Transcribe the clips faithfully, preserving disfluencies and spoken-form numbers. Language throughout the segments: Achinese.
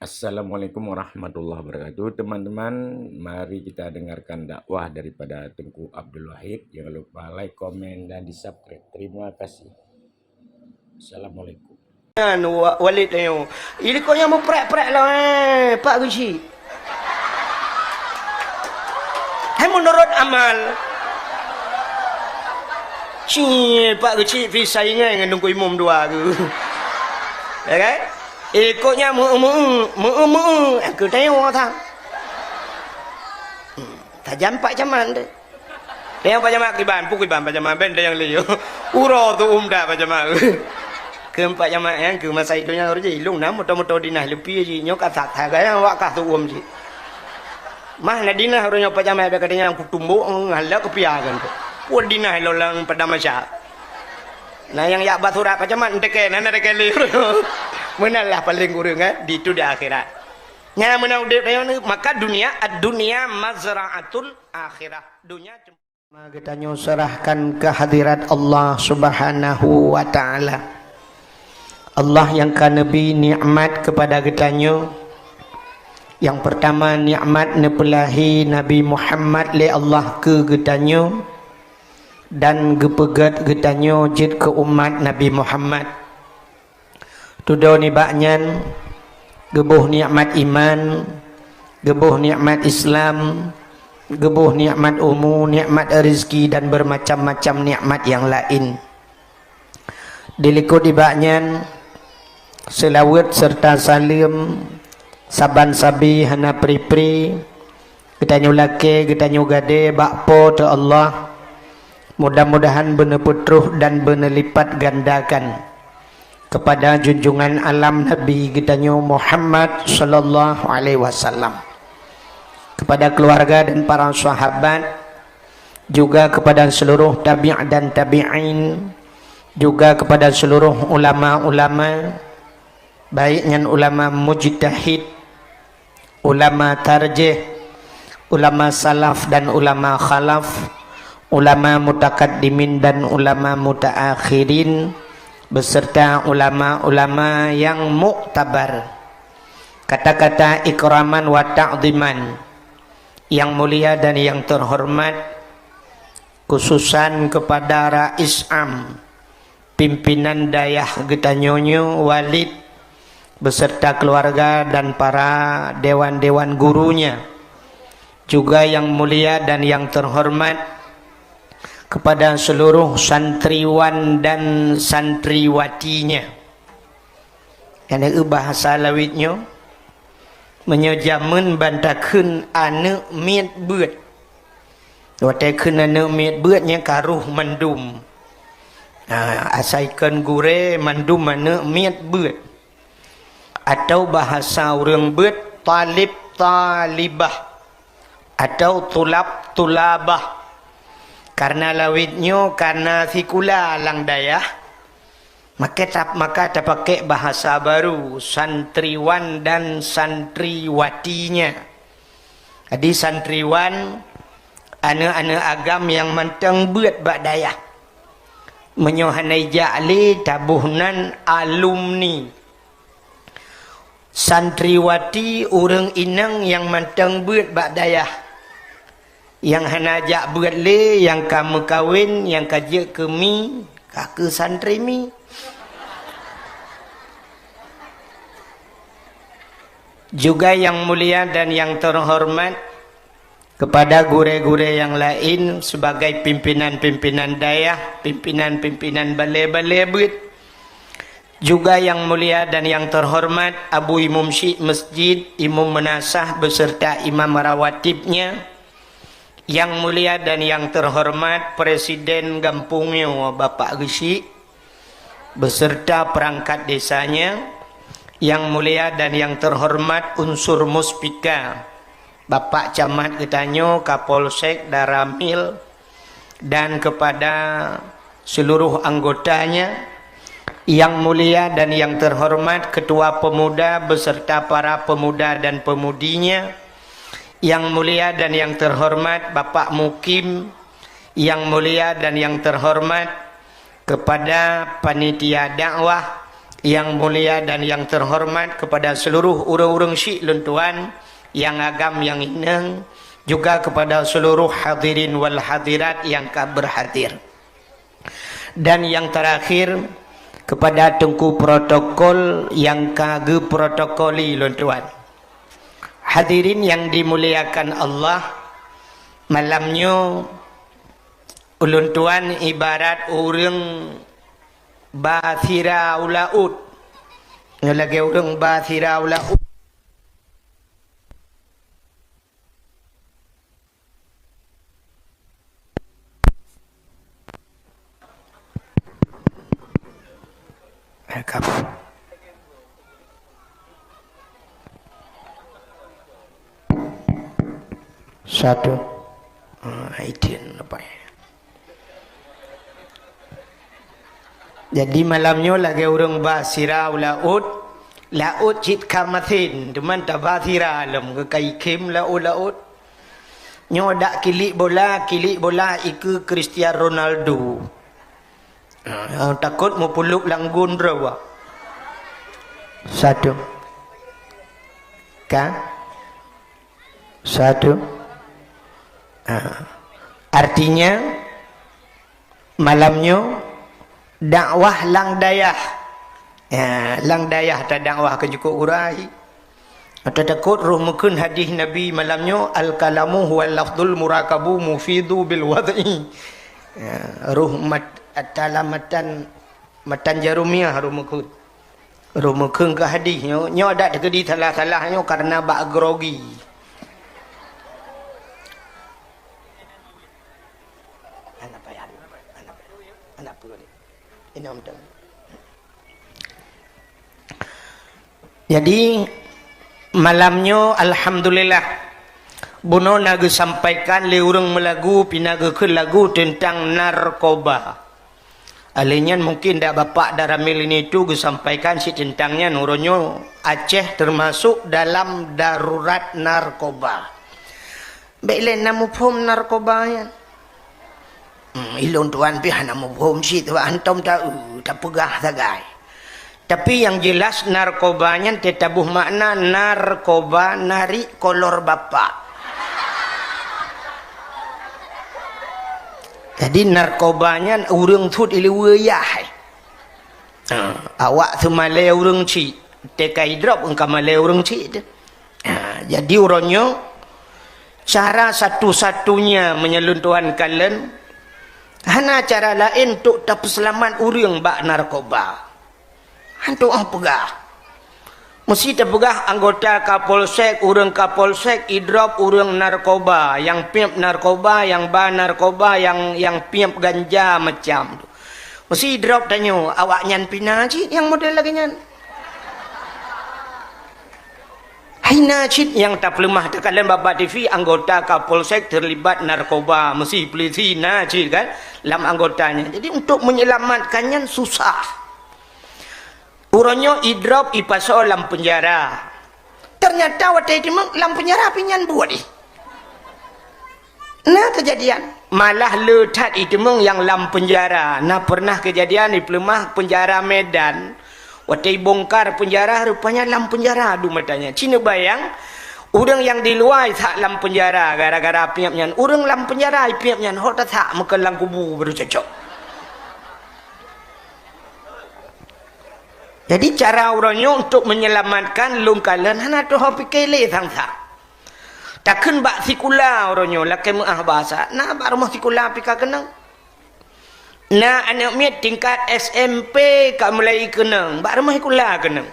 Assalamualaikum warahmatullahi wabarakatuh. Teman-teman, mari kita dengarkan dakwah daripada Teungku Abdul Wahid. Jangan lupa like, komen, dan di-subscribe. Terima kasih. Assalamualaikum. Nyan wa-, Walid nyoe. Ilikot nyang meuprek-prek lah, eh, Pak Geuchik. Hai meunurot amal. Ci, Pak Geuchik pih saingan ngon Teungku Imum dua geuh. Ya kan? Ilikot nyang meu-, meu-, meu-, meu-, keu tayong that. Hmm, tajam Pak Camat deh. Nyang Pak Camat kiban, peue kiban Pak Camat, ben nyang lé. Uroe tu umda Pak Camat. Keu Pak Camat nyan, keu masa donya ureueng jih, ilong na moto-moto dinah leupie jih, nyoe ka that, that gaya wak kah tu um jih. Mah na dinah ureueng nyoe Pak Camat, bèk katanya kutumbok, ngalak keupiakan tu. Peue dinah lolang pada masa. Nah, nyang yak bak surat Pak Camat, enteke, na, na enteke lé. Meunan lah paléng ureueng, eh, di tu di akhirat. Nyan meunan udép tanyoe ni, maka dunia, ad-dunya mazra'atul akhirah. Dunia cuma geutanyoe serahkan ke hadirat Allah Subhanahu wa Ta'ala. Allah nyang ka neubri nikmat kepada geutanyoe. Yang pertama, nikmat neupeulahi Nabi Muhammad lé Allah keu geutanyoe dan geupeugét geutanyoe jeuet keu umat Nabi Muhammad. Tudoe nibak nyan, geuboh nikmat iman, geuboh nikmat Islam, geuboh nikmat umu, nikmat rezeki, dan bermacam-macam nikmat nyang laén. Dilikot nibak nyan, seulaweuet serta saleuem saban sabe hana pri-pri, geutanyoe lakée, geutanyoe gadée bak Po teu Allah. Mudah-mudahan beuneupeutroh dan beuneulipatgandakan kepada junjungan alam Nabi geutanyoe Muhammad sallallahu alaihi wasallam, kepada keluarga dan para sahabat, juga kepada seluruh tabi' dan tabi'in, juga kepada seluruh ulama-ulama, baik nyan ulama mujtahid, ulama tarjih, ulama salaf dan ulama khalaf, ulama mutakaddimin dan ulama mutaakhirin, beserta ulama-ulama yang muktabar. Kata-kata ikraman wa ta'ziman, yang mulia dan yang terhormat, khususan kepada Rais Am, pimpinan dayah geutanyoe nyoe, Walid beserta keluarga dan para dewan-dewan gurunya, juga yang mulia dan yang terhormat kepada seluruh santriwan dan santriwatinya. Nyang na bahasa lawét nyoe, meunyoe jameun ban takheun aneuëk miet beuet. Watée kheun aneuëk miet beuet nyan ka roh mandum. Ha, asai kon gurée mandum aneuëk miet beuet. Atau bahasa ureuëng beuet talib talibah. Atau tulab tulabah. Karena lawét nyoe kana sikula lam dayah, maka tap-, maka tapakék bahasa baru, santriwan dan santriwatinya. Jadi santriwan, aneuëk-aneuëk agam nyang mantong beuet bak dayah. Meunyoe hana ijak lé, taboh nan alumni. Santriwati, ureuëng inong nyang mantong beuet bak dayah. Nyang hana jak beuet lé, nyang ka meukawen, nyang ka jeuet keu mi, ka keu santri mi. Juga yang mulia dan yang terhormat, kepada gurée-gurée nyang laén sebagai pimpinan-pimpinan dayah, pimpinan-pimpinan balée-balée beuet, juga yang mulia dan yang terhormat Abu Imum Syik Masjid, Imum Meunasah beserta Imam Rawatibnya, yang mulia dan yang terhormat Presiden Gampông nyoe Bapak Geuchik, beserta perangkat desanya, yang mulia dan yang terhormat unsur Muspika, Bapak Camat geutanyoe, Kapolsek, Danramil, dan kepada seluruh anggotanya, yang mulia dan yang terhormat Ketua Pemuda beserta para pemuda dan pemudinya, yang mulia dan yang terhormat Bapak Mukim, yang mulia dan yang terhormat kepada panitia dakwah, Yang mulia dan yang terhormat kepada seluruh ureuëng-ureuëng syiek lôn tuan, yang agam, yang inong, juga kepada seluruh hadirin wal hadirat yang ka berhadir. Dan yang terakhir, kepada teungku protokol yang ka geuprotokoli lôn tuan. Hadirin yang dimuliakan Allah, malam nyoe ulôn tuan ibarat ureuëng ba sira u laôt. Nyoe lagée ureuëng ba sira u laôt. Satu. Ah, itu nampak. Jadi malam nyoe lagée ureuëng ba sira u laôt, laôt cit ka masen, teuma taba sira lom, geukai khém laôt-laôt. Nyoe dak kilik bola, kilik bola ikeue Cristiano Ronaldo. Ha, takot meupuluk langgun droe. Satu. Ka? Satu. Ha. Artinya, malam nyoe dakwah lam dayah. Ya, lam dayah tadakwah keu jukuk urai. Ata takot roh meukheun hadis Nabi malam nyoe, "Al-kalamu huwal lafzul murakabu mufidu bil wad'i." Ya, roh mat-, ata lam matan, matan jaromiah roh meukheun. Roh meukheun keu hadis nyoe, nyoe adak teukeudi salah-salah nyoe karena bak grogi. Anak payah, anak payah, anak payah. Inong teuh. Jadi, malam nyoe alhamdulillah, bunoe na geusampaikan lé ureuëng meulagu, pih na geukheun lagu teuntang narkoba. Alèh nyan mungken dak Bapak Daramil ini tu geusampaikan cit teuntang nyan, uroe nyoe Aceh teumasok dalam darurat narkoba. Bék lé na muphom narkoba nyan. Hmm, ilôn tuan pih hana muphom cit, bak hantom ta-, tapeugah sagai. Tapi nyang jeulaih narkoba nyan teutabôh makna narkoba narik kolor bapak. Jadi narkoba nyan ureuëng sut ileue yah. Ha, awak seumalée ureuëng cit, teuka idrop engka malée ureuëng cit teuh. Ha, jadi uroe nyoe, cara satu-satunya meunyoe lôn tuan kalon, hana cara laén untuk tapeuseulamat ureuëng bak narkoba. Hantom peugah. Meusti tapeugah anggota Kapolsek, ureuëng Kapolsek idrop ureuëng narkoba, nyang piep narkoba, nyang ba narkoba, nyang, nyang piep ganja macam tu. Meusti idrop tanyoe, awaknyan pih na cit nyang model lagée nyan. Hai na cit nyang tapeuleumah teukalon bak-bak T V, anggota Kapolsek terlibat narkoba, meusti polisi na cit kan lam anggotanya. Jadi untuk menyelamatkan nyan susah. Uroe nyoe idrop ipasoe lam peunjara. Ternyata watée iteumeung lam peunjara pih nyan buet ih. Na keujadian, malah le that iteumeung nyang lam peunjara. Na pernah keujadian di peuleumah peunjara Medan, watée ibongkar peunjara, rupanya lam peunjara dum matanya. Ci neubayang, ureuëng nyang di luwa isak lam peunjara gara-gara piep nyan, ureuëng lam peunjara ipiep nyan hok tasak meukeue lam kubu baru cocok. Jadi cara uroe nyoe untuk menyelamatkan lôn kalon hana teuho pike lé sang-sang. Takheun bak sikula uroe nyoe lakée meuáh bahasa, na bak rumoh sikula pih ka keunong. Na aneuk miet tingkat S M P ka mulai keunong, bak rumoh sikula keunong.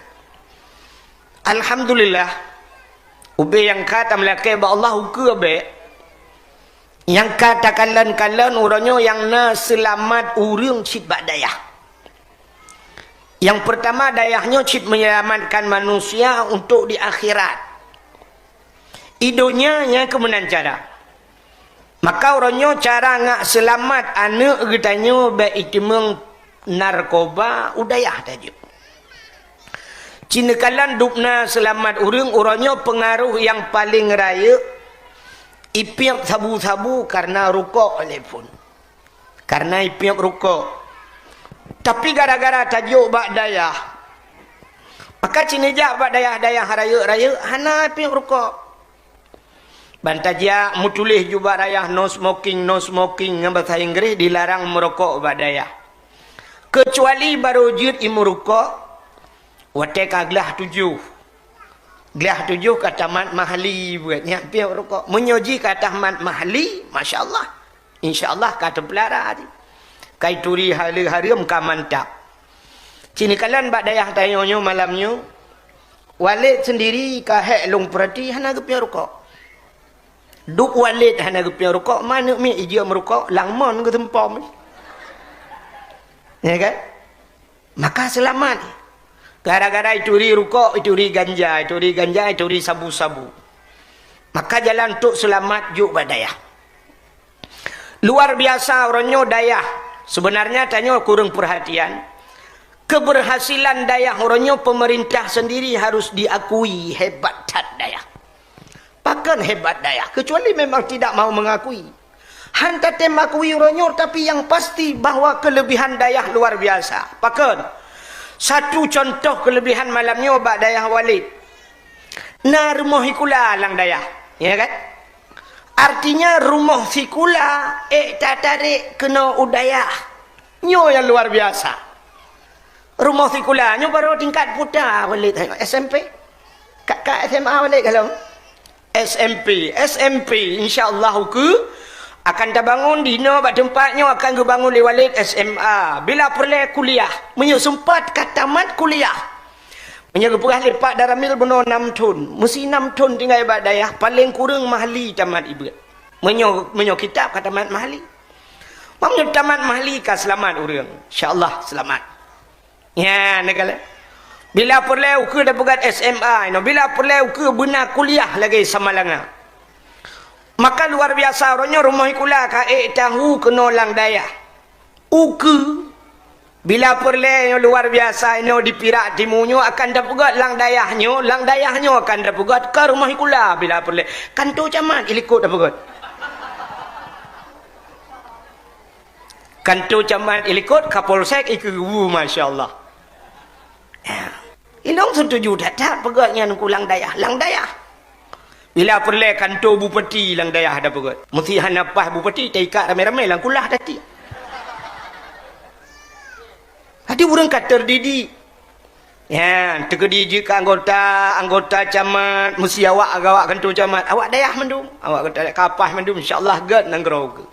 Alhamdulillah, ubé nyang ka tameulakée bak Allah ukeue bék. Nyang ka takalon-kalon uroe nyoe nyang na seulamat ureuëng cit bak dayah. Nyang peurtama, dayah nyoe cit menyelamatkan manusia untuk di akhirat. Di donya nyan keuh meunan cara. Maka uroe nyoe cara ngak seulamat aneuk geutanyoe bék iteumeung narkoba u dayah tajok. Ci neukalon dubna seulamat ureuëng uroe nyoe peungaroh nyang paleng rayeuk, ipiep sabu-sabu kareuna rukok lé phon. Kareuna ipiep rukok. Tapi gara-gara tajok bak dayah, Maka cit neujak bak dayah-dayah rayeuk-rayeuk hana piep rukok. Ban tajak meutuléh ju bak dayah no smoking, no smoking ngon basa Inggréh, dilarang meurukok bak dayah. Keucuali barô jeuet imeurukok watée ka glah tujoh. Glah tujoh ka tamat mahli buet nyan piep rukok. Meunyoe jih ka tamat mahli, masya Allah. Insya Allah ka teupeulara jih. Ka ituri haleue hareuem ka mantap. Cit neukalon bak dayah tanyoe nyoe malam nyoe, Walid sendiri ka hék lôn peurati hana geupiep rukok. Duek Walid hana geupiep rukok, manök miet ijeuet meurukok, lam mon geuseumpom. Ya kan? Maka seulamat. Gara-gara ituri rukok, ituri ganja, ituri ganja, ituri sabu-sabu. Maka jalan untuk seulamat jok bak dayah. Luar biasa uroe nyoe dayah. Sebenarnya tanyoe kureueng peurhatian. Keberhasilan dayah uroe nyoe pemerintah sendiri harus diakui hebat that dayah. Pakon hebat dayah, kecuali memang tidak mau mengakui. Han tatem akui uroe nyoe, tapi yang pasti bahwa kelebihan dayah luar biasa. Pakon? Satu contoh kelebihan malam nyoe bak dayah Walid. Na rumoh sikula lam dayah, ya kan? Artinya rumoh sikula ék tatarek keunoe u dayah. Nyoe nyang luar biasa. Rumoh sikula nyoe baru tingkat puta Walid, S M P. Ka, ka S M A Walid ka lom? S M P, S M P, insya Allah ukeue akan tabangun di inoe bak teumpat nyoe akan geubangun lé Walid S M A. Bila peureulée kuliah, meunyoe seumpat ka tamat kuliah. Meunyoe geupeugah lé Pak Daramil bunoe nam thon, meusi nam thon tinggai bak dayah, paleng kureueng mahli tamat ibuet. Meunyoe, meunyoe kitab ka tamat mahli. Meunyoe tamat mahli ka seulamat ureuëng, insya Allah seulamat. Nyan, neukalon. Bila peureulée ukeue tapeugét S M A inoe, bila peureulée ukeue beuna kuliah lagée Samalanga. Maka luar biasa, uroe nyoe rumoh sikula ka ék tahu keunoe lam dayah. Ukeue, bila peureulée nyoe luar biasa inoe di Pirak Timu nyoe akan tapeugét lam dayah nyoe, lam dayah nyoe akan tapeugét ka rumoh sikula bila peureulée. Kanto camat ilikot tapeugét. Kanto camat ilikot, Kapolsek ikeue, masya Allah. Ilong setuju that-that peugét nyan ku lam dayah, lam dayah. Bila peureulée kanto bupati lam dayah ada peugét. Meusi hana paih bupati, taikat ramé-ramé lam kulah tati. Hati ureuëng ka terdidik. Ya, teukeudi jeuet keu anggota, anggota camat, meusi awak agawak kanto camat, awak dayah mandum, awak kata kapaih mandum, insya Allah gét nanggroe geuh.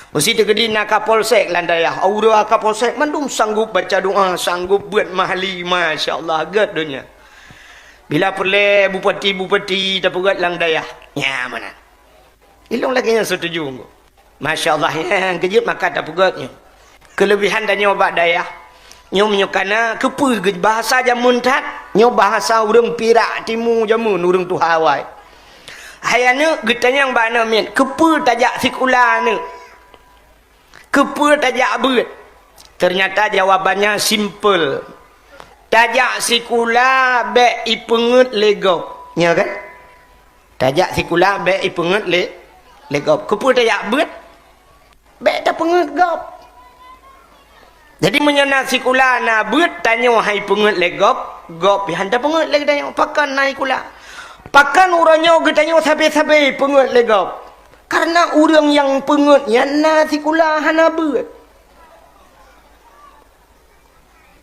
Meusi teukeudi na Kapolsek lam dayah, aura Kapolsek mandum sanggup baca doa, sanggup buet mahli, masya Allah gét donya. Bila peureulée bupati-bupati tapeugét lam dayah, nya meunan. Ilong lagée nyan setuju. Masya Allah, nyang keujeuet maka tapeugét nyoe. Keulebihan tanyoe bak dayah. Nyoe meunyoe kana keupeue geuh bahasa jameun that, nyoe bahasa ureuëng Pirak Timu jameun, ureuëng tuha awai. Hai aneuëk, geutanyong bak aneuëk miet, keupeue tajak sikula aneuëk? Keupeue tajak beuet? Ternyata jawabannya simple. Tajak sikula bék ipeungét lé gob. Nya kan? Tajak sikula bék ipeungét lé, lé gob. Keupeue tajak beuet? Bék tapeungét gob. Jadi meunyoe na sikula na beuet, tanyoe han ipeungét lé gob, gob pih han tapeungét lé geutanyoe. Pakon na sikula? Pakon uroe nyoe geutanyoe sabe-sabe ipeungét lé gob? Karena ureuëng nyang peungét nyan na sikula hana beuet.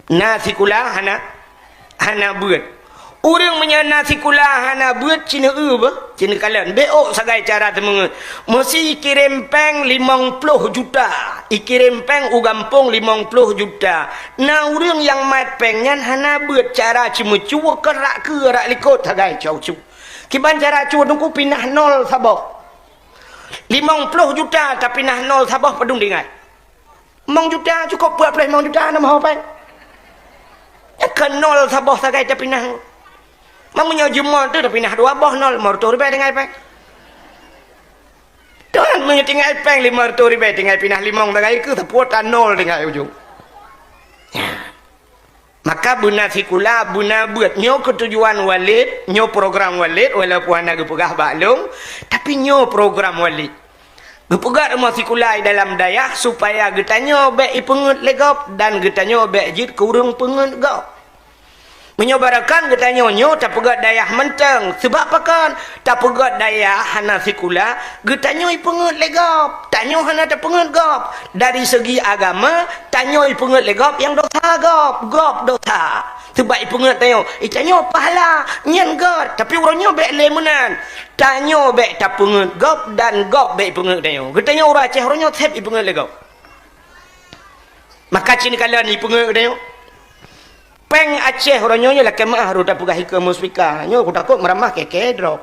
Na sikula hana, hana beuet. Ureuëng meunyoe na sikula hana beuet, ci neu-eu beuh, ci neukalon. Bék ôk sagai cara teumeungeut. Meusi ikirém péng limong ploh juta. Ikirém péng u gampông limong ploh juta. Na ureuëng nyang mat péng nyan hana beuet, cara ceumeucue keu rak keue rak likot sagai cau cu. Kiban cara cue teungku pinah nol saboh. Limong ploh juta tapinah nol saboh padum tinggai. Limong juta cukôp, peuet ploh limong juta na meuho péng. Nyan keu nol saboh sagai tapinah. Meunyoe jumôt teuh tapinah dua boh nol, limong reutôh ribèe tinggai péng. Tuhan meunyoe tinggai péng limong reutôh ribèe, tinggai pinah limong sagai keu sapeue ta nol tinggai ujong. Maka beuna sikula, beuna beuet. Nyoe keutujuan Walid, nyoe program Walid, walaupun hana geupeugah bak lôn, tapi nyoe program Walid. Geupeugah rumoh sikula di dalam dayah supaya geutanyoe bék ipeungét lé gob dan geutanyoe bék jeuet keu ureuëng peungét gob. Meunyoe barokon geutanyoe nyoe tapeugét dayah mantong. Sabab pakon? Tapeugét dayah hana sikula, geutanyoe ipeungét lé gob. Tanyoe hana tapeungét gob. Dari segi agama, tanyoe ipeungét lé gob nyang dosa gob, gob dosa. Sabab ipeungét tanyoe, i tanyoe pahala, nyan göt. Tapi uroe nyoe bék lé meunan. Tanyoe bék tapeungét gob dan gob bék ipeungét tanyoe. Geutanyoe ureuëng Aceh uroe nyoe seb ipeungét lé gob. Maka cit kalon ipeungét tanyoe. Péng Aceh uroe nyoe lakée meuáh rot tapeugah ikeue muspika. Nyoe kutakot meuramah keke drop.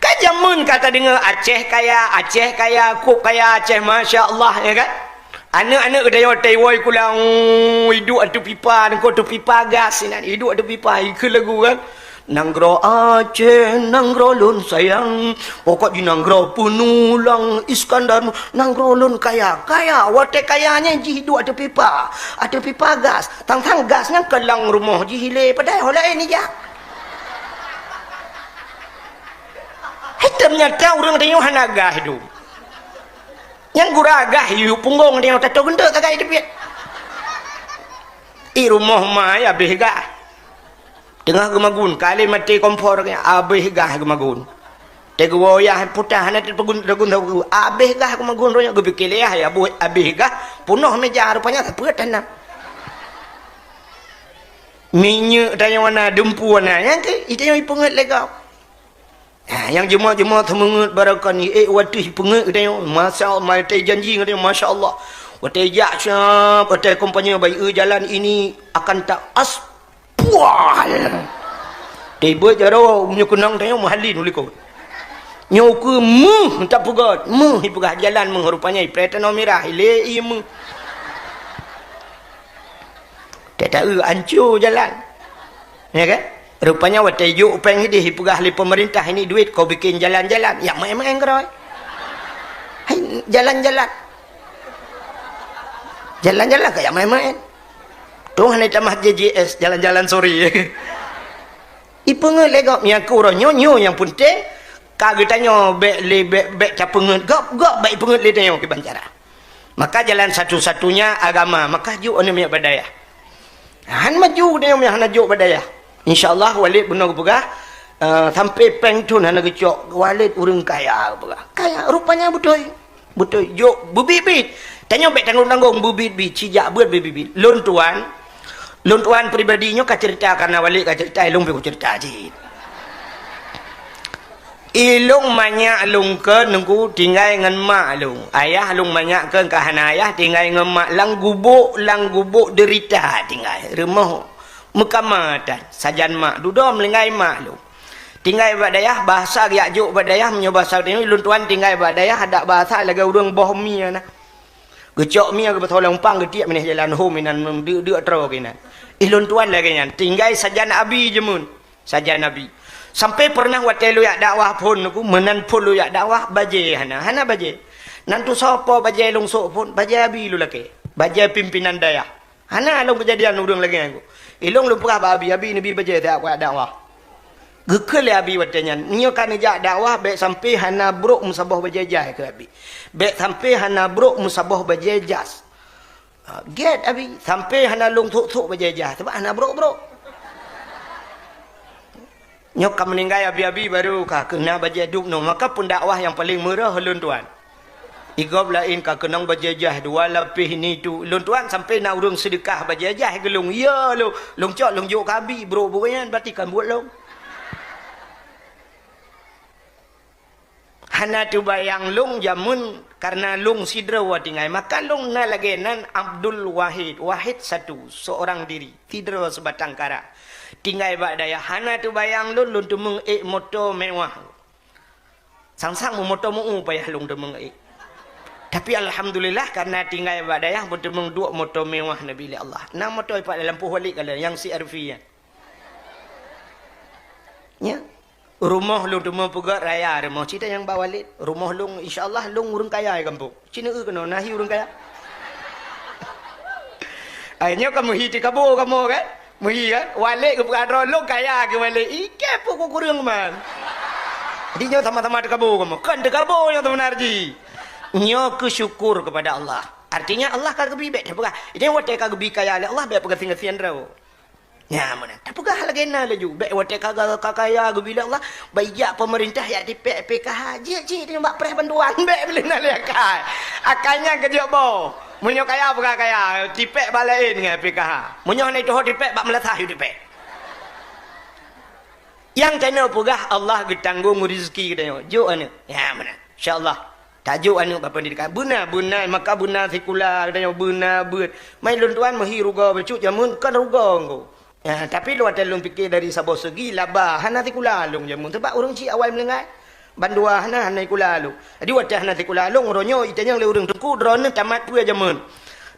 Ka jameun ka tadeungoe Aceh kaya, Aceh kaya, kok kaya Aceh, masya Allah, ya kan? Aneuk-aneuk geutanyoe watée iwoe sikula, oh, iduek ateueh pipa, nangko ateueh pipa gas inan, iduek ateueh pipa, ikeue lagu kan. Nanggroe Aceh, nanggroe lôn sayang, pokok jih nanggroe peunulang Iskandar, nanggroe lôn kaya, kaya, watée kaya nyan jih iduek ateueh pipa, ateueh pipa gas, tang-tang gas nyan keulang rumoh jih ilée, padahai ho laén ijak. Hai teunyata ureuëng tanyoe hana gah idum. Nyang gura gah yue punggong tanyoe tato geunteuk tagai teubiet. I rumoh ma ya abéh gah. Teungoh geumagun, ka lheueh maté kompor, abéh gah geumagun. Teuh geuwoe yah putah hana teupegun, teugun, teugun, abéh gah geumagun roh nyoe geupike lé yah, ya abéh gah, punoh méja rupanya sapeue tanam. Minyeuk tanyoe na, dumpeue na, nyang keu, i tanyoe ipeungét lé gob. Ha, nyang jeumot-jeumot seumeungeut barokon ni, eh, watée peungét geutanyoe, masya Allah, watée janji geutanyoe, masya Allah. Watée jak siap, watée kompanye bak ié jalan ini akan ta as-, pual. Tibeuet jaroe, meunyoe keunong tanyoe meuhalin u likot. Nyoe keu meuh tapeugét, meuh ipeugah jalan meuh rupanya ipreh tanoh mirah, ilée ié meuh. Tataeu anco jalan. Ya kan? Rupanya watée jok péng idéh ipeugah lé peumeurintah ini duit kau bikin jalan-jalan. Ya maén-maén keurôi. Hai, jalan-jalan. Jalan-jalan ka ya maén-maén. Tuh hana tamah J J S, jalan-jalan sore. Ipeungét lé gob nyang keu uroe nyoe, nyoe nyang peunteng. Ka geutanyoe bék lé, bék, bék tapeungét gob, gob bék ipeungét lé tanyoe kiban cara. Maka jalan satu-satunya agama, maka jok aneuk miet bak dayah. Han maju tanyoe meuhana jok bak dayah. Insya Allah Walid bunoe geupeugah, eh, sampai péng thon hana geucok, Walid ureuëng kaya geupeugah. Kaya, rupanya beutôi. Beutôi, jok beubiet-biet. Tanyoe bék tanggong-tanggong beubiet-biet, cijak beuet beubiet-biet. Lôn tuan, lôn tuan pribadi nyoe ka cerita karena Walid ka cerita, ilong pih kucerita cit. Ilong manyak lôn keu nungku tinggai ngon mak lôn. Ayah lôn manyak keu ka hana ayah tinggai ngon mak lam gubok, lam gubok derita tinggai. Rumoh meukamatan sajan mak dudoe meulinggai mak lôn. Tinggai bak dayah, bahasa geujak jok bak dayah, meunyoe bahasa tanyoe, lôn tuan tinggai bak dayah, adak bahasa lagée ureuëng boh mie na. Geucok mie geupeutolong pang geutiek mineh jalan hom inan deuk-deuk troe keunan. Ih lôn tuan lagée nyan, tinggai sajan abi jeumeuet, sajan abi. Sampai peureunah watée lôn jak dakwah phon nungku, meunan phon lôn jak dakwah, bajée hana, hana bajée. Nan tusoe po bajée lôn sôk phon, bajée abi lôn lakée, bajée pimpinan dayah. Hana lôn keujadian ureuëng lagée nyan. Ilong lôn peugah bak abi, abi neubi bajée siat kujak dakwah. Geukheun lé abi watée nyan, meunyoe ka neujak dakwah bék sampai hana brok meusaboh bajée jai keu abi. Bék sampai hana brok meusaboh bajée jas. Ha, gét abi, sampai hana lôn thok-thok bajée jai, sabab hana brok-brok. Nyoe ka meuninggai abi-abi baru ka keuna bajée dub nyoe, maka peundakwah nyang paleng meurah lôn tuan. Igob laén ka keunong bajée jai dua lapéh ni tu. Lôn tuan sampai na ureuëng seudeukah bajée jai keu lôn. Ya lôn, lôn cok lôn jok keu abi brok-brok nyan berarti kan buet lôn. Hana teubayang lôn jameun karena lôn sidroe tinggai. Maka lôn na lagée nan Abdul Wahid, Wahid satu, seorang diri, sidroe seubatang kara. Tinggai bak dayah hana teubayang lôn, lôn teumeung ék moto mewah. Sang-sang meumoto meu payah lôn teumeung ék. Tapi alhamdulillah karena tinggai bak dayah beuteumeung duek moto mewah neubi lé Allah. Na moto ipat dalam poh Walid kala nyang C R V nyan. Nya. Rumoh lôn teuma peugét raya rumoh. Cit nyang ba Walid. Rumoh lôn, insya Allah lôn ureuëng kaya di kampung. Cit neueu keunoe, na hi ureuëng kaya. Ai nyoe ka meuhi tikabo kamoe kan? Meuhi kan? Walid geupeugah droe lôn kaya keu Walid. Ike pun kukureueng man. Jadi nyoe sama-sama tikabo kamoe. Kan tikabo nyoe sebenar ji. Nyoe keu syukur kepada Allah. Artinya Allah ka geubi, bék tapeugah. Jadi watée ka geubi kaya lé Allah, bék peugasien-gasien droe. Nyan meunan. Tapeugah lagée na laju. Bék watée ka, ka, ka kaya geubi lé Allah, bék jak pemerintah jak tipék P K H. Jeuet cit nyoe bak preh bantuan. Bék beuleuna lé akai. Akai nyan keujeuet boh. Meunyoe kaya peugah kaya, tipék bak laén ngon P K H. Meunyoe hana jituho tipék, bak meulasah yue tipék. Nyang tanyoe peugah Allah geutanggong rezeki geutanyoe. Jok aneuëk. Nyan meunan. Insya Allah. Tajok aneuëk bak pendidikan. Beuna, beuna, maka beuna sikula geutanyoe, beuna beuet. Mai lôn tuan meuhi rugoe bacut jameun, kon rugoe engko. Ya, tapi lôn watée lôn pike dari saboh segi laba, hana sikula lôn jameun. Sebab ureuëng chik awai meuninggai, bandua hana, hana sikula lôn. Jadi watée hana sikula lôn, uroe nyoe itanyong lé ureuëng teungku, droeneueh tamat peue jameun.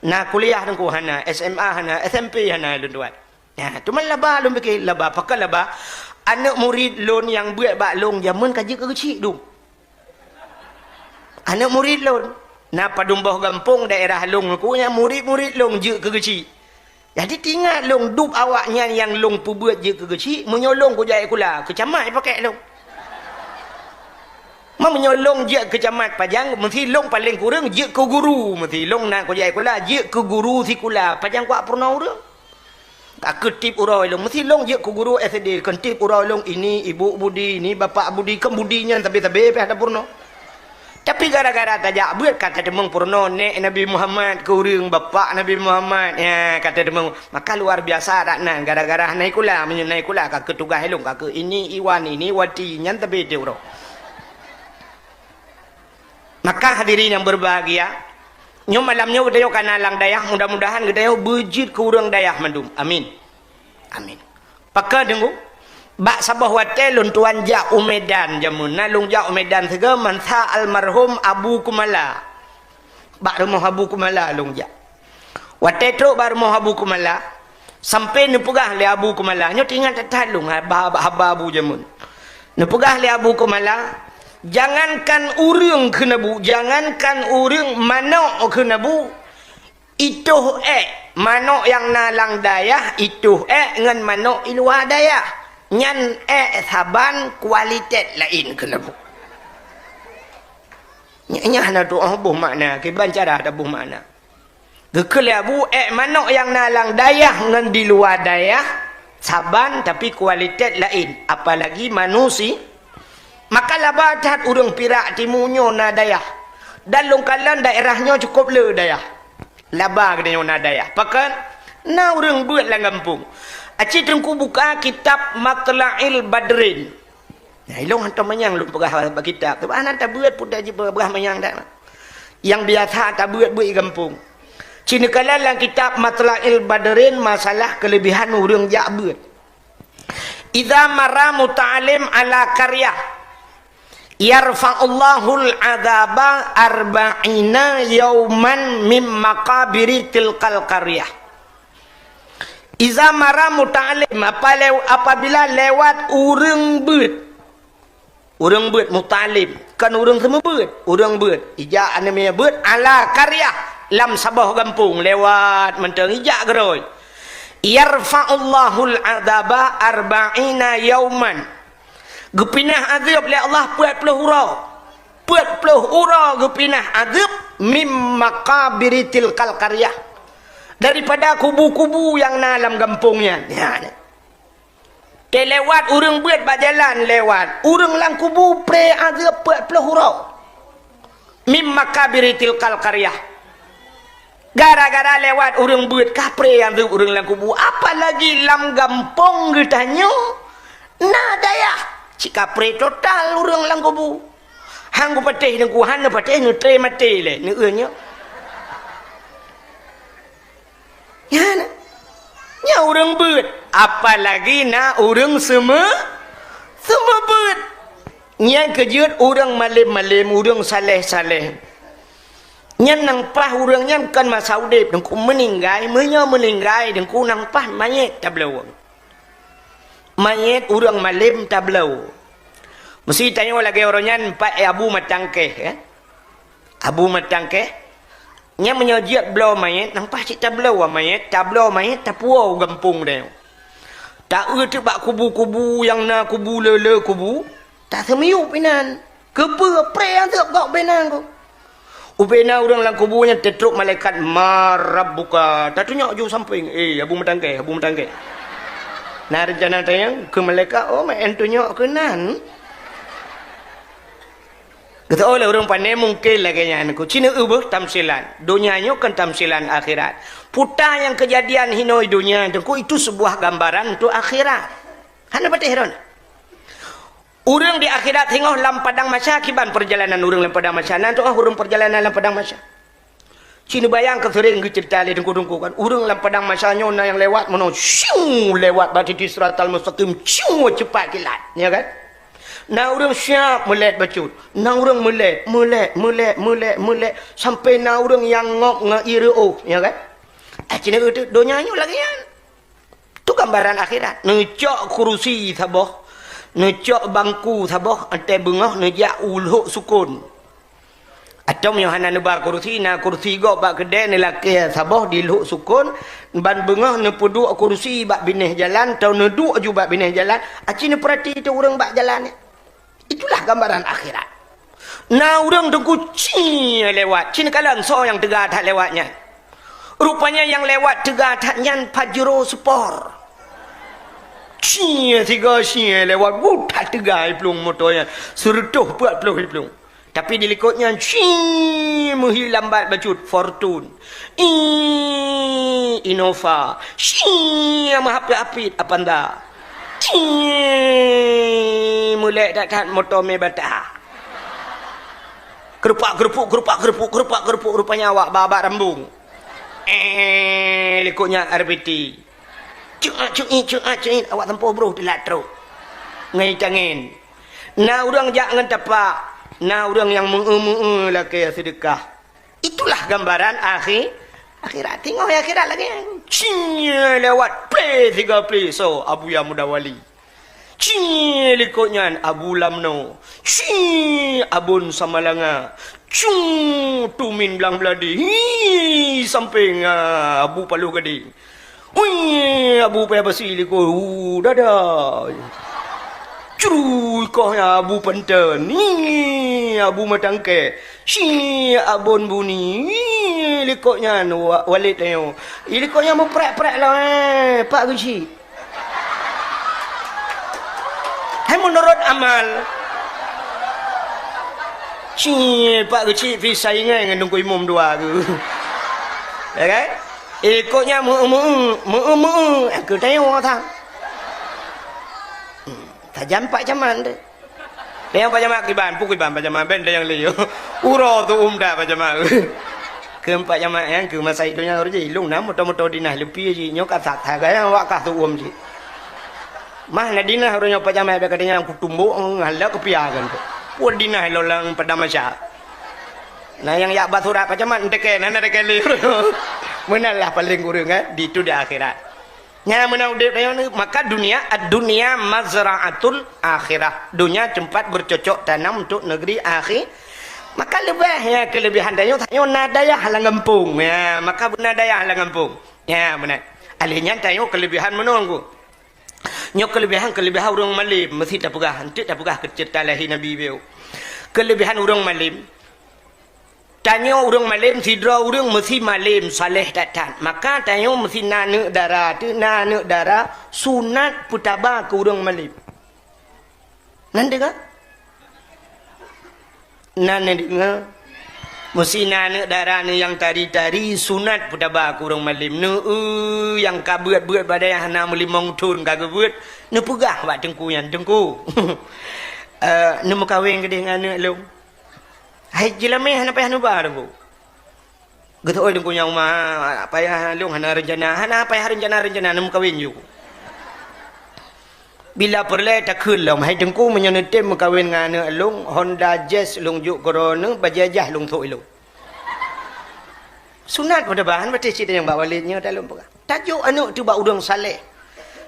Na kuliah teungku hana, S M A hana, S M P hana lôn tuan. Ya, teuma laba lôn pike, laba, pakon laba? Aneuëk murit lôn nyang beuet bak lôn jameun ka jeuet keu geuchik dum. Aneuëk murit lôn, na padum boh gampông daerah lôn ku nyang murit-murit lôn jeuet keu geuchik. Jadi tingat lôn dub awaknyan nyang lôn peubeuet jeuet keu geuchik, meunyoe lôn kujak sikula, keu camat pakèk lôn. Ma meunyoe lôn jeuet keu camat pajan, meusti lôn paleng kureueng jeuet keu guru, meusti lôn na kujak sikula jeuet keu guru sikula, pajan kuat peurunoe ureuëng. Ka keutip uroe lôn, meusti lôn jeuet keu guru S D, keutip uroe lôn, ini ibu budi, ini bapak budi, kan budi nyan sabe-sabe pih ada peurunoe. Tapi gara-gara tajak beuet ka tateumeung peurunoe nèk Nabi Muhammad keu ureuëng, bapak Nabi Muhammad. Ya, ka tateumeung. Maka luar biasa dak nan gara-gara hana sikula, meunyoe na sikula ka keuh tugaih lôn, ka keuh ini Iwan, ini Wati, nyan sabe tiep uroe. Maka hadirin yang berbahagia, nyoe malam nyoe geutanyoe kana lam dayah, mudah-mudahan geutanyoe beujeuet keu ureuëng dayah mandum. Amin. Amin. Pakon teungku? Bak saboh watée lôn tuan jak u Medan jameun, na lôn jak u Medan sigoe mansa almarhum Abu Kumala. Bak rumoh Abu Kumala lôn jak. Watée trok bak rumoh Abu Kumala, sampoe neupeugah lé Abu Kumala, nyoe teuingat that-that lôn haba, haba Abu jameun. Neupeugah lé Abu Kumala, jangankan ureuëng kheun Abu, jangankan ureuëng, manok kheun Abu, itoh ék, manok nyang na lam dayah, itoh ék ngon manok i luwa dayah, nyan ék saban kualitet laén kheun Abu. Nyan, nyan hana tuoh boh makna, kiban cara taboh makna. Geukheun lé Abu, ék manok nyang na lam dayah ngon di luwa dayah saban, tapi kualitet laén, apalagi manusi-, maka laba that ureuëng Pirak timu nyoe na dayah. Dan lôn kalon daerah nyoe cukup le dayah. Laba geutanyoe na dayah. Pakon? Na ureuëng beuet lam gampông. Aci teungku buka kitab Matla'il Badrin. Nah, ilôn hantom manyang lôn peugah bak kitab. Teuba hana tabeuet pun taji peugah manyang dak. Nyang biasa tabeuet beuet i gampông. Ci neukalon lam kitab Matla'il Badrin masalah keulebihan ureuëng jak beuet. Idza mara muta'allim ala qaryah, yarfa'ullahul adzaba arba'ina yauman mim maqabiri tilkal qaryah. Iza mara muta'allim, apa lew-, apabila lewat ureuëng beuet. Ureuëng beuet muta'allim, kon ureuëng seumeubeuet, ureuëng beuet. Ijak aneuk miet beuet ala qaryah, lam saboh gampông lewat mantong ijak geurôi. Yarfa'ullahul adzaba arba'ina yauman. Geupinah azeueb lé Allah peuet ploh uroe. Peuet ploh uroe geupinah azeueb mim maqabiri tilkal qaryah. Daripada kubu-kubu nyang na lam gampông nyan. Nyan. Teulewat ureuëng beuet bak jalan lewat. Ureuëng lam kubu pré azeueb peuet ploh uroe. Mim maqabiri tilkal qaryah. Gara-gara lewat ureuëng beuet kapré nyang teuh ureuëng lam kubu. Apalagi lam gampông geutanyoe na dayah. Cit kapré total ureuëng lam kubu. Han geupatéh neuk, han neupatéh neutré maté lé, neueu nyoe. Nyan, nyan ureuëng beuet, apalagi na ureuëng seumeu-, seumeu beuet. Nyan keujeuet ureuëng malém-malém, ureuëng saléh-saléh. Nyan nyang paih ureuëng nyan kon masa udeb, deungku meuninggai, meunyoe meuninggai, deungku nyang paih manyét tabloe. Manyét ureuëng malém tabloe. Meusi tanyoe lagée uroe nyan pat Abu Matangkeh, eh. Abu Matangkeh, nyan meunyoe jeuet bloe manyét, nyang paih cit tabloe manyét, tabloe manyét, tapuwoe u gampông deh. Taeu teuk bak kubu-kubu nyang na kubu le-le kubu, taseumiyueb inan. Keupeue pré nyang teuh gob beunan ku? Ubena ureuëng lam kubu nyan teutrok malaikat, "Man rabbuka?" Tatunyok ju sampéng, "Eh, Abu Meutangkée, Abu Meutangkée." Na reuncana tanyong keu malaikat, "Oh, meu'en tunyok keunan." Geuteu'oh lé ureuëng pane mungken lagée nyan, ku ci neueu beuh tamsilan. Donya nyoe kon tamsilan akhirat. Peue nyang keujadian hinoe donya, Teungku, itu sebuah gambaran untuk akhirat. Hana patéh droeneuh. Ureuëng di akhirat singoh lam padang mahsyar, kiban peurjalanan ureuëng lam padang mahsyar. Na teu'oh ureuëng peurjalanan lam padang mahsyar? Ci neubayang keu seuréng geuceurita lé teungku-teungku kan. Ureuëng lam padang mahsyar nyoe na nyang lewat meunoe, syuu, lewat bak titi siratal mustaqim, syuu, cepat kilat, ya kan? Na ureuëng siap meulet bacut, na ureuëng meulet, meulet, meulet, meulet, meulet, sampai na ureuëng nyang ngop ngon ié reuôh, ya kan? Eh, ci neueu teuh, donya nyoe lagée nyan. Tu gambaran akhirat. Neucok kurusi saboh, neucok bangku saboh, 'oh 'an beungoh neujak u lhok sukon. Atau meunyoe hana neuba kurusi, na kurusi gob bak keudée, neulakée saboh di lhok sukon, ban beungoh neupeuduek kurusi bak binéh jalan, atau neuduek ju bak binéh jalan, aci neupeurati teuh ureuëng bak jalan nyan. Itulah gambaran akhirat. Na ureuëng teungku ci lewat, ci neukalon soe nyang teuga that lewat nyan. Rupanya nyang lewat teuga that nyan Pajero Sport. Ci siga ci lewat, wu, that teuga i plueng moto nyan, seureutôh peuet ploh i plueng. Tapi di likot nyan, ci, meuhi lambat bacut, Fortune. Ih, Innova. Ci, meuhapit-hapit, Avanza. Ci, meulék that-that moto mé bata. Keurupak-keurupuk, keurupak-keurupuk, keurupak-keurupuk, rupanya awak babak rambung. Eh, likot nyan R B T. Cuat, cuit, cuat, cuit, awak sampoe broh teulat trok. Ngai tangen. Na ureuëng jak ngon tapak, na ureuëng nyang meu-eu-meu-eu lakée seudeukah. Itulah gambaran akhi-, akhirat. Teungoh akhirat lagée nyan. Ci lewat, plé siga plé, soe? Abuya Muda Wali. Ci likot nyan Abu Lamno. Ci Abon Samalanga. Cu Tumin Blang Beuladi. Hi, sampéng, ah, Abu Paloh Gadeng. Ui, Abu Paya Basi likot, hu, dada. Cru, ikoh nyan Abu Panten. Ni, Abu Matangkée. Ci Abon Buni. Ni, likot nyan wa-, Walid tanyoe. Ih, likot nyan meuprek-prek lom, eh, Pak Geuchik. Hai meunurot amal. Ci Pak Geuchik pih saingan ngon Teungku Imum dua geuh. Ya kan? Ikot nyan meu-eu-meu-eu, meu-eu-meu-eu, keu tanyoe that. Hmm, tajam Pak Camat tu. Nyang Pak Camat kiban, peue kiban Pak Camat, ben nyang lé. Uroe tu umda Pak Camat. Keu Pak Camat nyan, keu masa donya ureueng jih, lôn na moto-moto dinah leupie jih, nyoe ka that, that gaya awak ka tuom jih. Mah na dinah uroe nyoe Pak Camat, bèk ka tanyong kutumbok, ngalak keupia kan tu. Peue dinah lôn lam padang mahsyar. Nah, nyang yak ba surat Pak Camat, enteke, na, na enteke lé. Meunan lah paleng kureueng, eh, di tu di akhirat. Nyan meunan udép tanyoe ni, maka dunia, ad-dunya mazra'atul akhirah. Dunia tempat bercocok tanam untuk negeri akhi-, maka leubeh, ya, kelebihan tanyoe, tanyoe na dayah lam gampông. Ya, maka beuna dayah lam gampông. Ya, meunan. Alèh nyan tanyoe kelebihan meunan ku. Nyoe kelebihan-kelebihan ureueng malém, meusti tapeugah, enteuk tapeugah keu ceurita lahé Nabi biôh. Kelebihan ureueng malém, tanyoe ureueng malém, sidroe ureueng meusti malém, saleh that-that. Maka tanyoe meusti na aneuk dara, teuk na aneuk dara, sunat peutaba keu ureueng malém. Na neudeungoe? Na neudeungoe? Meusti na aneuk dara neuh nyang tari-tari, sunat peutaba keu ureueng malém. Neu-eu nyang ka beuet-beuet bak dayah hana meulimong thon ka geubeuet, neupeugah bak teungku nyan, "Teungku, eh, neumeukawen keudeh ngon aneuk lôn." Hai jeulamé hana payah neuba, Teungku. Geuteu'oh Teungku nyan uma, payah lôn hana reuncana, hana payah reuncana-reuncana, neumeukawen ju. Bila peureulèe takheun lom, "Hai Teungku, meunyoe neutem meukawen ngon aneuk lôn, Honda Jazz lôn jok keu droeneuh, bajèe jih lôn sôk ilôn." Sunat peutaba, han patéh cit nyang bak Walid nyoe talôn peugah. Tajok aneuk teuh bak ureueng saleh.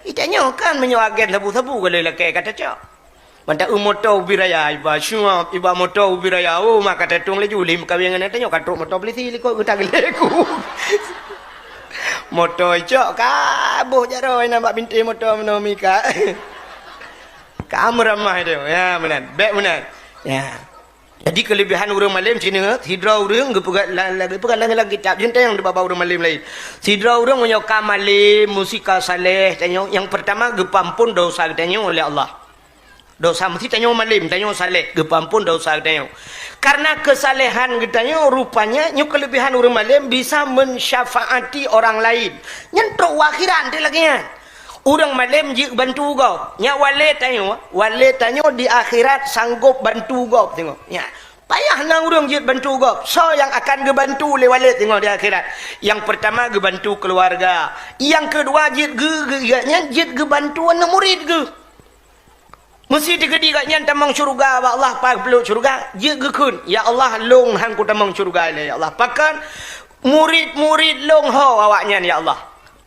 Itanyoe kan meunyoe agen sabu-sabu ka lheueh lakèe ka tacok. Mantong eu moto ubit raya iba syuab, iba moto ubit raya, oh, maka tatueng laju lé meukawen ngon tanyoe ka trok moto polisi likot geuta geulée ku. Moto icok ka boh jaroe inan bak bintéh moto meunoe mika. Ka meuramah itu. Ya, meunan. Bèk meunan. Ya. Jadi, keulebihan ureuëng malém sini, sidroe ureuëng geupeugah la-, la-, geupeugah lam, lam kitab, jeuet tanyong di babah ureuëng malém laén. Sidroe ureuëng meunyoe ka malém, musti ka saleh, tanyong, nyang peurtama geupeuampon desya geutanyoe lé Allah. Desya, musti tanyoe malém, tanyoe saleh, geupeuampon desya geutanyoe. Karena keusalehan geutanyoe, rupanya nyoe keulebihan ureuëng malém bisa mensyafaati orang lain. Nyan trok u akhirat teuh lagée nyan. Ureuëng malém jeuet bantu gob. Nyak wale tanyoe, wale tanyoe di akhirat sanggob bantu gob, tengok. Nyak, payah na ureuëng jeuet bantu gob. Soe nyang akan geubantu lé wale, tengok, di akhirat? Nyang peurtama geubantu keuluwarga. Nyang keudua jeuet geu-, geu-, geu-, nyan jeuet geubantu aneuëk murit geuh. Meuseuti keudeh gobnyan tamong syeuruga bak Allah, paih peuleueh syeuruga, jeuet geukheun, "Ya Allah, lôn han kutamong syeuruga lé, ya Allah. Pakon? Murit-murit lôn ho awaknyan, ya Allah.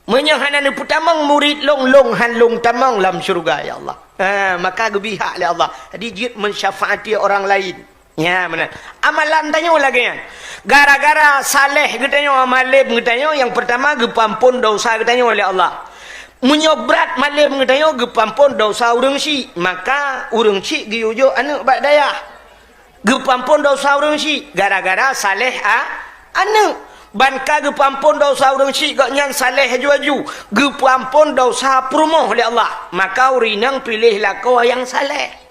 Meunyoe hana neupeutamong murit lôn, lôn han lôn tamong lam syeuruga, ya Allah." Ha, maka geubri hak lé Allah. Jadi, jeuet mensyafaati orang lain. Nya, meunan. Amalan tanyoe lagée nyan. Gara-gara saleh geutanyoe, malém geutanyoe, nyang peurtama geupeuampon desya geutanyoe lé Allah. Meunyoe brat malém geutanyoe, geupeuampon desya ureuëng syiek, maka ureuëng syiek geuyue jok aneuëk bak dayah. Geupeuampon desya ureuëng syiek gara-gara saleh a-, aneuëk. Ban ka geupeuampon desya ureuëng syiek, gobnyan saleh aju-aju, geupeuampon desya peurumoh lé Allah. Maka ureuëng inong piléh lakoe nyang saleh.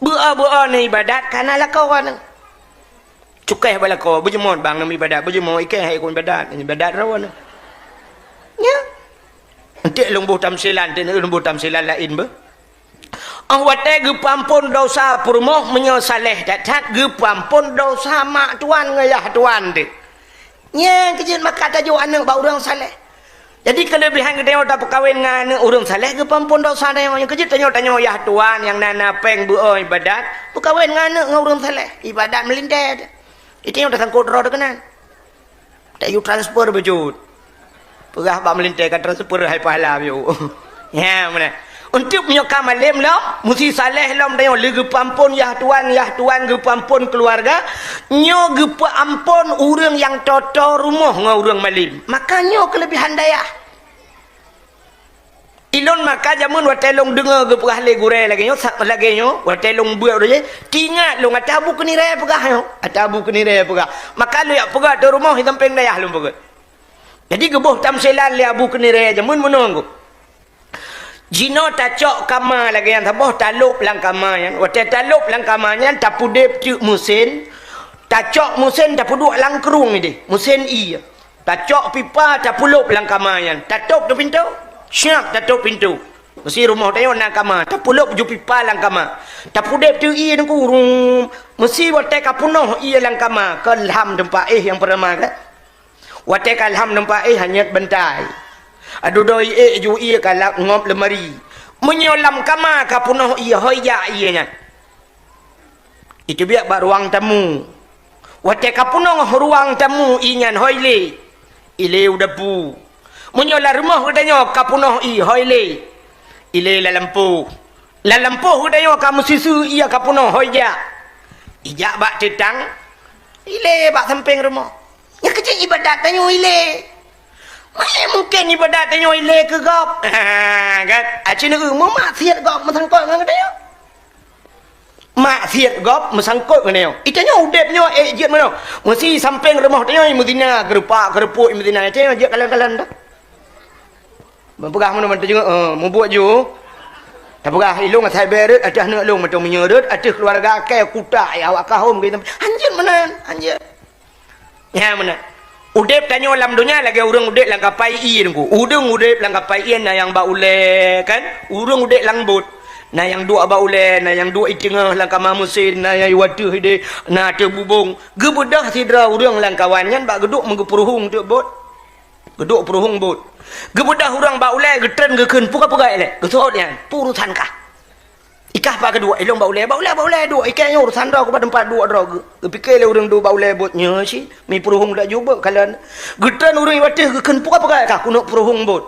Beu-o, beu-o neuibadat ka na lakoe nyan. Cukéh bak lakoe, beujeumoe bang neuibadat, beujeumoe ikéh hai kon ibadat, ibadat droe nyan. Nya. Enteuk lôn boh tamsilan, enteuk lôn boh tamsilan laén beuh. Oh watée geupeuampon desya peurumoh, meunyoe saleh that-that, geupeuampon desya mak tuan ngon yah tuan teuh. Nyang keujeuet maka tajok aneuëk bak ureuëng saleh. Jadi, keulebihan geutanyoe tapeukawen ngon aneuëk ureuëng saleh geupeuampon desya tanyoe. Nyang keujeuet tanyoe, tanyoe yah tuan nyang na, na péng beu-o ibadat, peukawen ngon aneuëk ngon ureuëng saleh, ibadat meulintée. Itanyoe tasangkot droe teuh keunan. Tayue transfer beujeuet. Peugah bak meulintée ka transfer hai pahala yue. Ya, meunan. Untuk meunyoe ka malém lom, musti saleh lom tanyoe, lé geupeuampon yah tuan, yah tuan geupeuampon keuluwarga, nyoe geupeuampon ureuëng nyang toe-toe rumoh ngon ureuëng malém. Maka nyoe keulebihan dayah. Ilôn maka jameun watée lôn deungoe geupeugah lé gurée lagée nyoe, sa-, lagée nyoe, watée lôn beuet roh jih, teuingat lôn ata Abu Keunirée peugah nyoe, ata Abu Keunirée peugah. Maka lôn jak peugah ateueh rumoh, di sampéng dayah lôn peugah. Jadi geuboh tamsilan lé Abu Keunirée jameun meunoe. Jinoe tacok kama lagée nyan saboh, talôb lam kama nyan. Watée talôb lam kama nyan, tapudeb teuk meusén, tacok meusén, tapeuduek lam krueng ideh, meusén ié. Tacok pipa, tapulôb lam kama nyan. Tatôb teuk pintoe, siab tatôb pintoe. Meusé rumoh tanyoe na kama, tapulôb ju pipa lam kama. Tapudeb teuk ié nyan ku, rum. Meusé watée ka peunoh ié lam kama, ka lham teumpat éh nyang peurama ka. Watée ka lham teumpat éh, hanyot bantai. Adudoe ék ju ié ka lap ngop leumari. Meunyoe lam kama ka peunoh ié, hôi jak ié nyan. Iteubiet bak ruang tamu. Watée ka peunoh ruang tamu ié nyan, hôi lé. Ilé u dapu. Meunyoe lam rumoh geutanyoe ka peunoh ié, hôi lé. Ilé lam lampôh. Lam lampôh geutanyoe ka meususu ié ka peunoh, hôi jak. Ijak bak teutang, ilé bak sampéng rumoh. Nyang keucék ibadat tanyoe ilé. Mana mungken ibadat tanyoe ilé keu gob? Ha, kan? Aci neu meumaksiat gob meusangkot ngon geutanyoe. Maksiat gob meusangkot ngon nyoe. Itanyoe udeb nyoe, ék jeuet meunoe. Meusi sampéng rumoh tanyoe meuzina, geurupak, geurupuek meuzina. Itanyoe jeuet kalon-kalon dah. Meupeugah meunoe, meuteujeuet, eh, mubuet ju. Tapeugah, ilôn asai bée rot ateueh aneuk lôn, meuteumiyueb rot ateueh keuluwarga, kée kutak, ya awak kahom, gitu. Hanjeuet meunan, hanjeuet. Nyan meunan. Udeb tanyoe lam donya lagée ureuëng udeb lam kapai ié, Teungku. Ureuëng udeb lam kapai ié na nyang bak ulée, kan? Ureuëng udeb lam bot. Na nyang duek bak ulée, na nyang duek i teungoh lam kama meusén, na nyang i ateueh ideh, na ateueh bubông. Geubeudoh sidroe ureuëng lam kawan nyan bak geuduek meugeupeureuhong teuk bot. Geuduek peureuhong bot. Geubeudoh ureuëng bak ulée, geutreun geukheun, "Peue ka peugah ilée?" Geuseuôt nyan, "Peue urusan kah?" "Ikah pat keuduek?" "Ilôn bak ulée." "Bak ulée, bak ulée duek. Ikée nyoe urusan droe, keubat teumpat duek droe." Geu-, geupike lé ureuëng duek bak ulée bot nyoe cit, mi peureuhong dak jubeuek kalon. Geutreun ureuëng i ateueh geukheun, "Peue ka peugah kah?" "Keuneuk peureuhong bot."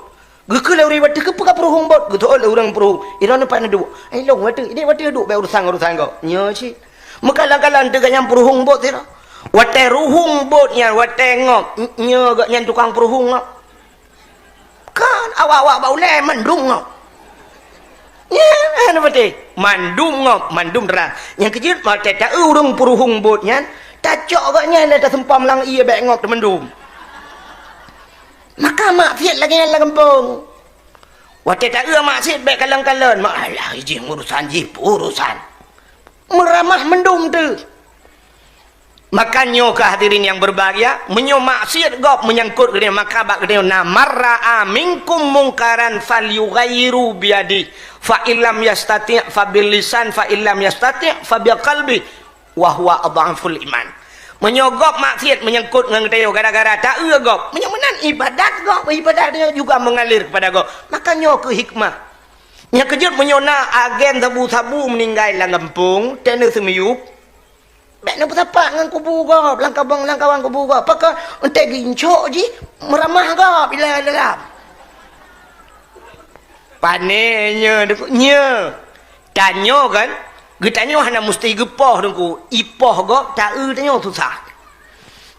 Geukheun lé ureuëng i ateueh, "Keupeue ka peureuhong bot?" Geuseuôt lé ureuëng peureuhong, "Ilôn pat neuduek." "Ilôn watée, ideh watée duek, bék urusan-urusan gob." Nyoe cit. Meukalon-kalon teuka nyang peureuhong bot sidroe. Watée reuhong bot nyan, watée ngop, nyoe gobnyan tukang peureuhong ngop. Kan awak-awak bak ulée mandum ngop. Nyan, hana patéh. Mandum ngop, mandum teurang. Nyang keujeuet, watée taeu ureuëng puruhong bot nyan, tacok gobnyan lé taseumpam lam ié bék ngop teumandum. Maka maksiat lagée nyan lam gampông. Watée taeu maksiat bék kalon-kalon, mak alah jih urusan jih, urusan. Meuramah mandum teuh. Maka nyoe keuh hadirin yang berbahagia, meunyoe maksiat gob menyangkut geutanyoe, maka bak geutanyoe na, "Man ra'a minkum mungkaran falyughayyirhu biyadihi, fa illam yastati' fa bilisan, fa illam yastati' fa biqalbi, wa huwa adhaful iman." Meunyoe gob maksiat menyangkut ngon geutanyoe gara-gara taeu gob, meunyoe meunan ibadat gob, ibadat nyoe juga mengalir kepada gob, maka nyoe keuh hikmah. Nyang keujeuet meunyoe na agen sabu-sabu meuninggai lam gampông, teuh neuseumeuyueb, bék neupeusapat ngon kubu gob, lam kabong, lam kawan kubu gob. Pakon, eunteuk geuincok jih, meuramah gob, ilah dalam. Pane nyoe, Teungku, nyoe. Tanyoe kan, geutanyoe hana musti geupoh, Teungku. Ipoh gob, taeu tanyoe susah.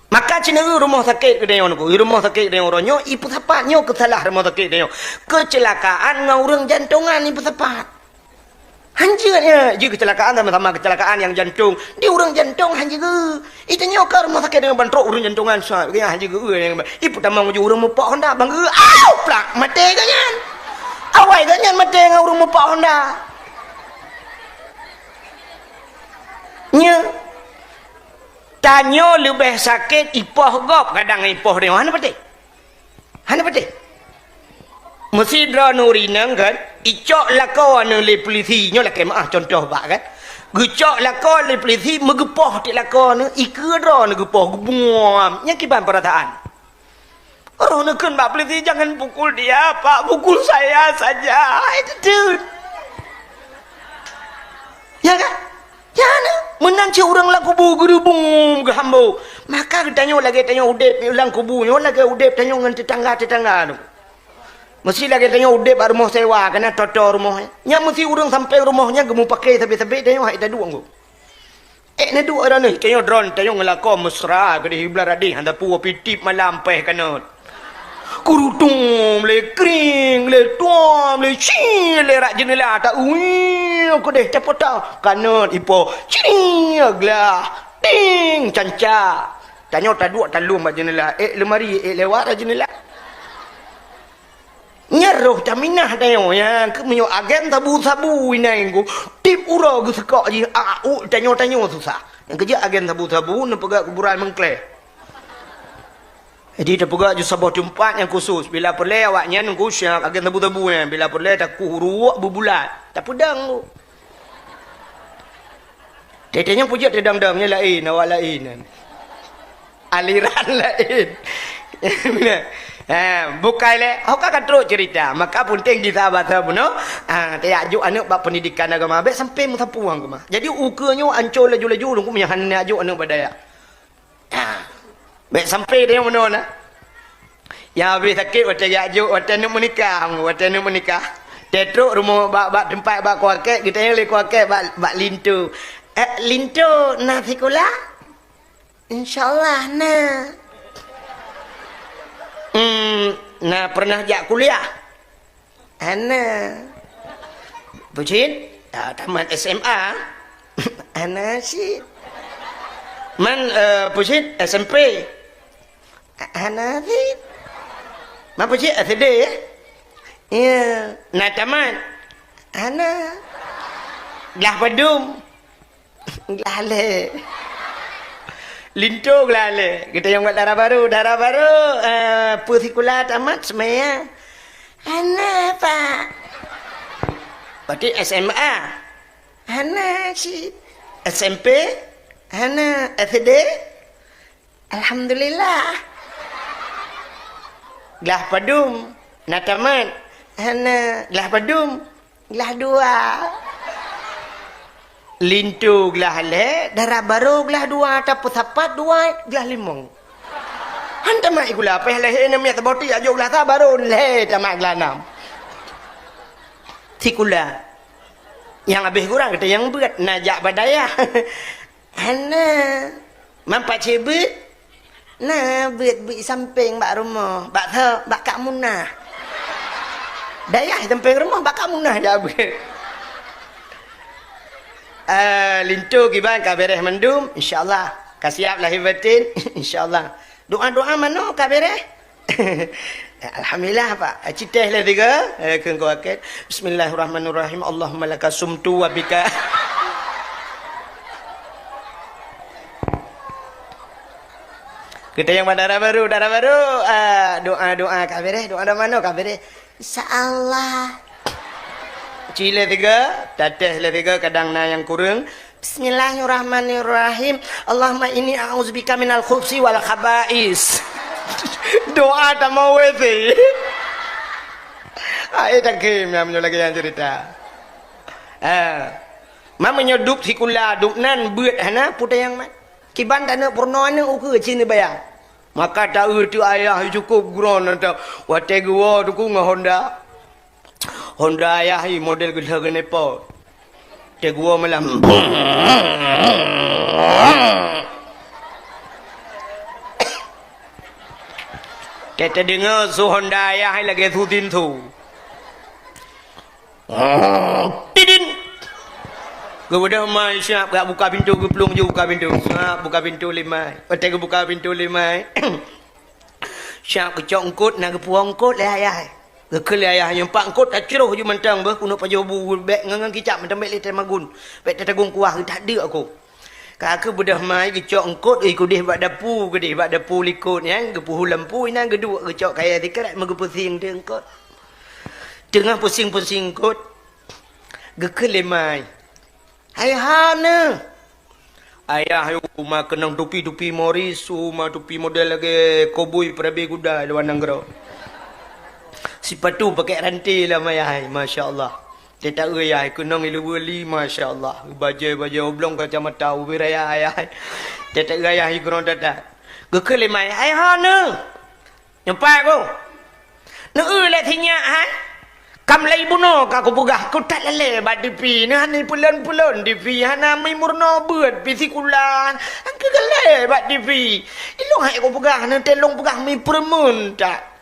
Maka ceuneue rumoh sakét geutanyoe, Teungku. Rumoh sakét geutanyoe uroe nyoe, ipeusapat nyoe keusalah rumoh sakét geutanyoe. Keuceulakaan ngon ureuëng jantongan ipeusapat. Hanjeuet nyan, jih keuceulakaan sama-sama keuceulakaan nyang jantong. Di ureuëng jantong hanjeuet geu. Itanyoe ka rumoh sakét deungon ban trok ureuëng jantongan sa, geuhnyan hanjeuet geu. Ipeutamong ju ureuëng mupok Honda bang geu. Au, plak, maté geuhnyan. Awai geuhnyan maté ngon ureuëng mupok Honda. Nya. Tanyoe leubeh sakét ipoh gob kadang ipoh deungon hana patéh. Hana patéh. Meusidroe nuri nang kan, icok lakoe neu lé peulisi, nyoe lakée meuah contoh bak kan. Geucok lakoe lé peulisi, meugeupoh tiek lakoe neu, ikeue droe neu geupoh, geubuam. Nyang kiban peurasaan. Roh neu kheun bak peulisi, "Jangan pukul dia, Pak, pukul saya saja." Hai teuteuet. Ya kan? Nyan, meunan cit ureuëng lam kubu geurubung geuhambo. Maka geutanyoe lagée tanyoe udeb lam kubu nyoe lagée udeb tanyoe ngon teutangga-teutangga tu. Meusi lagée tanyoe udeb bak rumoh sewa, kana toto rumoh. Nyan meusi ureuëng sampéng rumoh nyan geumupake sabe-sabe tanyoe hai taduek ngon. Ék neuduek droeneuh, tanyoe droen, tanyoe ngeulakon mesra keudeh, hibla radeh, hana peue, pih tieb malam péh kanot. Kurutum lé kring, lé tuam, lé ci, lé rak jeunela ta ui keudeh tapota kanot ipo. Ci glah, ting canca. Tanyoe taduek talom bak jeunela, ék leumari, ék lewat rak jeunela. Nyan roh taminah tanyoe, nyan keuh meunyoe agen sabu-sabu inai ngku, tieb uroe geuseukok jih, a, u, tanyoe-tanyoe susah. Nyang keujeuet agen sabu-sabu neupeugah kuburan meungkleh. Jadi, teupeugah ju saboh teumpat nyang khusos. Bila peureulée awaknyan ngku siab agen sabu-sabu nyan. Bila peureulée takuh uruek beubulat. Tapeudong ngku. Teuh-teuh nyang peujeuet teudong-dong nyan laén, awak laén nyan. Aliran laén. Ha, bukai lé. Ho ka ka trok cerita. Maka peunteng gisa basa bunoe. Ha, tajak jok aneuk bak pendidikan agama. Bék sampai meusapeue agama. Jadi, ukeue nyoe ancô laju-laju, lungku meunyoe hana jok aneuk bak dayah. Ha. Bék sampai tanyoe meunoe na. Nyang habéh sakét watée jak jok, watée aneuk meunikah, watée aneuk meunikah. Teutrok rumoh bak, bak teumpat bak kuakét, geutanyong lé kuakét bak, bak linto. "Eh, linto na sikula?" "Insya Allah na." "Hmm, na pernah jak kuliah?" "Hana." "Peue cit?" "Ah, tamat S M A." "Hana cit." "Man, eh, peue cit?" "S M P." "Hana cit." "Man peue cit?" "S D, ya?" "Ya." "Na tamat?" "Hana." "Glah padum?" "Glah lhée." Linto glah lhée. Geutanyong bak dara barô, "Dara barô, eh, peue sikula tamat seumaya?" "Hana, Pak." "Berarti S M A?" "Hana cit." "S M P?" "Hana." "S D?" "Alhamdulillah." "Glah padum na tamat?" "Hana." "Glah padum?" "Glah dua." Linto glah lhée, dara barô glah dua, tapeusapat dua, glah limong. Han tamat sikula, péh lhée na miet saboh tiek, jak jok glah sa barô lhée tamat glah nam. Sikula. Nyang habéh kurang, geutanyong beuet, na jak bak dayah? "Hana." "Man pacé beuet?" "Na beuet-beuet sampéng bak rumoh." "Bak soe?" "Bak Kak Munah." Dayah sampéng rumoh, bak Kak Munah jak beuet. Eh, linto kiban ka beres mandum, insya Allah. Ka siap lahé batin, insya Allah. Doa-doa manoe ka beres? Alhamdulillah, Pak. Citeh lé tiga, eh, keu engkau akhir. Bismillahirrahmanirrahim. Allahumma laka sumtu wa bika. Kita yang dara baru, dara baru, ah, doa-doa ka beres, doa-doa manoe ka beres. Insya Allah. Ci lé tiga, tateh lé tiga, kadang na nyang kureueng. Bismillahirrahmanirrahim. Allahumma inni a'udzubika minal khubsi wal khaba'is. Doa tamong W C. Ai takhém nyang meunyoe lagée nyang cerita. Ah. Ma meunyoe dub sikula, dub nan beuet hana, peue teuh nyang mat. Kiban taneuk peurunoe aneuk ukeue cit neubaya. Maka taeu teuh ayah cukôp geuron, watée geuwoe teungku ngon Honda. Honda ayah hi model geudah geuneupot. Watée geuwoe malam. Teudeungoe su Honda ayah lagée su tintu. Tidin! Geubeudôh mai siap, geujak buka pintoe, geuplueng ju buka pintoe. Siap buka pintoe lé mai. Watée geubuka pintoe lé mai, siap geucok eungkôt, na geupuwoe eungkôt lé ayah. Geukheun lé ayah nyoe, "Pak, eungkôt tacroh ju mantong beuh, keuneuk pajoh bu, bék ngon, ngon kicap mantong, bék lé tamagun. Bék tatagong kuah, geutak deuk aku." Ka geubeudôh mai, geucok eungkôt, ih, keudeh bak dapu, keudeh bak dapu likôt nyan, geupeuhu lampu inan, geuduek geucok kayée sikarek, meugeupeusieng teuk eungkôt. Teungoh peusieng-peusieng eungkôt, geukheun lé mai, "Hai hana!" Ayah, uma keunong tupi-tupi Morris, uma tupi model lagée koboi peurabe kuda luwa nanggroe. Sipatu pakai ranté lam ayah, masya Allah. Teuta ayah keunong ileue li, masya Allah. Bajée-bajée oblong kacamata ubé raya ayah. Teuta ayah igrong tata. Geukheun lé mai, "Hai hana!" Nyoe pat ku. Neueu lé sinyak hai. Kam lhée bunoe ka kupeugah, kutat lalée bak tipi. Neuhana peulon-peulon tipi, hana meurunoe beuet pi sikula. Angkeu galée bak tipi. Ilong hai kupeugah, neuteulong peugah mi peureumeun tak.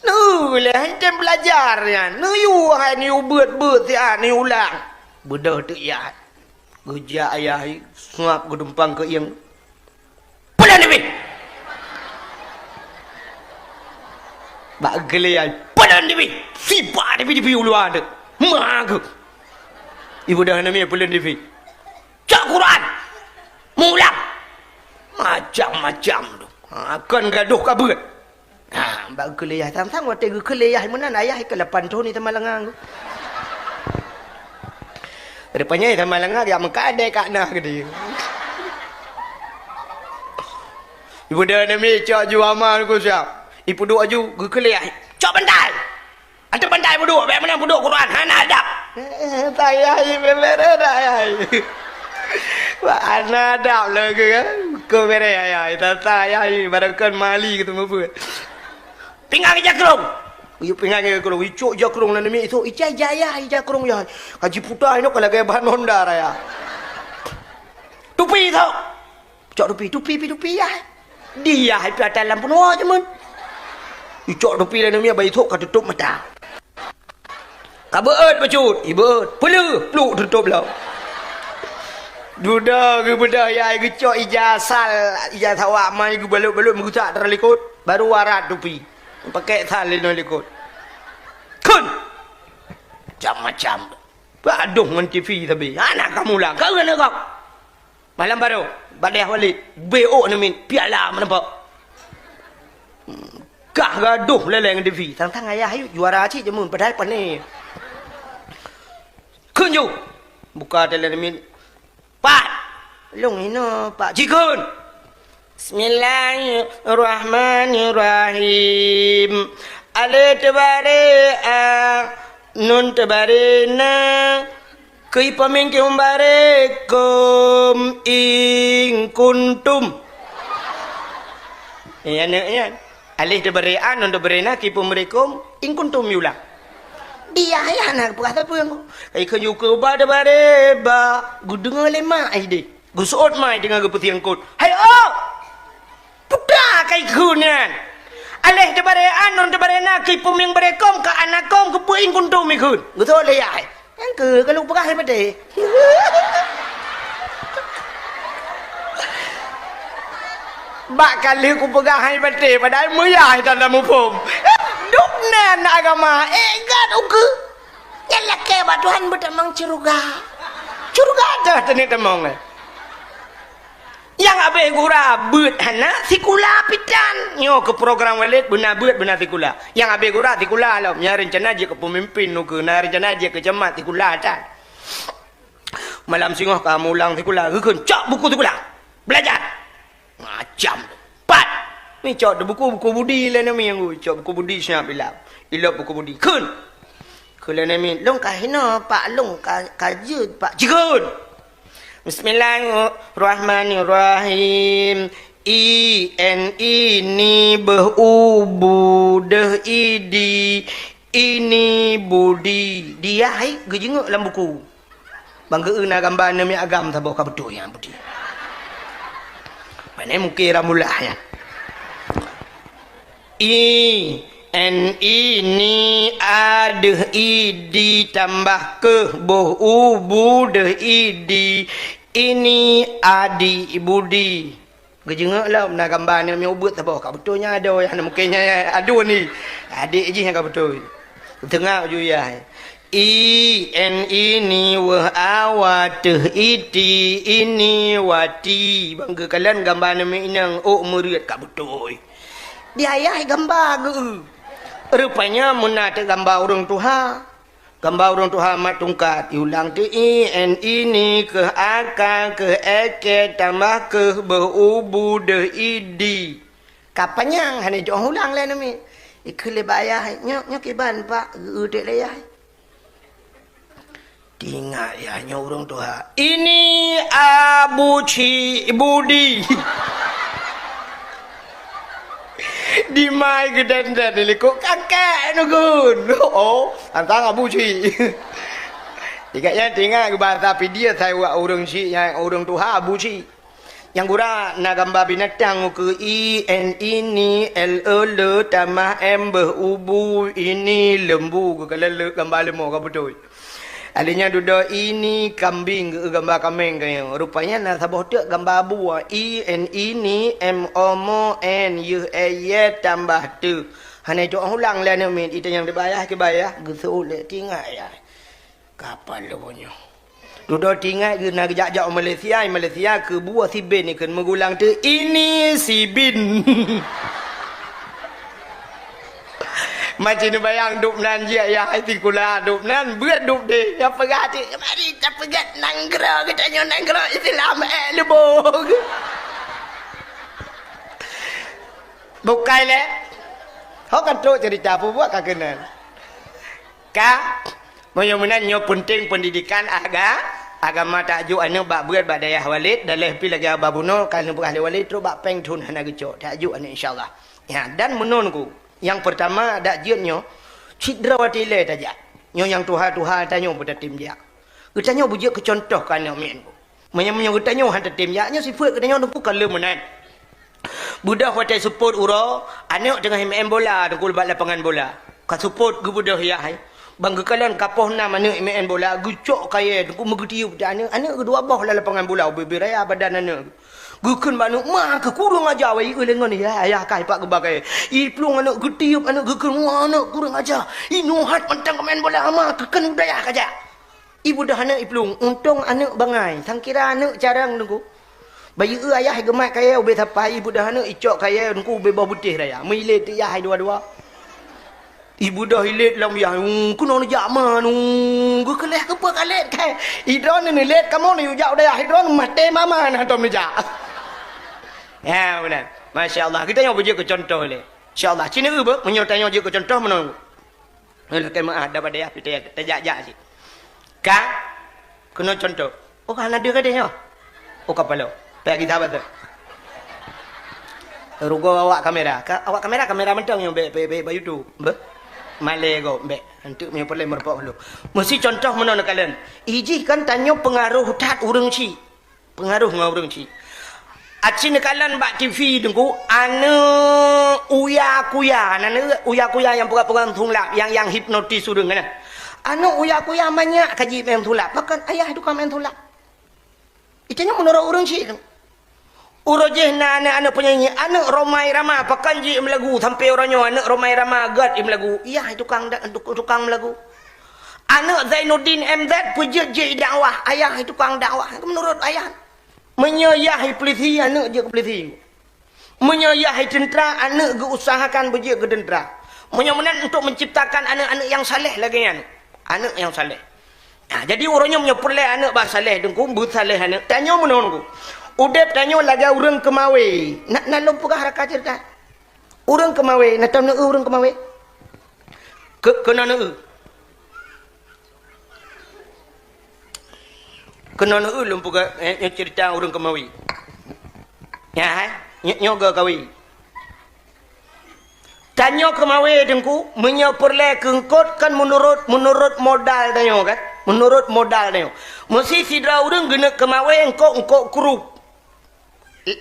Neueu lé hai tem beulajar nyan. Neuyue hai neuyue beuet-beuet siat neuyue ulang. Beudôh teuk yah. Geujak ayah hai, suap geudumpang keu ieng. Peulon dipih! Bak geulée hai, peulon dipih! Sipak dipih-dipih u luwa teuk. Ma geuh! Ibu dah nami peulon dipih. Cok Quran! Mulang! Macam-macam tu. Ha, kon gadoh ka beuet. Ha, bak geukheun lé yah sang-sang watée geukheun lé yah meunan, ayah ka lapan thon di Samalanga. Rupanya Samalanga jak meukat deh kat nah geude. Ibu dah nami cok ju ama ku siap. Ipeuduek aju geukheun lé yah. Cok bantai. Ateueh bantai peuduek, bék meunan peuduek Quran, hana adab. Eh, eh, tayah, eh, bere-bere dah, yah. Wah, hana adab lagée, eh. Keu bere, yah, yah. Tata, yah, yah. Barangkan mali gitu, meupeue. Pingan ija krong. Yu pingan ija krong. Icok ija krong, lalu mi itu, ija, ija, yah, ija krong, yah. Kaji puta, ini kalau gaya bahan Honda, raya. Tupi, itu. Cok tupi, tupi, pi tupi, yah. Di yah, pi atas lampu noa je, mun. Icok tupi lalu mi, abai itu, ka tutup mata. Ka beuet bacut, ibeuet, peuleuh, pluk teutôb lom. Dudoe geubeudôh yah geucok ija sal, ija sawak mai geubalot-balot meugusak tara likot, baru warat tupi. Pakèk sal inoe likot. Kheun! Macam-macam. Bak adoh ngon T V sabe. Hana ka mula, ka keuneuk gob. Malam baroe, bak dayah Walid, B O neumit, piala meuneupok. Kah gadoh leleng T V, sang-sang ayah ayue juara cit jameun, padahai pane. Kheun ju, buka teuleumit. Pat! Lôn inoe, Pak. Jikheun! Bismillahirrahmanirrahim. Alif teubaré a, nun teubaré na, Keu ipeumieng keu baré kôm in kuntum. Eh, aneuk nyan. Alif teubaré a, nun teubaré na, keu ipeubaré kôm in kuntum iulang. Di ayah na geupeugah sapeue ngon. Kai keu nyoe keu ba teubaré ba, geudeungoe lé mak ai deh. Geuseuôt mai teungoh geupeusieng kot. Hai, oh! Putra kai kheun nyan. Alif teubaré a, nun teubaré na, keu ipeumieng baré kôm, keu ana kôm, keu peue in kuntum ikheun. Geuseuôt lé yah. Nyang keu ka lôn peugah hai maté. Bak ka lheueh kupeugah hai baté, padahai meuyah tan muphom. Dum nan agama, eh, gat ukeue. Nyan lakée bak Tuhan beutamong syeuruga. Syeuruga teuh teuneuk tamong, eh. Nyang abéh gura beuet hana sikula pitan. Nyoe keu program Walid beuna beuet beuna sikula. Nyang abéh gura sikula lom. Nyang reuncana jeuet keu peumimpin ukeue, na reuncana jeuet keu camat sikula tan. Malam singoh ka mulang sikula, geukheun, "Cok buku sikula. Belajar." Macam pat. Mi cok buku, buku budi lé nami nyang cok buku budi siap ilap. Ilop buku budi. Kheun. Kheun lé nami, "Lôn ka hinoe, Pak, lôn ka, ka jeuet, Pak." Cikheun. Bismillahirrahmanirrahim. I, en, ini, beuh, u, bu, deuh, idi, ini, budi. Dia hai geujeungok lam buku. Bang geu na gamba aneuk miet agam saboh ka beutôi nyang putih. Pane mungke ramulah nyan. I, en, ini, a, deuh, idi, tambah keuh, boh, u, bu, deuh, idi, ini, adi, budi. Geujeungok lom na gamba aneuk miet ubeut saboh ka beutôi nyan adoe, nyan mungken nyan aduen ni. Adek jih nyang ka beutôi. Teungoh ju yah. I, en, ini, weuh, a, wa, teuh, iti, ini, wati. Bang geukalon gamba aneuk miet inong ôk meureuet ka beutôi. Di ayah gamba geu. Rupanya meuna teuk gamba ureueng tuha. Gamba ureueng tuha mat tungkat, iulang teuh i, en, ini, keuh, a, ka, keuh, e, ke, tambah keuh, beuh, u, bu, deuh, idi. Ka panyang hana jok ulang lé nami. Ikheun lé bak ayah, "Nyoe, nyoe kiban, Pak?" Geu-eu teuk lé yah. Teuingat yah nyoe ureueng tuha. Ini Abu Cik Budi. Dimai geudan-dan di likot kakek neugun. Oh, antang Abu Cik. Ingat nyan teuingat bahasa Pidie sai wak ureueng cik nyang ureueng tuha Abu Cik. Nyang gura na gamba binatang ukeue i, en, ini, el, e, le, tamah, em, beuh, ubu, ini, lembu, geukalon le, gamba leumô ka beutôi. Alèh nyan dudoe ini kambing, geu gamba kameng ka nyoe. Rupanya na saboh teuk gamba abu, i, en, ini, em, o, mo, en, yeuh, e, ye, tambah teuh. Hana jok ulang lé aneuk miet, itanyong di bak ayah, keu bak ayah, geuseuôt lé, teuingat yah. Kapal lôn nyoe. Dudoe teuingat geuh na geujak-jak u Malaysia, i Malaysia keu buah sibin ikheun meugulang teuh ini sibin. Macam neubayang dub nan jih ayah sikula dub nan beuet dub deh. Nyang peugah cit, mari tapeugét nanggroe geutanyoe nanggroe Islam, eh, lubong. Bukai lé. Ho ka trok cerita peubuet ka keunan. Ka, meunyoe meunan nyoe peunteng pendidikan aga-, agama, tajok aneuk bak beuet bak dayah Walid, dan lheuh pih lagèe haba bunoe ka neupeugah lé Walid trok bak péng thon hana geucok, tajok aneuk insya Allah. Ya, dan meunoe ku, nyang peurtama dak jeuet nyoe, cit droe watèe ilèe tajak. Nyoe nyang tuha-tuha tanyoe beutatem jak. Geutanyoe beujeuet keu cuntoh keu aneuk miet ku. Meunyoe, meunyoe geutanyoe han tatem jak, nyoe sifeuet geutanyoe teungku ka lheueh meunan. Beudôh watèe seupôt uroe, aneuk teungoh imeu'en bola teungku bak lapangan bola. Ka seupôt geubeudôh yah hai. Bang geukalon ka poh nam aneuk imeu'en bola, geucok kayèe teungku meugeutiyeub di aneuk, aneuk geudua boh lam lapangan bola ubé-bé raya badan aneuk. Geukheun bak aneuk, "Ma keuh kureueng aja, wai eu lé ngon yah, yah kai pak geuba kayèe." Iplueng aneuk geutiyeub aneuk geukheun, "Wah aneuk kureueng aja. Inoe hat mantong meu'en bola ma keuh kheun u dayah kajak." Ibeudôh aneuk iplueng, untông aneuk bangai, sangkira aneuk carông teungku. Bayeue ayah geumat kayèe ubé sapai, ibeudôh aneuk icok kayèe teungku ubé boh beutéh raya. Meuilét yah hai dua-dua. Ibeudôh ilét lom yah, "Uu, keunoe neujak ma nu, geukeuleh keupeue ka lét kai. Idroeneuh neulét kamoe neujak u dayah idroeneuh maté mama na tom neujak." Ya, beuna. Masya Allah, geutanyoe beujeuet keu cuntoh lé. Insya Allah, ci neueu beuh, meunyoe tanyoe jeuet keu cuntoh meunoe. Nyoe lakèe meu'ah daripada yah pih tajak-jak cit. Ka keunoe cuntoh. Oh, hana deuh gadeh nyoe. Oh, kapalo. Payah gita bateue. Rugoe awak kamera. Ka, awak kamera, kamera mantong nyoe bèk, bèk, bèk bak YouTube. Beuh. Malèe gob bèk. Anteuk meunyoe peureulèe meurumpok lom. Meusi cuntoh meunoe neukalon. Ijih kan tanyoe peungaroh that ureueng chik. Peungaroh ngon ureueng chik. Aci neukalon bak TV teungku, aneuk Uya Kuya, aneuk Uya Kuya nyang peugah-peugah sulap, nyang, nyang hipnotis ureueng nyan. Aneuk Uya Kuya manyak ka jimeu'en sulap, bahkan ayah tukang meu'en sulap. Itanyoe meunurot ureueng chik teungku. Uroe jih na aneuk-aneuk penyanyi, aneuk Rhoma Irama, pakon jih meulagu sampai uroe nyoe, aneuk Rhoma Irama gét meulagu. Yah tukang da-, tuk-, tukang meulagu. Aneuk Zainuddin M Z peujeuet jih dakwah, ayah tukang dakwah, meunurot ayah. Meunyoe yah polisi, aneuk jeuet keu polisi. Meunyoe yah teuntra, aneuk geuusahakan beujeuet keu teuntra. Meunyoe meunan untuk menciptakan aneuk-aneuk nyang saleh lagée nyan. Aneuk nyang saleh. Nah, jadi uroe nyoe meunyoe peureulée aneuk bak saleh teungku, beusaleh aneuk. Tanyoe meunoe teungku. Udeb tanyoe lagée ureuëng keumawe. Na, na lôn peugah raka ceurita. Ureuëng keumawe, na tom neueu ureuëng keumawe? Keu-, keunoe neueu. Keunoe neueu lôn peugah, eh, nyoe ceurita ureuëng keumawe. Ya, eh? Nyoe, nyoe geukawe. Tanyoe keumawe teungku, meunyoe peureulée keu eungkot kan meunurot, meunurot modal tanyoe kan? Meunurot modal tanyoe. Meusi sidroe ureuëng geuneuk keumawe eungkot-eungkot krup.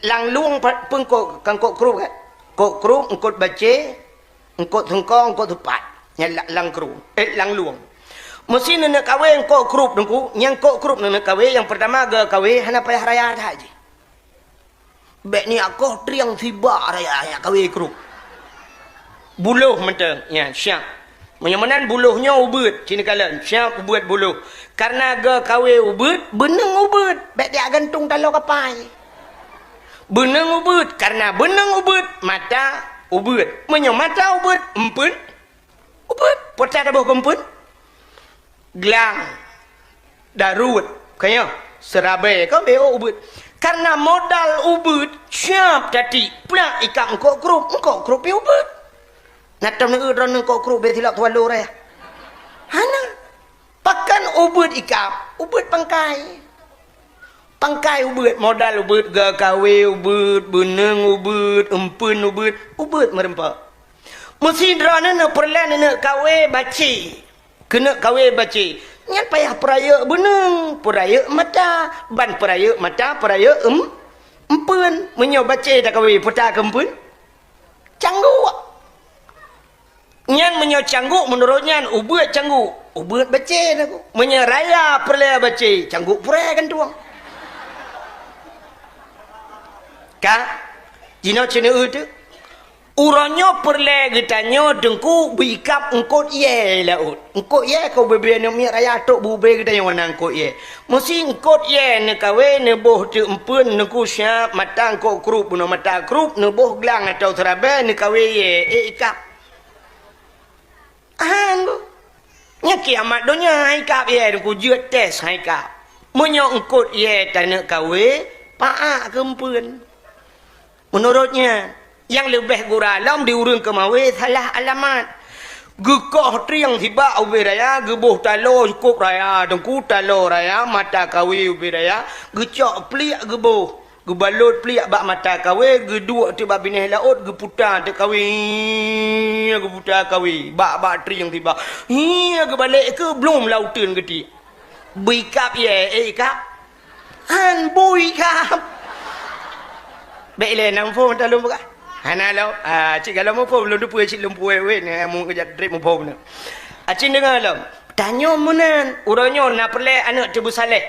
Lang lueng pa-, peungkot, kan eungkot krup kan? Eungkot krup, eungkot bacé, eungkot seungko, eungkot seupat. Nyan la-, lang krup, eh, lang lueng. Meusi neuneuk kawé eungkot krup teungku, nyang eungkot krup neuneuk kawé, nyang peurtama geukawe hana payah raya that jih. Bék niyak koh trieng sibak raya, nyak kawé krup. Buloh mantong, ya, siap. Meunyoe meunan buloh nyoe ubeuet, sini kalon, siap ubeuet buloh. Karena geukawe ubeuet, beuneueng ubeuet, bék tiak gantung taloe kapai. Beuneueng ubeuet, karena beuneueng ubeuet, mata ubeuet. Meunyoe mata ubeuet, eumpeuen ubeuet. Peue taboh keu eumpeuen? Glang, daruet, kayah, seurabe, ka bék ubeuet. Karena modal ubeuet, siap tatiek, plak ikab eungkot krup, eungkot krup pih ubeuet. Na tom neueu droeneuh eungkot krup bék silap tuwalo raya? Hana. Pakon ubeuet ikab, ubeuet pangkai. Pangkai ubeuet, modal ubeuet, geukawe ubeuet, beuneueng ubeuet, eumpeuen ubeuet, ubeuet meureumpok. Meusi droeneuh peureulée neuneuk kawé bacé. Keuneuk kawé bacé. Nyan payah peurayeuk beuneueng, peurayeuk mata, ban peurayeuk mata, peurayeuk eum-, eumpeuen. Meunyoe bacé takawé, peue takeu eumpeuen? Cangguk. Nyan meunyoe cangguk, meunurot nyan, ubeuet cangguk, ubeuet bacé takeu. Meunyoe raya peureulée bacé, cangguk purée gantueng. Ka? Jinoe ceuneueu teuh. Uroe nyoe peureulée geutanyoe teungku beuikab eungkot yée laôt. Eungkot yée ka ubé-bé aneuk miet raya trok beu-ubé geutanyoe na eungkot yée. Meusi eungkot yée neukawé neuboh teuk eumpeuen neukeu siab mata eungkot krup bunoe mata krup neuboh glang atau seurabe neukawé yée ék ikab. Hán bu. Nyan kiamat donya hai kab yée teungku jeuet tes hai kab. Meunyoe eungkot yée taneuk kawé, paak keu eumpeuen. Meunurot nyan, nyang leubeh gura lom di ureuëng keumawé salah alamat. Geukoh trieng sibak ubé raya, geuboh taloe cukôp raya, teungku taloe raya, mata kawé ubé raya, geucok pliek geuboh, geubalot pliek bak mata kawé, geuduek teuk bak binéh laôt, geuputa teuk kawé, geuputa kawé, bak-bak trieng sibak. Hi, geubalek keu blom lauteuen geutiek. Bui kab yée, ék kab. Hán bui kab. Bék ilée na muphom ata lôn peugah. Hana lom. Ah, cit galom muphom lôn teupeue cit lôn puwet wét nyan amu keujak trép muphom nyan. Acit deungoe lom. Tanyoe meunan, uroe nyoe na peureulée aneuk teubeusaleh.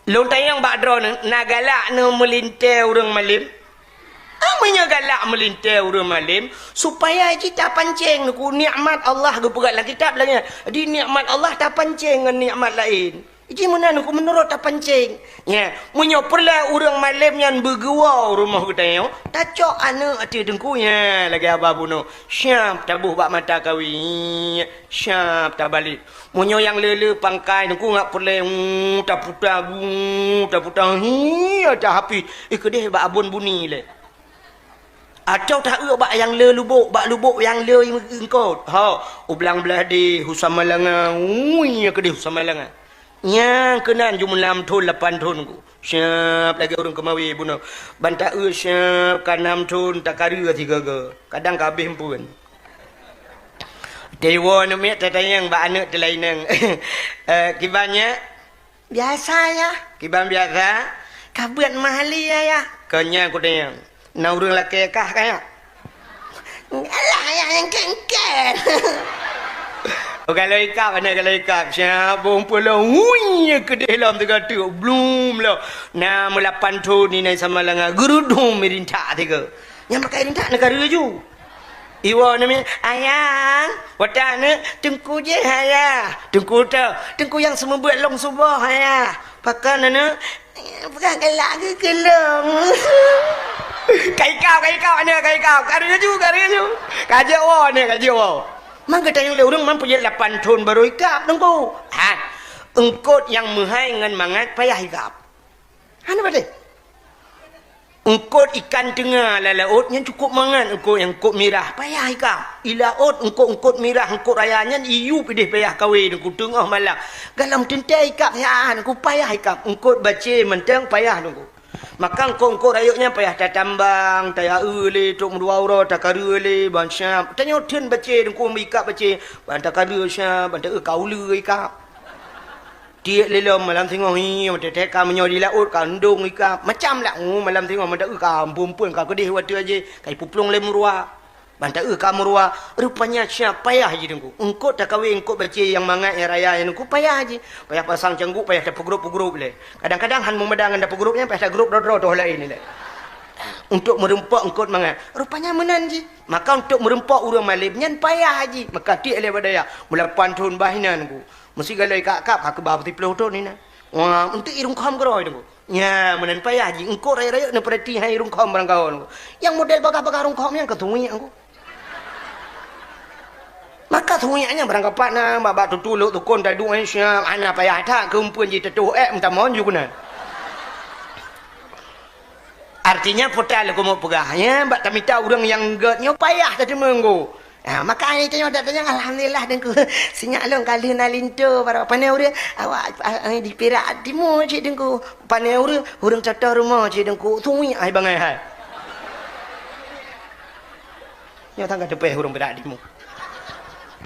Lôn tanyong bak droeneuh, na galak neuh meulintée ureuëng malém? Ah, meunyoe galak meulintée ureuëng malém, supaya jih tapancéng neukeu nikmat Allah geupeugah lam kitab lagée nyan. Di nikmat Allah tapancéng ngon nikmat laén. Jih meunan neukeu meunurot tapancéng. Nya, meunyoe peureulée ureuëng malém nyan beugeuwoe u rumoh geutanyoe, tacok aneuk ateueh teungku nya lagée haba bunoe. Siab taboh bak mata kawé. Siab tabalek. Meunyoe nyang le-le pangkai teungku ngat peureulée, hmm, taputa gu, taputa hi, tahapi. Eh, keudeh bak abon buni lé. Atawa taeu bak nyang le lubok, bak lubok nyang le eungkot. Ha, u blang blah deh, u Samalanga. Ui, keudeh u Samalanga. Nyang keunan jumeulam thon lapan thon ku. Siab lagée ureuëng keumawé bunoe. Ban taeu siab ka nam thon, takareu sigaga. Kadang ka habéh eumpeuen. Teuwoe aneuk miet tatanyong bak aneuk teulaineng. Eh, kiban nyak? Biasa, Yah. Kiban biasa? Ka beuet meuhali, Yah. Kon nyan kutanyong. Na ureuëng lakée kah, ka, Yah? Alah, Yah, nyang kén-kén. Galak ikab, aneuk galak ikab. Siap, bong pulo, wui, keudeh lom tiga tuk, blum lom. Na meulapan thon ni nai sama langa, geurudum meurintak tiga. Nyang pakai rintak neugara ju. Iwoe namiet, "Ayang, watèe aneuk, teungku jih, Ayah." Teungku teu, "Teungku nyang seumeubeuet lôn suboh, Ayah." Pakon aneuk, "Peugah galak geukeulong." Ka ikab, ka ikab, aneuk, ka ikab. Ka laju, ka laju. Ka jeuet woe, aneuk, ka jeuet woe. Man geutanyong lé ureueng man peujeuet lapan thon barô ikab, Teungku. Ha, eungkôt nyang meuhai ngon mangat payah ikab. Hana padé. Eungkôt ikan teunga lam laôt nyan cukôp mangat, eungkôt nyang eungkôt mirah, payah ikab. I laôt eungkôt-eungkôt mirah, eungkôt raya nyan iyup ideh payah kawé Teungku teungoh malam. Galom teuntèe ikab siat Teungku, payah ikab. Eungkôt bacé mantong payah Teungku. Maka eungkôt-eungkôt rayeuk nyan payah tatambang, tayaeu lé, trok meudua uroe, takareu lé, ban siap. Tanyoe theun bacé Teungku, meuikab bacé, ban takareu siap, ban taeu ka uleue ikab. Tiek lé lom malam singoh, hi, teutek ka meunyoe di laôt ka eundong ikab. Macam lah, oh, malam singoh meuda ka ampôn-ampôn ka keudeh watèe jih, ka ipeuplueng lé meuruwa. Ban taeu ka meuruwa, rupanya siap payah jih Teungku. Eungkôt takawé, eungkôt bacé nyang mangat, nyang raya nyan Teungku payah jih. Payah pasang cangguk, payah tapeugrôp-peugrôp lé. Kadang-kadang han meumada ngon tapeugrôp nyan, payah tagrôp droe-droe toh laén lé. Untuk meureumpok eungkôt mangat. Rupanya meunan jih. Maka untuk meureumpok ureueng malém nyan payah jih. Maka tiek lé bak dayah. Meulapan thon bah inan Teungku. Meusi galak ikab-kab ka keuba siplôh thon inan. Wah, untuk i rungkhom keudroe Teungku. Nya, meunan payah jih. Eungkôt rayeuk-rayeuk neupeurati hai i rungkhom barangkaho Teungku. Nyang model bagaih-bagaih rungkhom nyan ka suwiek Teungku. Maka suwiek nyan barangkapat na, bak-bak tutulok tukon taduek nyan siap, hana payah that keu eumpeuen jiteutoh ék meutamon ju keunan. Artinya, peue ta lôn keumeung peugah, nya, bak tamita ureueng nyang gèt nyoe payah tateumeung Teungku. Ha, maka ai tanyoe dak tanyong, alhamdulillah Teungku. Sinyak lôn ka lheueh na linto baroe. Pane ureueng, awak, ah, ah, di Perak Timur cit Teungku. Pane ureueng, ureueng Soe Toh rumoh cit Teungku. Suwiek ai bangai hai. Nyoe tangga teupeh ureueng Perak Timur.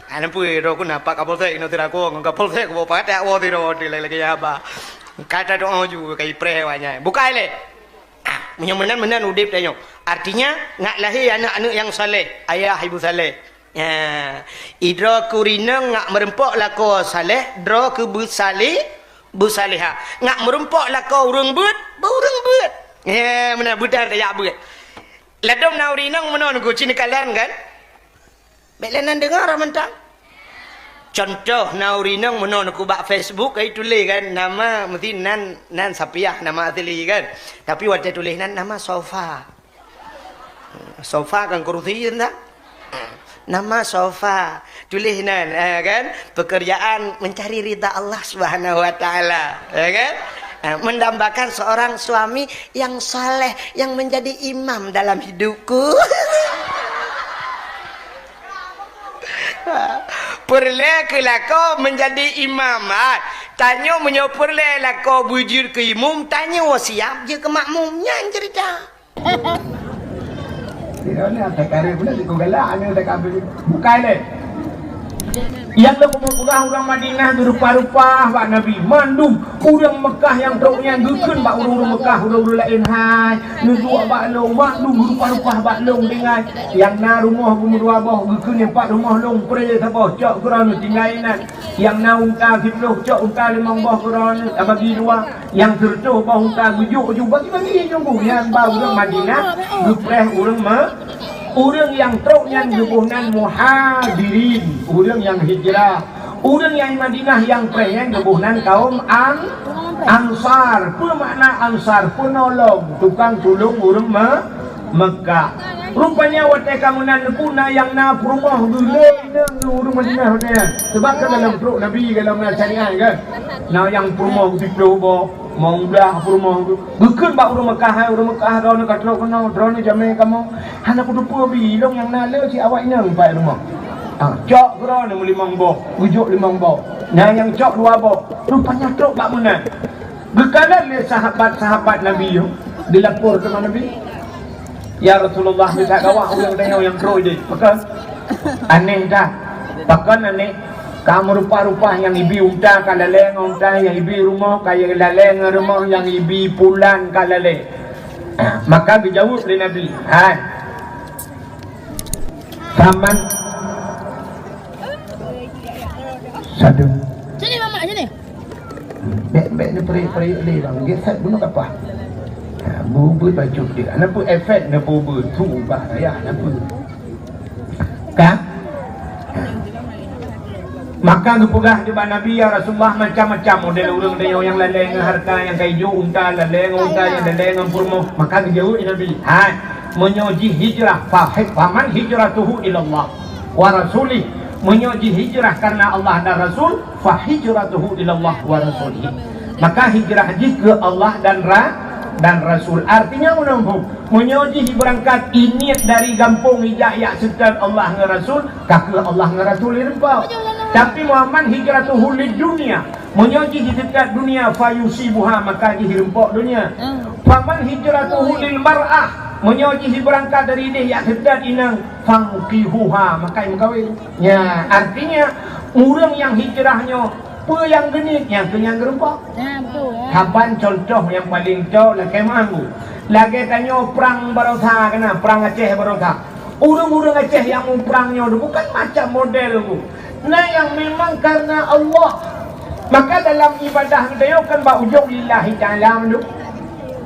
Ana pui ro ku na Pak Kapolsek inoe sira ku ngon Kapolsek ku pakat woe sira di lagi haba. Kata doa ju kai preh wanya. Bukai lé. Ah, meunyoe meunan-meunan udép tanyoe. Artinya, nak lahé aneuk-aneuk nyang saleh, ayah ibu saleh. Ya, idroe keu ureueng inong ngak meureumpok lakoe saleh, droe keu beusaleh, beusalehah. Ngak meureumpok lakoe ureueng beuet, beu ureueng beuet. Ya, meunan beudar tajak beuet. Ladôm na ureueng inong meunoe Teungku, ci neukalon kan? Bèk lé nan deungoe mantong. Cuntoh na ureueng inong meunoe Teungku bak Facebook, ai tuléh kan, nama meusti nan, nan Sapiah nama asli kan. Tapi watèe tuléh nan nama Sofa. Sofa kan kursi entah. Nama Sofa. Tuléh nan, eh, kan? Pekerjaan mencari ridha Allah Subhanahu wa Ta'ala, ya kan? Eh, mendambakan seorang suami yang saleh, yang menjadi imam dalam hidupku. Peureulèe keu lakoe meunjadi imam, ha. Tanyoe meunyoe peureulèe lakoe beujeuet keu imum, tanyoe siab jeuet keu makmum. Nyan ceurita. Bukai lé. Nyang lôn keumeung peugah ureueng Madinah geurupa-rupa bak Nabi. Mandum ureueng Meukah nyang trok nyan geukheun bak ureueng-ureueng Meukah, ureueng-ureueng laén hai. Neuduek bak lôn, mandum geurupa-rupa bak lôn tinggai. Nyang na rumoh geumeudua boh geukheun nyan pat rumoh lôn pré saboh, cok keudroe neutinggai inan. Nyang na unta siplôh, cok unta limong boh keudroe neubagi dua. Nyang sireutôh boh unta geujok ju bagi-bagi nyang bu. Nyan ba ureueng Madinah geupreh ureueng Me-, ureueng nyang trok nyan geuboh nan Muhajirin, ureueng nyang hijrah. Ureueng nyang Madinah nyang preh nyan geuboh nan kaum An-, Ansar. Peue makna Ansar? Peunolong, tukang tulông ureueng Me-, Meukah. Rupanya watèe ka meunan Teungku na nyang na peurumoh geulheueh inong ureueng Madinah watèe nyan. Sabab kan dalam trok Nabi, dalam na syariat kan. Na nyang peurumoh siplôh boh, limong blah peurumoh. Geukheun bak ureueng Meukah, hai ureueng Meukah, droeneuh ka trok keunoe, droeneuh jamèe kamoe. Hana kuteupeu bi, ilông nyang na le cit awak inong bak rumoh. Ah, cok keudroe neumeulimong boh, geujok limong boh. Na nyang cok dua boh. Rupanya trok bak meunan. Geukalon lé sahabat-sahabat Nabi nyoe, geulapor keu Nabi, "Ya Rasulullah, mita gawah ureueng tanyoe nyang trok ideh." Pakon? Aneh that. Pakon aneh? Ka meurupa-rupa nyang ibi unta ka lalè ngon unta, nyang ibi rumoh ka lalè ngon rumoh, nyang ibi pulan ka lalè. Maka geujaweueb lé Nabi, "Hai, paman." Satu. Sini, Mamak, sini. Bèk, bèk neupeureuek-peureuek lé, bang. Gesat bunoe kapah. Ha, bubeuet bacut dia. Napa efek neupeubeuet? Tu ubah raya, napa? Ka? Maka geupeugah di bak Nabi, "Ya Rasulullah, macam-macam model ureueng tanyoe nyang lalée ngon hareuta nyang ka ijo, unta lalée ngon unta nyang lalée ngon peurumoh." Maka geujaweueb Nabi, "Hai, meunyoe jih hijrah, fa-, faman hijratuhu ilallah wa rasulih." Meunyoe jih hijrah karena Allah dan Rasul, fa hijratuhu ilallah wa rasulih. Maka hijrah jih keu Allah dan ra-, dan Rasul. Artinya, meunyoe, meunyoe jih berangkat iniet dari gampông ijak yak seutôt Allah ngon Rasul, ka keu Allah ngon Rasul ireumpok. Tapi, "Wa man hijratuhu lid dunya." Meunyoe jih jiseutôt dunia, fa yusibuha, maka jih ireumpok dunia. Faman hijratuhu lil mar'ah. Meunyoe jih berangkat dari ideh yak seutôt inong, fankihuha, maka imeukawen. Nya, artinya, ureueng nyang hijrah nyoe, peue nyang geuniet, nyan keuh nyang geureumpok. Nah, betul, ya. Saban contoh nyang paleng toe lakée meu'ah. Lagée tanyoe prang baroesa keunan, prang Aceh baroesa. Ureueng-ureueng Aceh nyang muprang nyoe bukan macam model tu. Na nyang memang karena Allah. Maka dalam ibadah geutanyoe kan bak ujong lillahi ta'ala mandum.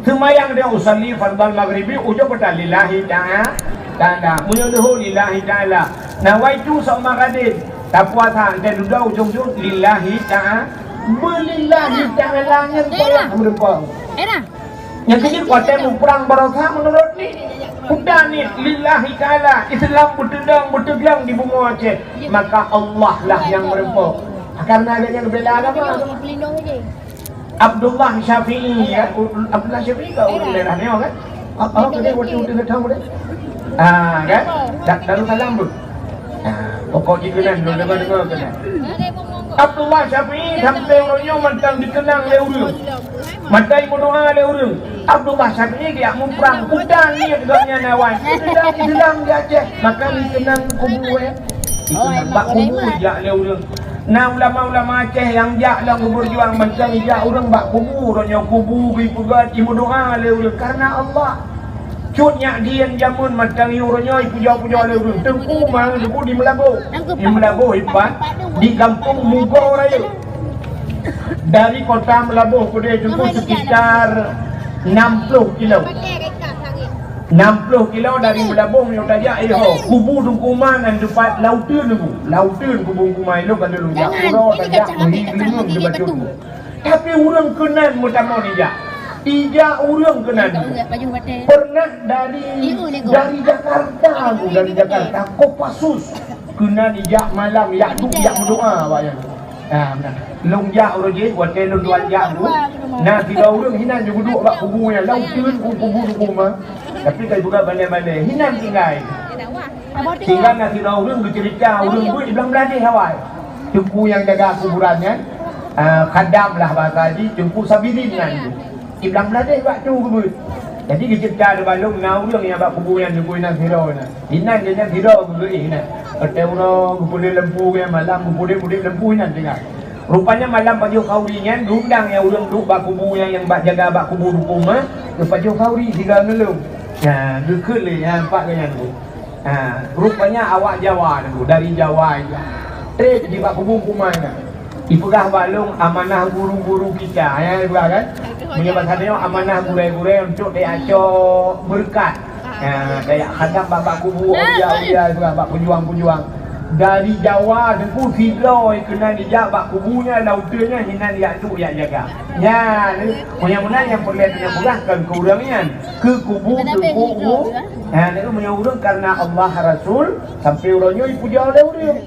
Seumayang dia usalli fardal maghribi, ujong keuta lillahi ta'a-, ta'ala. Meunyoe leuhô lillahi ta'ala. Nawaitu sauma ghadin. Tapuasa, entah dudoe ujong-ujong lillahi ta'a-, beulillahi ta'ala nyan tolak meureumpok. Nyang keujeuet watée muprang baroesa meunurot ni. Udah ni lillahi ta'ala, Islam beuteudong, beuteudong di bumoe Aceh. Maka Allah lah nyang meureumpok. Karena ada nyang bela agama. Abdullah Syafi'i, ya, Abdullah Syafi'i ka ureueng daerah nyoe kan? Ah, ah, keunan waktu teuh datang udah. Ah, kan? Da-, Darussalam tu. Ah, pokok jih keunan, lu dengar-dengar keunan. Abdullah Syafi'i sampai uroe nyoe mantong dikeunang lé ureueng. Mantong meudoa lé ureueng. Abdullah Syafi'i geujak muprang, udah ni gobnyan awai. Udah Islam di Aceh, maka dikeunang kubu, eh. Dikeunang bak kubu jak lé ureueng. Na ulama-ulama Aceh nyang jak lom geubeujuang mantong ijak ureueng bak kubu, uroe nyoe kubu geupeugöt, imeudoa lé ureueng karena Allah. Cut nyak dien jameun mantong uroe nyoe ipujoe-pujoe lé ureueng. Teungku ma, Teungku di Meulaboh. Di Meulaboh ipat, di gampông Mugo Raya. Dari kota Meulaboh keudeh Teungku sekitar enam puluh kilo. Enam puluh kilo dari Meulaboh meunyoe tajak, eh, ho, kubu Teungku Ma nan teupat lauteun Teungku. Lauteun kubu Teungku Ma, ilong ka lôn jak uroe tajak meuhi geuleungeung teubacut. Tapi ureueng keunan meutamong ijak. Ijak ureueng keunan. Pernah dari, dari Jakarta Teungku, dari Jakarta, Kopassus. Keunan ijak malam, ijak duek, ijak meudoa awak nyan. Ah, meunan. Lôn jak uroe jih, watée lôn tuan jak tu, na sidroe ureueng hinan jeuet duek bak kubu nyan, lauteun ku-, kubu Teungku Ma. Tapi ka ipeugah balée-balée, hinan tinggai. Tinggai na sidroe ureueng geuceurita, ureueng beuet di Blang Bladeh awai. Teungku nyang jaga kuburan nyan, ah, khadam lah bahasa jih, Teungku Sabirin nan tu. Di Blang Bladeh bak tu geubeuet. Jadi geuceurita di balong na ureueng nyang bak kubu nyan, Teungku, inan sidroe nyan. Inan geuh nyan sidroe geuh inan. Watée uroe geupeudeh lampu nyan malam, geupeudeh-peudeh lampu inan tinggai. Rupanya malam pajoh khauri nyan, diundang nyang ureueng duek bak kubu nyan, nyang bak jaga bak kubu Teungku Ma, geupajoh khauri sigoe ngon lôn. Nyan, geukheun lé nyan, nampak geuh nyan tu. Ha, rupanya awak Jawa tu, dari Jawa ija. Trép jibak kubu Teungku Ma nyan. Ipeugah bak lôn amanah guru-guru kita, ya, ipeugah kan? Meunyoe basa tanyoe amanah gurée-gurée untuk tajak cok beureukat. Ha, tajak khadam bak, bak kubu aulia-aulia, ipeugah bak peujuang-peujuang. Dari Jawa Teungku sidroe keunan ijak bak kubu nyan, lauteun nyan hinan ijak duek ijak jaga. Nyan, meunyoe meunan nyang peureulée tanyoe peugah kon keu ureueng nyan, keu kubu Teungku. Ha, nyan meunyoe ureueng karena Allah Rasul, sampai uroe nyoe ipuja lé ureueng.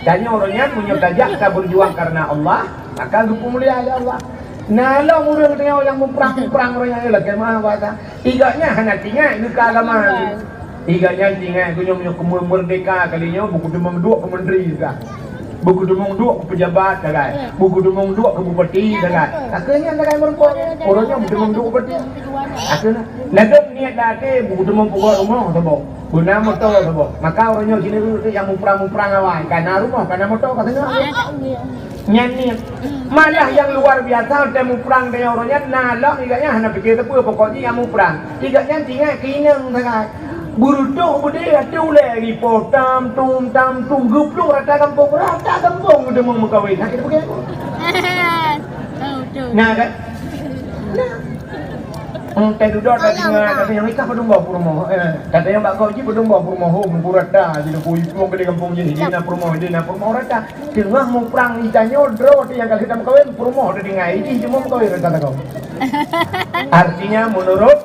Tanyoe uroe nyan meunyoe tajak tabeujuang karena Allah, maka geupeumulia lé Allah. Na lom ureueng tanyoe nyang muprang-muprang uroe nyan, lakée meu'ah bahasa. Igak nyan hana teuingat keu agama. Igak nyan teuingat keu nyoe meunyoe keumeurdeka kali nyoe, bukeuteumong duek keu menteri ka. Bukeuteumong duek keu pejabat sagai. Bukeuteumong duek keu bupati sagai. Ka keuh nyan sagai meureumpok. Uroe nyoe bukeuteumong duek bupati. Ka keuh na. Ladôm niet lam até bukeuteumong peugöt rumoh saboh. Beuna moto saboh. Maka uroe nyoe sineuk nyang muprang-muprang awai. Ka na rumoh, ka na moto, ka singoh. Nyan niet. Malah nyang luar biasa, watée muprang tanyoe uroe nyan, na lom igak nyan hana pike sapeue, pokok jih nyang muprang. Igak nyan teuingat keu inong sagai. Beureutoh beudé ateueh ulèe, ripo tam tum tam tum, geuplueng rata gampông, rata gampông geuteumé meukawen. Nah, kita pakai. Betul. Nah, kan? Nah. Hmm, teuh dudoe tadi ngon kata nyang ikah padum boh peurumoh. Eh, kata nyang bak kau jih padum boh peurumoh, oh, meukurata jih, pui pulang ke gampông jih, jih na peurumoh, jih na peurumoh rata. Teungoh muprang di tanyoe droe teuh nyang ka geutam kawin, peurumoh teuh tinggai, jih cuma meukawen rata kau. Artinya menurut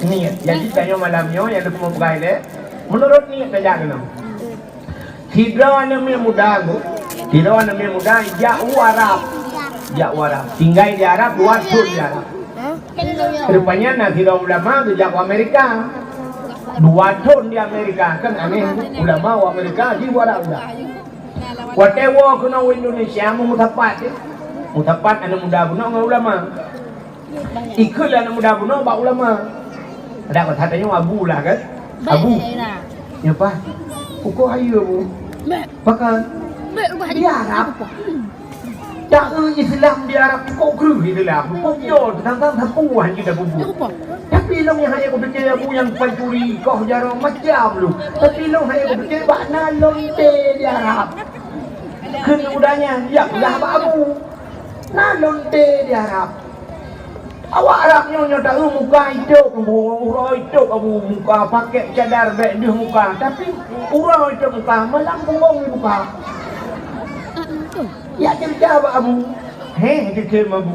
niat. Jadi tanyoe malam nyoe nyang leupeue peugah lé, menurut niat saja keunoe. Sidroe aneuk miet muda tu, sidroe aneuk miet muda jak u Arab. Jak u Arab. Tinggai di Arab, dua thon di Arab. Rupanya na sidroe ulama geujak u Amerika. Dua thon di Amerika, kan aneh, ulama u Amerika, di u Arab dah. Watèe woe keunoe u Indonesia, meusapat, eh. Meusapat aneuk muda bunoe ngon ulama. Ikheun lé aneuk muda bunoe bak ulama. Adak masa tanyoe abu lah kan? Abu. Nyoe paih. Ukoe hayeue, Bu. Pakon? Di Arab. Taeu Islam di Arab, kok kreueh Islam. Kok yo, teuntang sapeue han kita bubu. Tapi lôn nyang hana kupike abu nyang pancuri, koh jaroe macam lu. Tapi lôn hana kupike bak na lonte di Arab. Kheun muda nyan, ya, peugah bak abu. Na lonte di Arab. Awak Arab nyoe, nyoe taeu muka itôk, uroe itôk abu, muka pakèk cadar bèk deuh muka, tapi uroe itôk muka, malam punggong dibuka. Ya cerita bak abu. Heh, keukeue abu.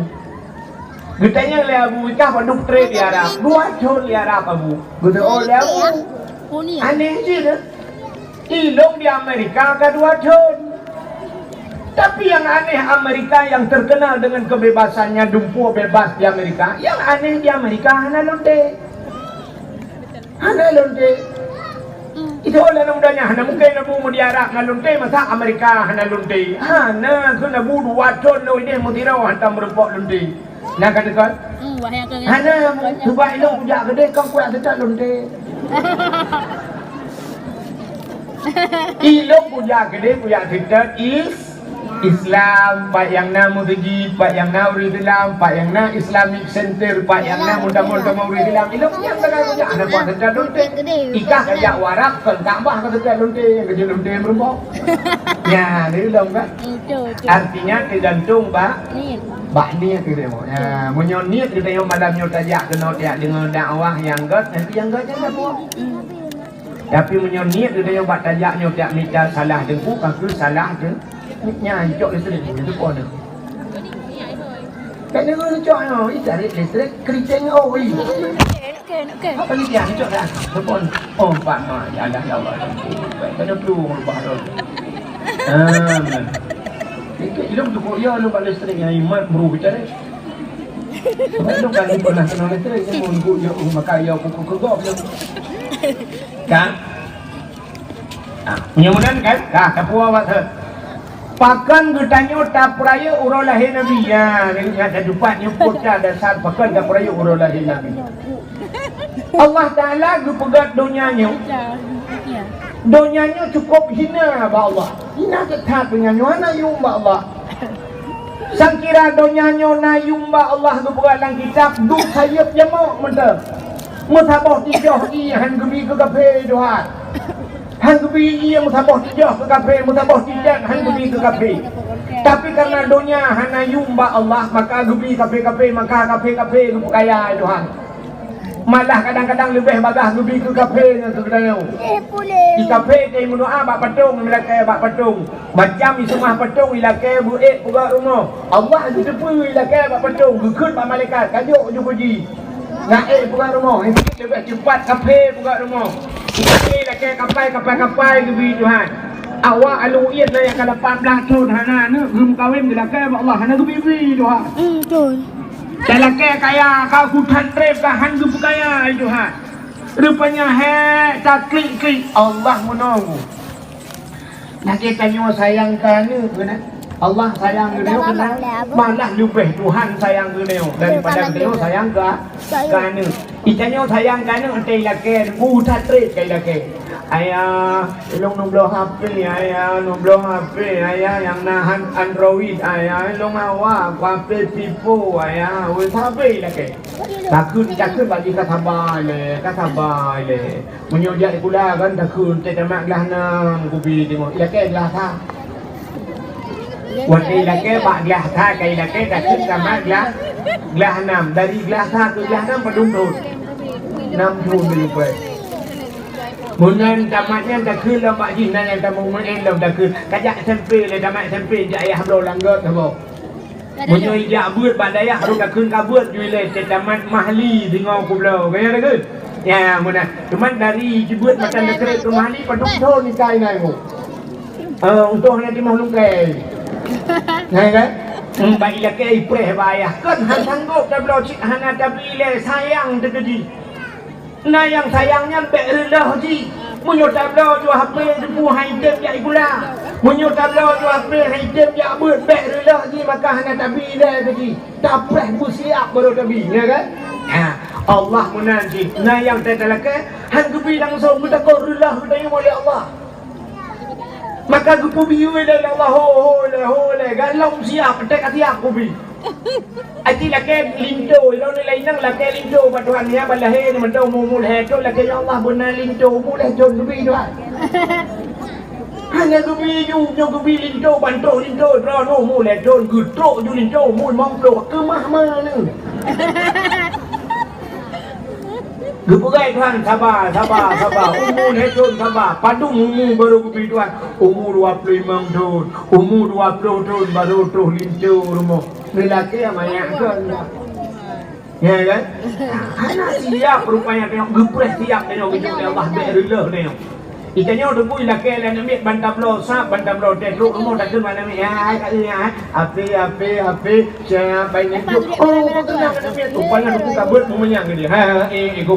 Geutanyong lé abu, "Ikah padub trép di Arab?" "Dua thon di Arab, Abu." Geutanyong lé abu. Aneh cit, eh? Ilong di Amerika ka dua thon. Tapi yang aneh, Amerika yang terkenal dengan kebebasannya, dumpeue bebas di Amerika, yang aneh di Amerika hana lonte. Hana lonte. Itu oleh aneuk muda nyan, hana mungkin abu meudiarab na lonte, masa Amerika hana lonte. Hana, kheun abu dua thon lôn ideh meusidroe hantom meurumpok lonte. Na ka teuka? Hmm, wah, nyang keu Hana, sebab ilong kujak keudeh, kon kujak seutôt lonte. Ilong kujak keudeh, kujak seutôt is Islam, pat nyang na meuseujid, pat nyang na ureueng Islam, pat nyang na Islamic Center, pat nyang na meutamong-tamong ureueng Islam. Ilong nyan sagai kujak, hana kuat seutôt lonte. Ikah kajak u Arab, kon Ka'bah ka seutôt lonte, nyang keujeuet lonte meurumpok. Nya, di ilong kan? Betul, betul. Artinya tergantung bak Niat. Bak niat kita tengok. Ya, meunyoe niat kita tengok malam nyoe tajak keunoe tiak deungoe dakwah nyang gèt, nanti nyang gèt nyan dakwah. Tapi meunyoe niat kita tengok bak tajak nyoe tiak mita salah teungku, ka keuh salah teungku. Nyan cok listrik tu, tu pon tu. Kat ni guna cok nyoe, ih, cari listrik, keriting, oh, ih. Okey, okey. Apa ni dia? Cok dah. Telepon. Oh, empat mak. Ya Allah, ya Allah. Kena perlu merubah tu. Ah, man. Itu ilong tu kok ya, lu bak listrik yang iman bro kita ni. Sebab lu kan pernah kena listrik, ni pun kok ya, oh, maka ya, kok, kok, kok, kok. Kan? Ah, meunyoe meunan kan? Ka, tapuwoe awak thon. Pakon geutanyoe tapeurayeuk uroe lahé Nabi? Ya, ingat tatupat nyoe pota dasar pakon tapeurayeuk uroe lahé Nabi. Allah Taala geupeugèt donya nyoe. Donya nyoe cukôp hina bak Allah. Hina that-that donya nyoe, hana yuem bak Allah. Sangkira donya nyoe na yuem bak Allah geupeugah lam kitab, duek sayeuep jamok mantong. Meusaboh tijoh ié han geubi keu kafé, Tuhan. Han geubi ié meusaboh tijoh keu kafé, meusaboh tijan han geubi keu kafé. Tapi karena donya hana yuem bak Allah, maka geubi kafé-kafé, maka kafé-kafé geupeukaya, Tuhan. Malah kadang-kadang leubeh bagaih geubi keu kafé ngon keu geutanyoe. Di kafé ka imeudoa bak patong, ilakèe bak patong. Macam iseumah patong, ilakèe beuék peugöt rumoh. Allah geuteupeue ilakèe bak patong, geukheun bak malaikat, "Ka jok ju puji." Ngon ék peugöt rumoh, leubeh cepat kafé peugöt rumoh. Kafé ilakèe kapai, kapai-kapai geubi Tuhan. Awak alu uyen na nyang ka lapan blah thon hana aneuk, geumeukawen geulakèe bak Allah, hana geubi-bi Tuhan. Hmm, betul. Talakèe kaya, ka kuthan trép ka han geupeukaya, ai Tuhan. Rupanya hék taklik-klik Allah meununggu. Lagèe tanyoe sayang keu aneuk, keunan. Allah sayang keu tanyoe, keunan. Malah leubeh Tuhan sayang keu tanyoe daripada tanyoe sayang keu, keu aneuk. Di tanyoe sayang keu aneuk, ante ilakèe, kuthan trép ka ilakèe. Ayah, ilong neubloe H P, ayah, neubloe H P, ayah, nyang na han-, Android, ayah, ilong awak, ku H P Vivo, ayah, weh, sabe lakée. Takheun, takheun bak jih ka saba ilée, ka saba ilée. Meunyoe jak sikula kan takheun, teuh tamat glah nam, kubi teungoh. Ilakée glah sa. Watée ilakée bak glah sa, ka ilakée takheun tamat glah, glah nam. Dari glah sa keu glah nam padum thon? Nam thon leubeh. Meunan tamat nyan takheun lom bak jih, na nyang tamong meu'en lom takheun. Ka jak S M P lé, tamat S M P jak ayah bloe langgot saboh. Meunyoe ijak beuet bak dayah, rhot takheun ka beuet ju ilée, teuh tamat mahli singoh kubloe. Ka nyan takheun? Ya, meunan. Cuman dari jibeuet matan takheun keu mahli, padum thon ika inan nyoe. Eh, untông hana timoh lungkée. Nah, kan? Hmm, bak ilakée ipreh bak ayah. Kon han sanggob tabloe cit hana tabi ilée, sayang teuh keu jih. Na nyang sayang nyan bék reuloh jih. Meunyoe tabloe ju H P teupeu han item jak sikula. Meunyoe tabloe ju H P han item jak beuet, bék reuloh jih maka hana tabi ilée keu jih. Tapreh beusiap baru tabi, ya kan? Ha, Allah meunan jih. Na nyang teutalakée han geubi langsong, geutakot reuloh geutanyoe lé Allah. Maka geupeubiyeue lé Allah, ho, ho, lé, ho, lé, galom siap, teuka siap kubi. Aci lakée linto, ilôn nilai inong lakée linto bak Tuhan, ya, ban lahé ni mantong umu-umu lhée thon, lakée, "Ya Allah, beuna linto umu lhée thon geubi, Tuhan." Hana geubi ju, nyoe geubi linto, ban trok linto, droeneuh umu lhée thon, geutrok ju linto, umu limong ploh, keumah ma neu. Geupeugah Tuhan, "Saba, saba, saba. Umu lhée thon saba. Padum umu baru geubi Tuhan? Umu dua ploh limong thon, umu dua ploh thon baru troh linto rumoh." Neulakée manyak kon. Ya kan? Hana siap rupanya tanyoe, geupreh siap tanyoe geujok lé Allah, bék reuloh tanyoe. Itanyoe teupeu ilakée lé aneuk miet ban tabloe sab, ban tabloe teh, trok rumoh takheun bak aneuk miet, "Hai, hai, ka eu, hai, hai. Ape, ape, ape, siapa ini?" Oh, kok kena aneuk miet tu? Rupanya teupeu ka beuet meumanyang keu dia. Ha, eh, eh, go.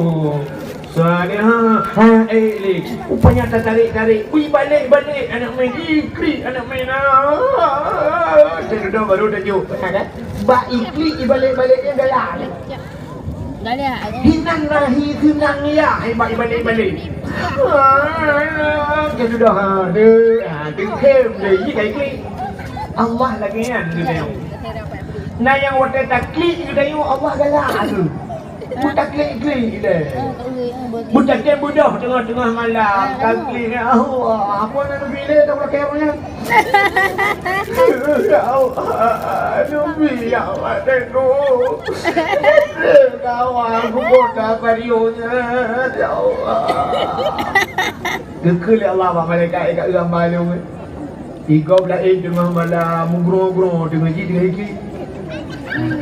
Salihah, ha, eh, lé. Rupanya tatarék-tarék. Ui, balek, balek aneuk miet. Ih, klik aneuk miet. Ah, dia duduk baru dah jok. Ha, kan? Bak iklik ibalek-balek nyan galak. Galak. Hinan na hi seunang ya, hai bak ibalek-balek. Ah, dia sudah ada. Ah, dia hem dia, iya kai klik. Allah lagée nyan geutanyoe. Na nyang watée taklik geutanyoe Allah galak tu. Meutaklik-klik deh. Meutaklik beudoh teungoh-teungoh malam, taklik, ya Allah, apa nak pilih dah ulah kaya nyan? Ya Allah, Nabi, ya Allah, Teungku. Kawan aku kota Bario nyan, ya Allah. Geukheun lé Allah bak malaikat, "Eh, ka eu hamba lôn." Igob laén teungoh malam, mugroe-groe teungoh jih teungoh iklik.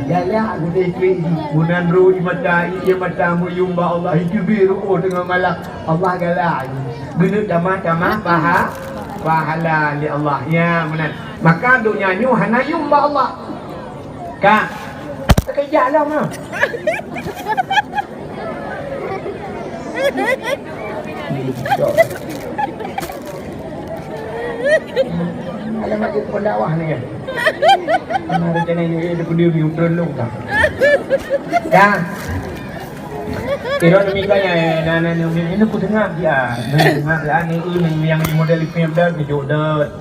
Galak geutanyoe iklik jih. Meunan ro i mata, i mata meuyum bak Allah, iteubiet ru'oh teungoh malam. Allah galak jih. Geuneuk tamah-tamah paha-, pahala lé Allah. Ya, meunan. Maka donya nyoe hana yum bak Allah. Ka. Keujak lom ah. Alamat jeuet pendakwah ni kan. Mana rencana ni, eh, dia peduli ni, utrun lu kan. Ka. Kira demi kaya, eh, na, na, na, na, na, ku tengah dia. Tengah dia ni, eh, ni yang model ipiep dah, kejut dah.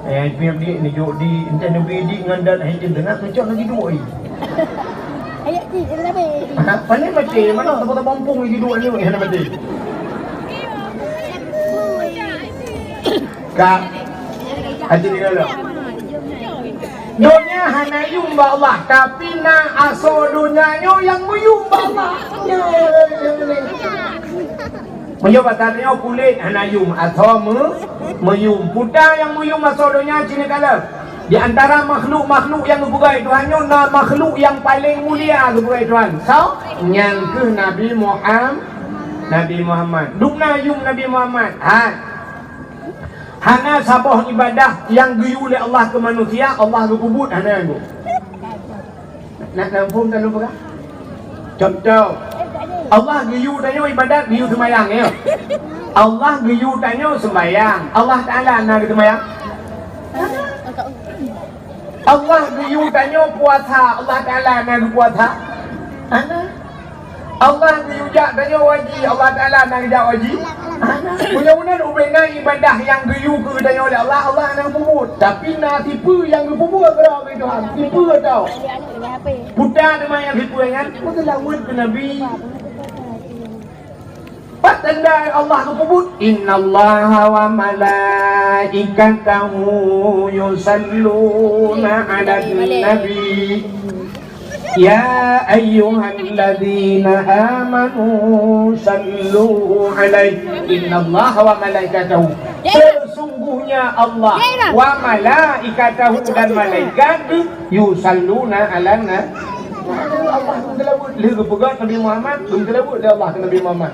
Eh, ipiep di, ni jok di, entah neubi di ngan dan hai tengah kejut lagi dua, eh. Ayat ni, dia dah habis. Ha, paling macam mana, tak potong pompong lagi dua ni, eh, hana mati. Ka. Haji ni kalau. Donya hana yum bak Allah, tapi na aso donya nyoe yang meuyum bak Allah. Meunyoe bak tanyoe kulét hana yum, aso meu-, meuyum. Peue nyang meuyum aso donya cit kalon. Di antara makhluk-makhluk nyang geupeugah Tuhan nyoe na makhluk nyang paleng mulia geupeugah Tuhan. Soe? Nyan kheueh Nabi Muham-, Nabi Muhammad. Dum na yum Nabi Muhammad. Hai. Hana saboh ibadah nyang geuyue lé Allah keu manusia, Allah geupeubuet hana nyan. Nak, nak muphom tan lôn peugah? Contoh, Allah geuyue tanyoe ibadat, geuyue seumayang, ya. Allah geuyue tanyoe seumayang. Allah Taala na geuseumayang? Allah geuyue tanyoe puasa, Allah Taala na geupuasa? Hana. Allah geuyue jak tanyoe haji, Allah Taala na geujak haji? Hana. Mudah-mudahan ubena ibadah nyang geuyue keu geutanyoe lé Allah, Allah hana geupeubuet. Tapi na tipe nyang geupeubuet keudroe keu Tuhan. Tipe tau. Puta teuma nyang tipe nyan, meuseulaweuet keu Nabi. Pat tanda Allah geupeubuet, "Innallaha wa malaikatahu yusalluna 'alan nabi. Ya ayyuhalladzina amanu sallu 'alaihi." Innallaha wa malaikatahu. Sesungguhnya Allah, wa malaikatahu, dan malaikat, yusalluna 'alan nabi. Allah meuseulaweuet. Lheueh geupeugah Nabi Muhammad, geumeuseulaweuet lé Allah keu Nabi Muhammad.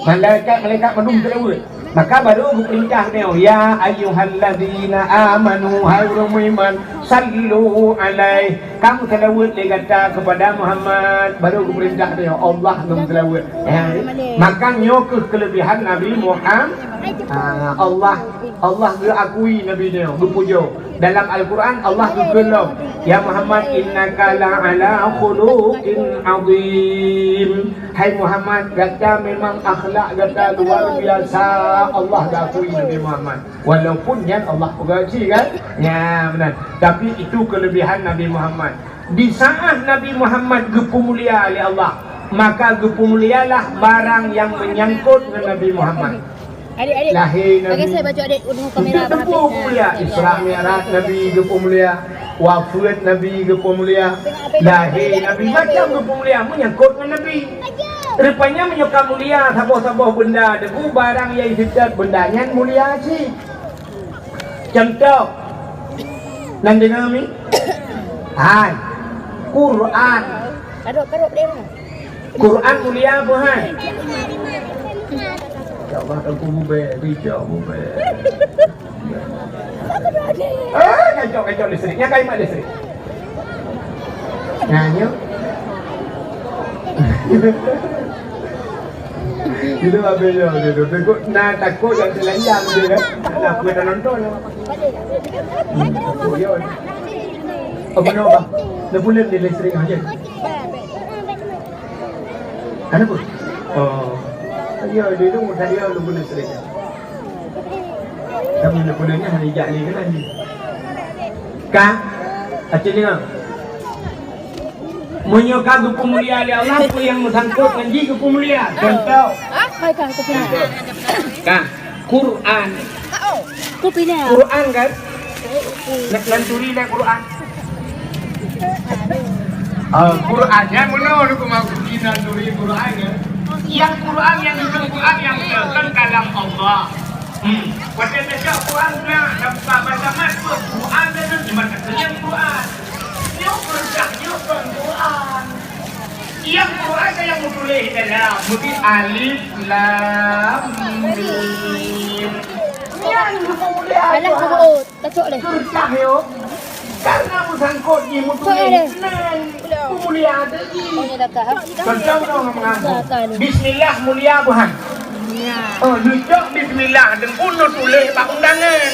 Malaikat-malaikat mandum seulaweuet. Maka baru geupeurintah nyoe, "Ya ayyuhalladzina amanu, hai ureuëng meuiman, sallu alaihi, kamu seulaweuet lé gata keupada Muhammad." Baru geupeurintah nyoe, Allah geumeuseulaweuet. Ya. Maka nyoe keuh keuleubehan Nabi Muhammad. Ah, Allah, Allah geuakui Nabi nyoe, geupujoe. Dalam Al-Quran, Allah geukheun lom, "Ya Muhammad, innaka la'ala khuluqin azim." Hai Muhammad, gata memang akhlak gata luar biasa. Allah geuakui Nabi Muhammad. Walaupun nyan Allah peugah cit kan? Ya, benar. Tapi itu kelebihan Nabi Muhammad. Di saat Nabi Muhammad geupeumulia lé Allah, maka geupeumulialah barang yang menyangkut dengan Nabi Muhammad. Adik, adik. Lahé Nabi. Bagi saya baca, adik, udah kamera. Itu mulia. Isra Mi'raj Nabi geupeumulia, wafeuet Nabi geupeumulia, lahé Nabi macam geupeumulia, menyangkut ngon Nabi. Rupanya meunyoe ka mulia saboh-saboh benda, debu barang nyang diseutôt benda nyan mulia cit. Contoh, nan deungoe mi? Hai, Quran. Karop, karop deh. Quran mulia apa hai? Ya Allah, aku mubek, bijak mubek. Eh, kacau, kacau listrik. Nyan kai mat listrik. Nah, nyoe. Itu habis nyoe, dia tu. Takut, nah, takut yang terlanjang dia kan. Nah, aku dah nonton. Hmm, takut dia. Oh, mana, bang? Dah bulan dia listrik aja. Kenapa? Oh. Ya, dia tu, dah dia, dah bulan listrik. Tapi nak peuleueh nyan hana jak lé keunan. Ka? Aceh dengar. Meunyoe ka geupeumulia lé Allah, peue nyang meusangkot ngon jih geupeumulia. Contoh. Hai ka, aku pindah. Ka? Quran. Aku pindah. Quran kan? Nak, nak turi dah Quran. Ah, Quran, nyang meunoe lôn keumaksud inan turi Quran, ya. Yang Quran, yang itu Quran yang bukan kalam Allah. Hmm. Watèe baca Quran na, nampak bahasa mat pun Quran dan cuma yang Quran. Nyoe kerja nyoe bukan Quran. Yang Quran yang ditulis dalam mungkin alif lam mim. Yang kemudian Alah, Quran. Sebut. Tacok leh. Kertas yo. Karena meusangkot jih meutuléh nan peumulia teuh jih. Contoh ureueng mengaku, "Bismillah mulia Tuhan." Oh, neucok bismillah teungku neutuléh bak undangan.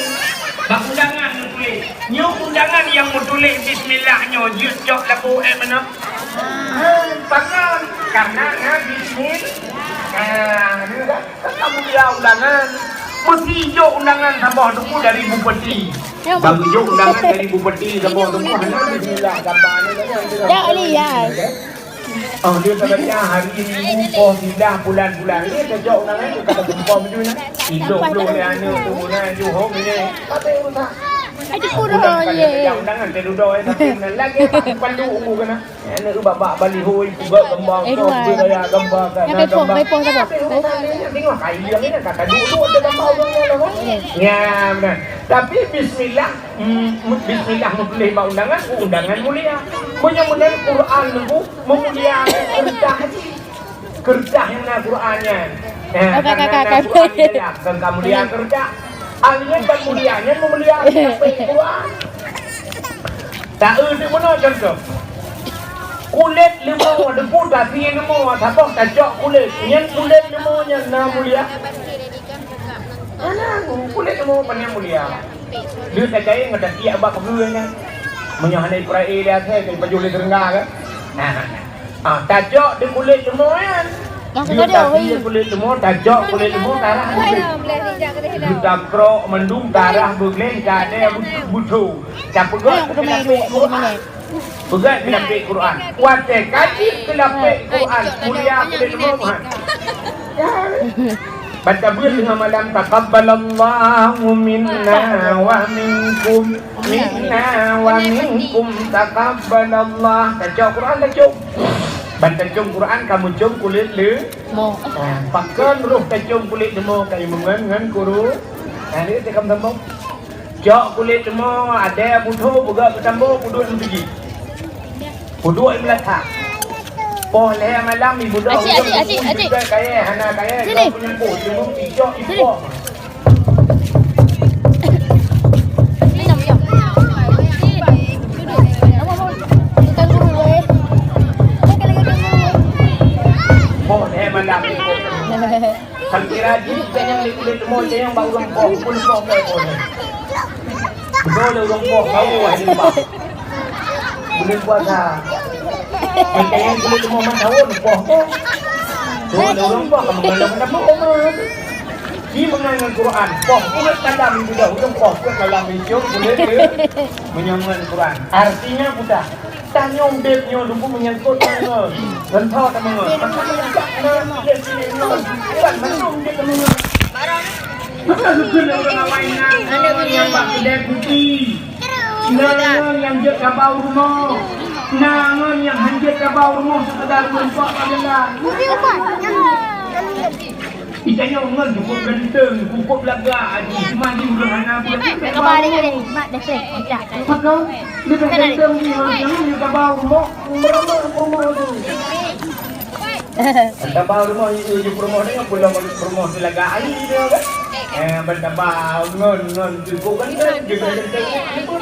Bak undangan neutuléh. Nyoe undangan nyang meutuléh bismillah nyoe jeuet cok lagu eh meunoe. Ha, pakon? Karena na bismillah. Ha, ni kan? Kan kamu dia undangan. Mesti jok undangan saboh teungku dari bupati. Baru jok undangan dari bupati saboh teungku. Hana bismillah gambar ni kan. Ya, lihat. Oh, dia katanya hari Minggu, poh sidah, bulan-bulan. Dia kejok undangan, dia kata gempom tu ni. Hidup dulu ni anak tu, nak Johor ni. Tapi udah. Ada kurang, ya. Undangan, dia duduk, eh, tapi lagi apa, pandu umur kena. Aneuk bak-bak baliho, ipeugah gambar, eh, tu, dua. Ipeugah gambar, kat, eh, gambar. Tengok kain dia ni, kata duduk je gambar orang ni lah, kan? Ya, benar. Tapi bismillah, mm, bismillah meutuléh bak undangan, undangan mulia. Meunyoe meunan Quran nunggu meumulia kertas haji. Kertas nyang na Quran nyan. Ya, oh, karena kakak, na kakak. Quran di dalam, bukan kamu mulia kertas. Ahlinya bukan mulia, nyan meumulia Quran. Taeu teuk meunoe contoh. Kulét leumô, debu tapi leumô, saboh tacok kulét. Nyan kulét leumô nyan na mulia. Mana kulét leumô pane mulia? Dia percaya ngon tacok bak peue nyan. Meunyoe hana Israel dia asai, pajoh lé seurengga kan? Nah. Ah, tacok di kulét leumô nyan. Yue tapiek kulét leumo, tacok kulét leumo, tarah beugleng. Yue takrok mandum, tarah beugleng, ka ada bu-, butho. Tapeugöt keu lapék Quran. Peugöt keu lapék Quran. Watèe ka jeuet keu lapék Quran, mulia kulét leumo meuhan. Ban tabeuet teungoh malam, "Taqabbalallahu minna wa minkum, minna wa minkum, taqabbalallah." Tacok Quran, tacok. Ban tacok Quran, ka meucom kulét leu- Mo. Ah, pakon roh tacom kulét leumo, ka imeungon ngon kuru. Nah, ni teuka sambung. Cok kulét leumo, ada butho, peugah keu tambo, peuduek meuteuji. Peuduek meulathak. Poh lhèe malam, ibudoh. Acik, acik, acik, acik. Kaya, hana kaya, sini. Kau punya poh, cuma icok, sini. Ipoh. Poh, eh, mandam. Sakira jih, nyang lé-, lé-, leumo nyang bak ureueng poh, pun poh, poh, poh. Beutôi lé ureueng poh, bau, eh, lé bak. Buleuen puasa. Maka nyang kulét leumo lima tahun, poh, poh. Tu ada ureueng poh, kamu ngalong kenapa, Oma? Di mengenai Quran, poh, kulét malam itu dah, ureueng poh, kulét malam itu, kulét dia menyambung Quran. Artinya budak. Tanyong beb nyoe lugu menyangkut ngon. Ngon tho tanyong. Maka meunyoe na, dia sini ngon. Bukan mandum dia tanyong. Maka sukun ureueng awai na, nyang bak keudè kupi. Na nyang jeuet kaba u rumoh. Na ngon nyang han jeuet kaba u rumoh, sekedar ngon pak bak jalan. Itanyoe ngon cukup ganteng, cukup lagak, cuma di ureueng hana buet. Maka, leubeh ganteng di ureueng nyang kaba u rumoh, u rumoh, u rumoh tu. Taba rumoh itu, di rumoh ni, pulang rumoh telaga air dia, kan? Eh, ban taba ngon, ngon, cukup kan, dia kena tengok, dia pun,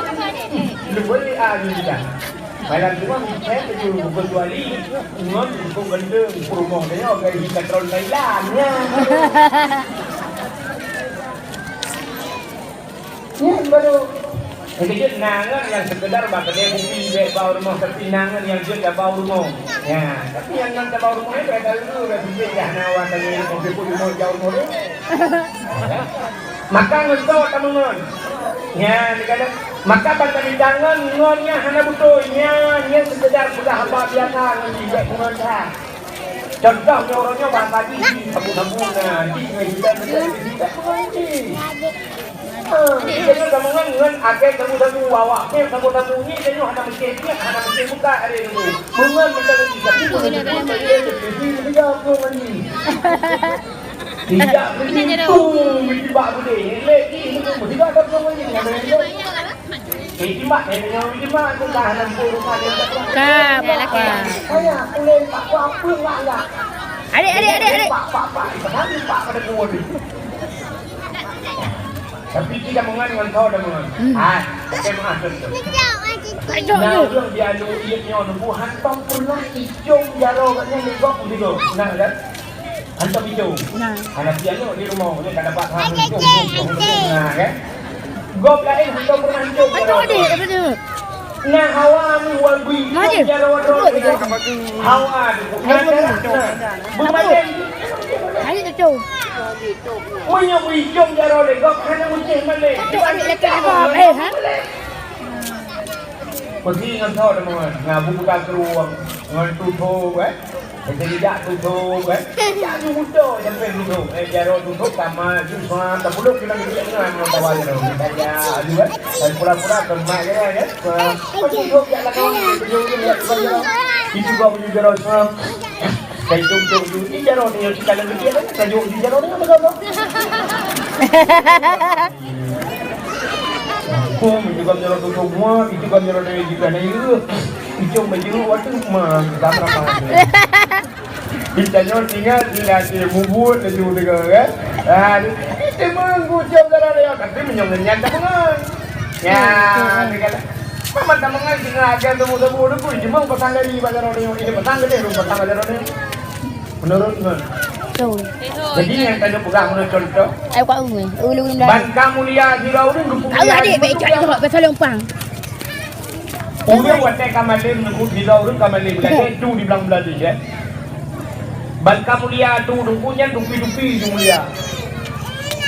dia boleh, ah, dia dah. Malam tu, saya tu, kecuali, ngon, cukup ganteng, rumoh dia, kan, di katron Thailand, ya. Nyan baru. Nyang keujeuet na ngon nyang seukeudar bak keudè kupi bèk bak u rumoh, tapi na ngon nyang jeuet ka bak u rumoh. Ya, tapi nyang ngon ka bak u rumoh nyan, bèk ka lheueh, bèk pike dah na awak tanyong rumoh, siput rumoh, jauh rumoh tu. Maka ngon soe tameungon. Ya, dikata, maka ban tabidangon ngon nyang hana beutôi, nyan, nyan seukeudar peugah haba biasa ngon jih, bèk ngon that. Contoh nyoe, uroe nyoe bahasa jih, sabu-sabu na, jih ngon hitam, hitam, hitam, hitam, hitam. Ah, kita nyoe sama ngon, ngon akhé sabu-sabu, awak pun sabu-sabu ni, kita nyoe hana meusti, hana meusti buka hari ni. Mengon macam ni, tapi pun ada pun tak ada, jadi dia apa lagi? Tidak begitu, tidak boleh. Lagi itu, tidak ada apa lagi. Hikmat, eh, meunyoe hikmat tu ka hana pun urusan dia. Ka, Pak. Saya, uleng, Pak, Pak, apa, Pak, ya? Adik, adik, adik, adik. Pak, Pak, Pak, Pak, Pak, pada gua ni. Tapi kita mengan dengan kau dah mengan. Hmm. Ah, okey, maaf, betul. Aduh, nah, aduh. Ureueng di anu iék nyoe nunggu hantom pernah icong jaroe katnya legok begitu. Nah, kan? Hantom icong. Nah. Anak pian nyoe di rumoh, nyoe ka dapat hang icong, icong, icong, icong. Nah, kan? Gob laén hantom pernah icong. Hantom jaroe. Adik, apa tu? Nah, hawa ni wan bui icong jaroe droe. Hawa ni. Nah, nah, nah. Bukan. Ayo, icong. Meunyoe bui icong jaroe lé gob, hana mucéh malée. Adik, adik, lekat apa? Eh, ha? Pergi ngon soe teuma? Ngon buka kerueng, ngon tutoe, eh? Jadi jak tutoe, eh? Jak tu muda sampai tutoe. Eh, jaroe tutoe sama, tu sama, tak perlu kena gitu, jangan mau bawa jaroe. Kita jak, aduh, eh? Dan pura-pura kemak je, eh? Pura-pura tutoe, jak lah kawan, tutoe, tutoe, jak, tutoe, jaroe. Itu kau punya jaroe, sama. Kai tung-tung tu, ni jaroe ni, kita nak pergi, eh? Tajuk di jaroe ni apa kau? Kum, itu kan jalan tutup mua, itu kan jalan dari jiran air. Itu baju waktu mah, tak ramah. Ditanya tinggal di nasi bubur laju dekat, kan? Ah, itu mah kucing jalan dia, tapi menyong nyan tak mengai. Ya, dia kata, "Mama tak mengai, tinggal aja temu-temu dulu, cuma pesan dari bazar orang ini, pesan dari rumah, pesan bazar orang ini." Menurut ngon. Betul. Jadi nyang tanyoe peugah meunurot contoh. Ai kuat ulu, ulu ulu. Ban ka mulia sidroe ureueng geupeumulia. Aduh, adik, bèk cak itu, pasal leumpang. Ureueng watèe ka malém, neukheun sidroe ureueng ka malém, lagèe tu di blang Bangladesh, eh. Ban ka mulia tu, Teungku, nyan dupi-dupi ju mulia.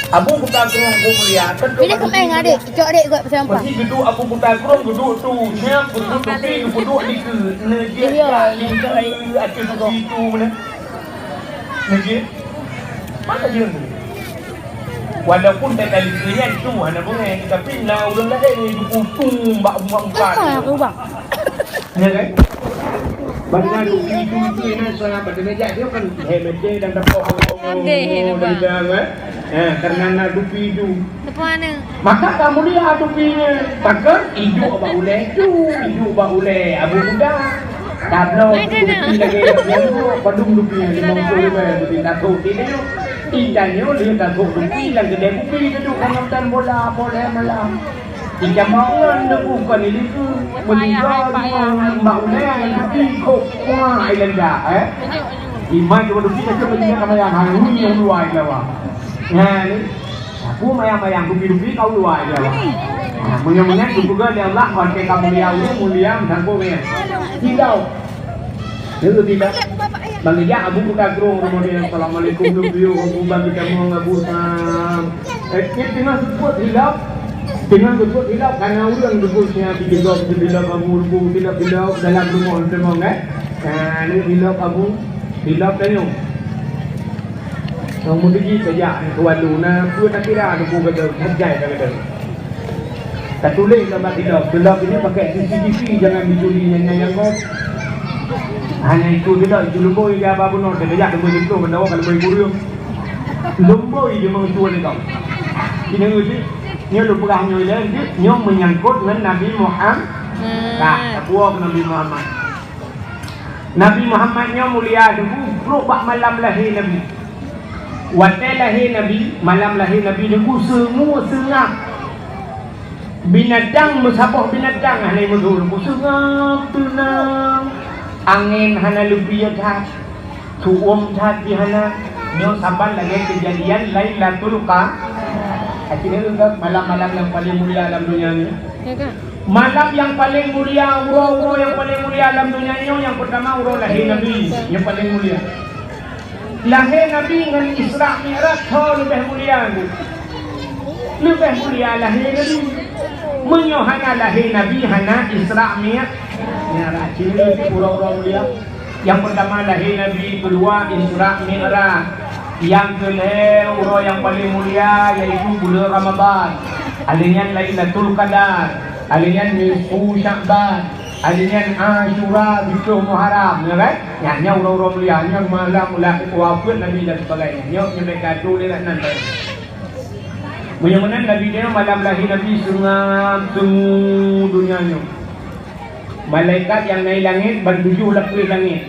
Abu Kuta Krueng ku mulia, kan tu. Pilih kepeng, adik. Cok adik buat pesan. Mesti geuduek Abu Kuta Krueng, geuduek tu. Nyan geuduek dupi, geuduek dikeue. Neujeuet. Iya, ka iya, dikeue, iya. Ateueh dupi tu mana? Neujeuet. Mana dia tu? Walaupun teuka dikeue nyan tu hana beungéh, tapi na ureueng laén nyang jipeutung bak umat-umat. Apa aku, Bang? Ya kan? Bagaimana dupi-dupi na sahabat Nabi kan? Hai, meucé dan dapat. Ondeh, nampak. Dah, eh? Eh, karena na dupi tu. Tepuk tangan. Maka ka mulia dupi nyan. Takkan iduek bak ulèe tu, iduek bak ulèe Abu Kuta. Tabloe dupi lagèe nyan tu, padum dupi nyan, limong puluh ribèe dupi takok di nyoe. Intan nyoe dia takok dupi, lam keudè dupi tu, kan nonton bola, bola malam. Ikan mangan debu kan ini tu, meuliga dua bak ulèe, tapi kok kuah ai lenda, eh. Iman cuma dupi saja meuliga ka mayang, hai, hui, hui, luar Jawa. Nah, ni. Aku mayang-mayang, dupi-dupi kau luar Jawa. Nah, meunyoe-meunyoe dipeugah lé Allah, kon ka mulia ulèe, mulia meusangkot nyan. Tinggal. Lalu tidak. Bang Ijak, Abu Kuta Krueng, kemudian, "Assalamualaikum, Teungku, Abu Bang, kita mau ngabu sang." Eh, ni tengah seupôt hilap. Tengah seupôt hilap, karena ureueng dukung siap di gedong, di bilap Abu, Abu, bilap-bilap dalam rumah, rumah, eh. Nah, ni bilap Abu, bilap tanyong. Nyang meudegi tajak keu walu na peue takira Teungku gata, hajai ka gata. Tatuléh lam bak sidroe, sidroe ini pakai C C T V, jangan dicuri nyan nyang gob. Hana itu sidroe, itu lumboi dia ba bunoe, tajak lumboi jiploh, meudawa ka lumboi kureueng. Lumboi dia meucue lé kau. Ini ngerti, nyoe lôn peugah nyoe lé, nyoe menyangkut ngon Nabi Muhammad. Hmm. Nah, tapuwoe Nabi Muhammad. Nabi Muhammad nyoe mulia Teungku, trok bak malam lahé Nabi. Watèe lahé Nabi, malam lahé Nabi Teungku seungue seungap. Binatang meusaboh binatang hana meuduek Teungku, seungap teunang. Angén hana leubie that, su'uem that pih hana. Nyoe saban lagèe keujadian Lailatul Qa-, akhirnya malam-malam nyang paleng mulia lam donya nyoe. Ya kan? Malam nyang paleng mulia, uroe-uroe nyang paleng mulia lam donya nyoe, nyang peurtama uroe lahé Nabi, nyang paleng mulia. Lahé Nabi ngon Isra Mi'raj tho leubeh mulia, Bu. Leubeh mulia lahé Nabi. Meunyoe hana lahé Nabi, hana Isra Mi-, Mi'raj. Ciri uroe-uroe mulia. Nyang peurtama lahé Nabi, keudua Isra Mi'raj. Nyang keulhèe uroe nyang paleng mulia, yaitu buleuen Ramadhan. Alèh nyan Lailatul Qadar. Alèh nyan nisfu Sya'ban. Alèh nyan Asyura, siplôh Muharram, ya kan? Nyan, nyan uroe-uroe mulia, nyan malam ulah wafeuet Nabi dan sebagainya. Nyoe, nyoe bèk gatu lé nan. Meunyoe meunan Nabi nyoe malam lahé Nabi seungap teungoh donya nyoe. Malaikat nyang naik langèt ban tujoh lapéh langèt.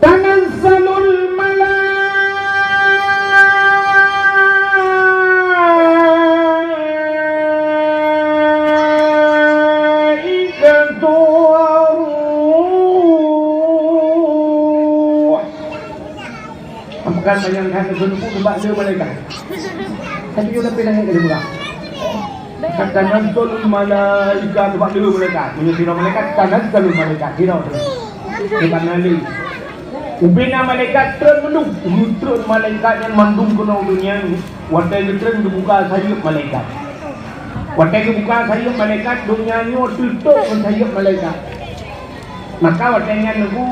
Tanazzalul malaikatu war-ruh. Ampekan manyang that neubeuet buet bak lé malaikat. Tapi nyoe leubeh langèt dari murah. Tanazzalul malaikat bak lé malaikat. Meunyoe sidroe malaikat, tanazzalul malaikat. Sidroe tu. Bukan nali. Ubena malaikat treun mandum. Treun malaikat nyan mandum keunoe donya nyoe. Watèe geutreun geubuka sayeuep malaikat. Watèe geubuka sayeuep malaikat, donya nyoe teutôp ngon sayeuep malaikat. Maka watèe nyan Teungku,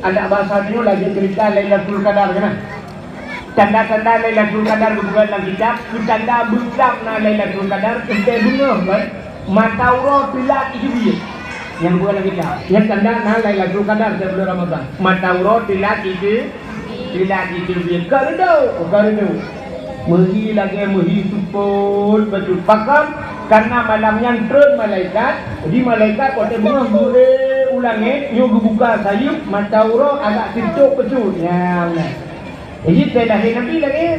adak basa nyoe lagèe ceurita Lailatul Qadar keunan. Tanda-tanda Lailatul Qadar geupeugah lam kitab, keu tanda beuklam na Lailatul Qadar, teuntèe beungoh, kan? Mata uroe teulat jiteubiet. Nyang geupeugah lam kitab. Nyan tanda na Lailatul Qadar di buleuen Ramadhan. Mata uroe teulat jiteu-, teulat jiteubiet. Ka reudôk, ka reudôk. Meuhi lagèe meuhi seupôt bacut. Pakon? Karena malam nyan treun malaikat, di malaikat watèe beungoh geu-, eh, u langèt, nyoe geubuka sayeuep, mata uroe agak teutôp bacut. Nyan, nah. Jadi, teuh lahé Nabi lagèe.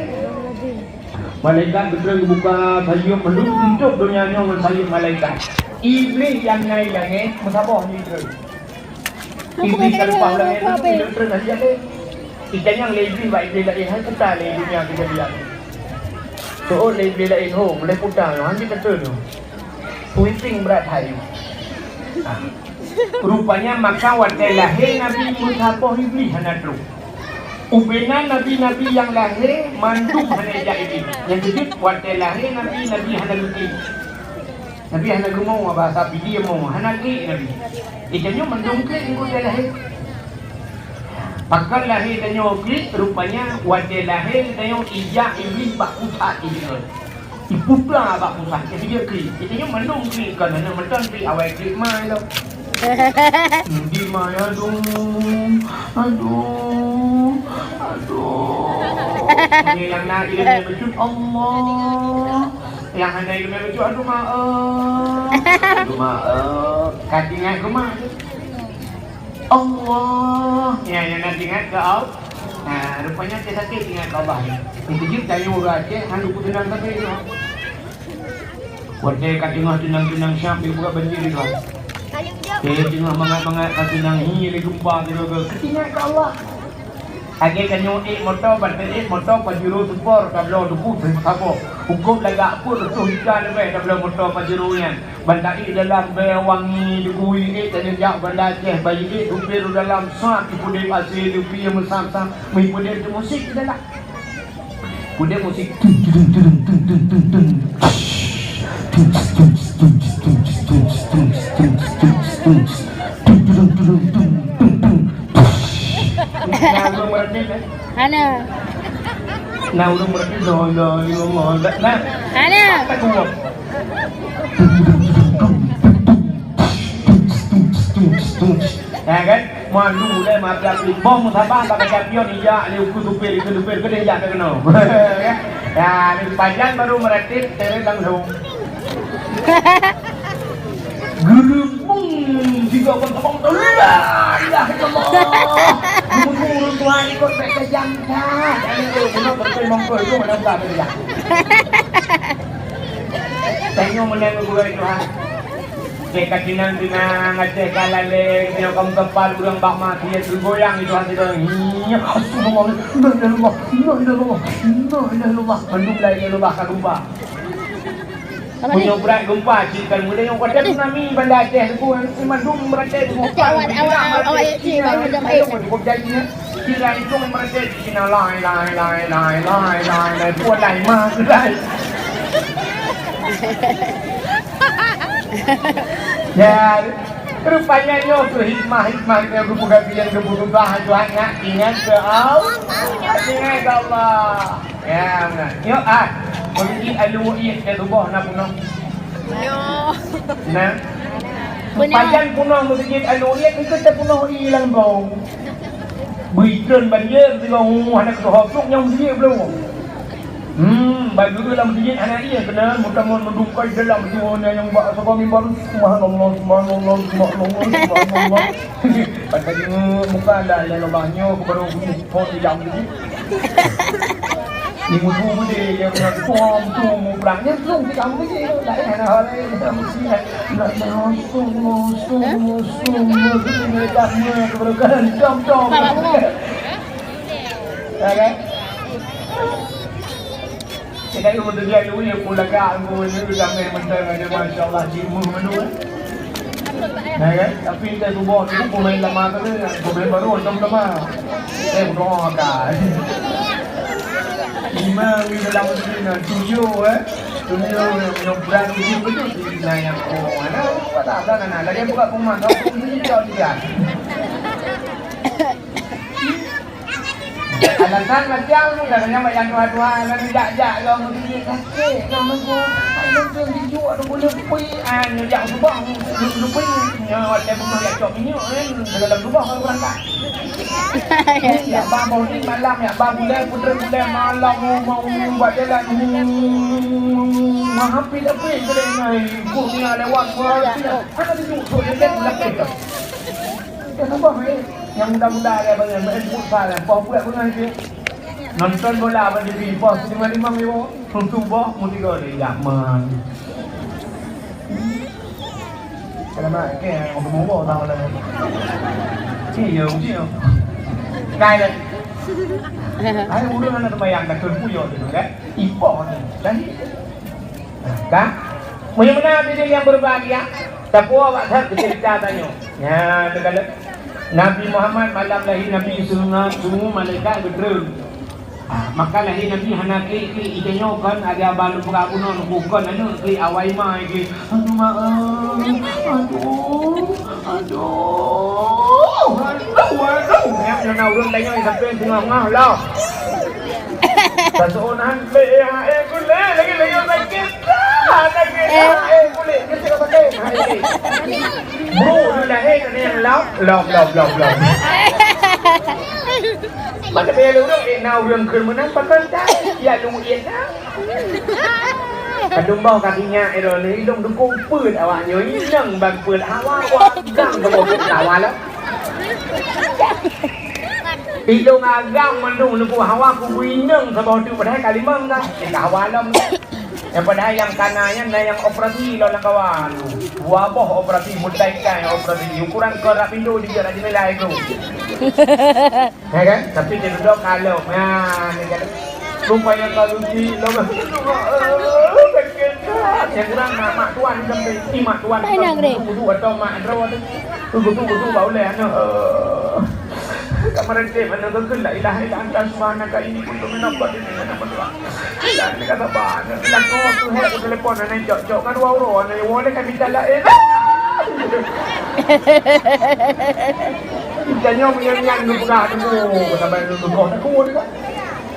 Malaikat geutreun geubuka sayeuep mandum, teutôp donya nyoe ngon sayeuep malaikat. Iblih nyang na i langèt meusaboh jitreun. Iblih ka leupah u langèt, iblih treun lagèe nyan. Itanyong lé iblih bak iblih laén, hai peue lé donya keujadian. Seuôt lé iblih laén, ho, mulai peue nyoe, han jeuet tatreun nyoe. Puiting brat hai. Ah. Rupanya maka watèe lahé Nabi meusaboh iblih hana trôk. Ubena nabi-nabi nyang lahé mandum hana ijak idin. Nyang keujeuet watée lahé nabi, nabi hana geuklik. Nabi hana geumoe, bahasa Pidie moe, hana klik nabi. Geutanyoe mandum klik watée lahé. Pakon lahé tanyoe klik, rupanya watée lahé tanyoe ijak Iblih bak pusat Iblih. Iputra bak pusat, jadi dia klik. Jadi nyoe mandum klik, kon aneuk meuton klik, awai klik ma lom. Di ma, aduh, aduh, aduh. Ini yang na ileumèe bacut, Allah. Yang hana ileumèe bacut, aduh maaf. Aduh maaf. Ka ingat keu ma. Allah. Ya, yang na ingat keu Allah. Nah, rupanya dia sakit ingat keu Allah ni. Dikejut dari urang Aceh, hana kuteunang sabe nyoe. Watée ka teungoh teunang-teunang siap, dia buka banjir itu. Dia teungoh mangat-mangat ka teunang, hi lé gempa tu ke. Keuingat keu Allah. Lagée tanyoe ék moto, ban ék moto Pajero Sport, tabloe teupeu saboh. Hukôm lagak pun reutôh juta leubeh tabloe moto Pajero nyan. Ban taék dalam bée wangi, deugui ék tanyoe jak Banda Aceh, bayi ék supir dalam sat, ipudép asé, lupi meusam-sam, meuipudép tu musik di dalam. Pudép musik. Hana. Na ureueng berarti la ilaha illallah. Nah. Hana. Tak kuat. Ya kan? Malu deh mata api. Bom sabar bak kaca pion ijak lé uku supir, uku supir keudeh jak keunoe. Ya, di pajan baru meratip, teret langsung. Geureumbung tiga bangsa-bangsa. La ilaha illallah. Geumeung ureueng tuha ikot bèk tajam that. Aneuk, eh, bunoe beutôi mongkol tu mana buka beda. Tanyoe meunang gurèe tuha. Cek ka tinang-tinang, Aceh ka laleng, nyoe ka meukeumpal ureueng bak mati, ya, geugoyang itu hati dia. Astagfirullah, la ilaha illallah, la ilaha illallah, la ilaha illallah. Mandum la ilaha illallah ka lupa. Meunyoe brat gempa, cit kan, meunyoe watèe tsunami Banda Aceh tu, mandum meuratéb gempa. Awak, awak, awak, cit, awak, awak, awak. Ayo, cukup janji, ya. Cit, langsung meuratéb, cit, lai, lai, lai, lai, lai, lai, lai, puan lai, ma, lai. Ya, rupanya nyoe keuh hikmah-hikmah nyang geupeugah, nyang geupeugah, Tuhan, ingat, ingat keu Allah. Ingat keu Allah. Ya, nah. Nyoe, ah. Meuseuti Alue Iék teutuboh na peunoh. Nyoe. Nah. Peunoh. Pajan peunoh meuseuti Alue Iék, ikeu teupeunah ié lam bong. Beuitrön banjir sigoe hana keudroe pluek nyang meuseuti bloe. Hmm, bak geuh lam meuseuti hana ié keunan, meutamon meudungkai dalam sigoe nyang bak saboh mimbar. Subhanallah, subhanallah, subhanallah, subhanallah. Padahai nyoe muka dah lalu banyo, baru bunyi phon di dalam tu. Ni mutu mude yang nak pom tu mubrang ni belum di kamu ni. Dah ada hal lain, dah mesti dah. Dah dah langsung, langsung, langsung, langsung, dah mesti dah dom, dom. Ya kan? Kita ni betul dia dulu yang pun lagak, pun ni ramai mentang ada, masya Allah, jimu menu. Ya kan? Tapi kita tubuh tu pemain lama tu, pemain baru macam lama. Eh, berdoa kan. Lima ni dalam ni, nah, tujuh, eh. Tujuh yang berat tujuh betul. Nah, yang, oh, mana? Buat tak ada, nah, lagi buka rumah, tak pun ni jauh dia. Alasan macam ni, katanya mak yang tuha-tuha, nak jak-jak, lom gigit sakit, lom tu. Ai, lom tu, dijuk, tu boleh pui. Ah, nyo jak subah, lu-, lu-, pui. Nyo, watèe bunoh jak cok minyeuk, eh, dalam subah baru berangkat. Ya, bang, mau ni malam, ya, bang, bulan, putera bulan, malam, mau, mau, buat jalan. Mahampir dah pui, boleh, nai, buh, ni, lewat, buat, ya. Ada dijuk, tu, dia, dia, dia, dia. Dah subah, eh. Nyang muda-muda lé bangai, main futsal, poh buet bangai tu. Nonton bola bak T V, poh lima lima ribu, runtuh boh, mutiga lé, jaman. Kalau mak ke, mau kemu boh, tahu lah. Cik, ya, cik, ya. Kai lé. Hai, urang anak sembahyang, dah kena puyok tu, kan? Ipoh ni. Dah ni. Kan? Meunyoe meunan, hadirin yang berbahagia, tapuwoe bak that cerita tanyoe. Nyan, teuka lé. Nabi Muhammad malam lahé Nabi sungai sungu malaikat geutreun. Ah, maka lahé Nabi hana klik-klik, ija nyoe kon ada balu peugah bunoe nunggu kon aneuk klik awai ma klik. Aduh ma, aduh, aduh, aduh, aduh. Nyang na ureueng tanyoe sampai tengah-tengah lah. Taseuonan lé ya, eh, kulé lagi-lagi sakit. Ah, sakit. Ah, eh, kulé. Bro, tu lahé kena yang lom, lom, lom, lom, lom. Maka biar ureueng, eh, na ureueng keu meunan pakai tak? Ya lu iya tak? Kadung bau kaki nyak ero ni, ilong dukung peuet awak nyoe, inong ban peuet hawa, wah, gang keu bau peuet hawa lah. Ilong agam mandum nuku hawa ku inong saboh tu padahai kalimong dah. Dah hawa lom. Yang padahai yang kana nyan na yang operasi lom lam kawan. Dua boh operasi, multaikai operasi. Ukuran keu rak pintu di jarak di nilai tu. Ya kan? Tapi dia duduk kalau. Nah, ni kan. Rupanya kalau di lom. Sakit. Yang kurang mak, mak tuan sampai. Ni mak tuan. Wudu atau mak draw tu. Wudu, wudu, bau leh anak. Kamar dia mana tu la ilaha illa anta subhanaka inni kuntu minadh dhalimin. Anak berdoa. Dan dia kata, "Bah, nak bilang kau tu, hek, aku telepon anak cok-cok kan dua orang, anak yang boleh kami tak lain." Kita nyoh punya niat tu pegang tu, sampai tu tu kau takut juga.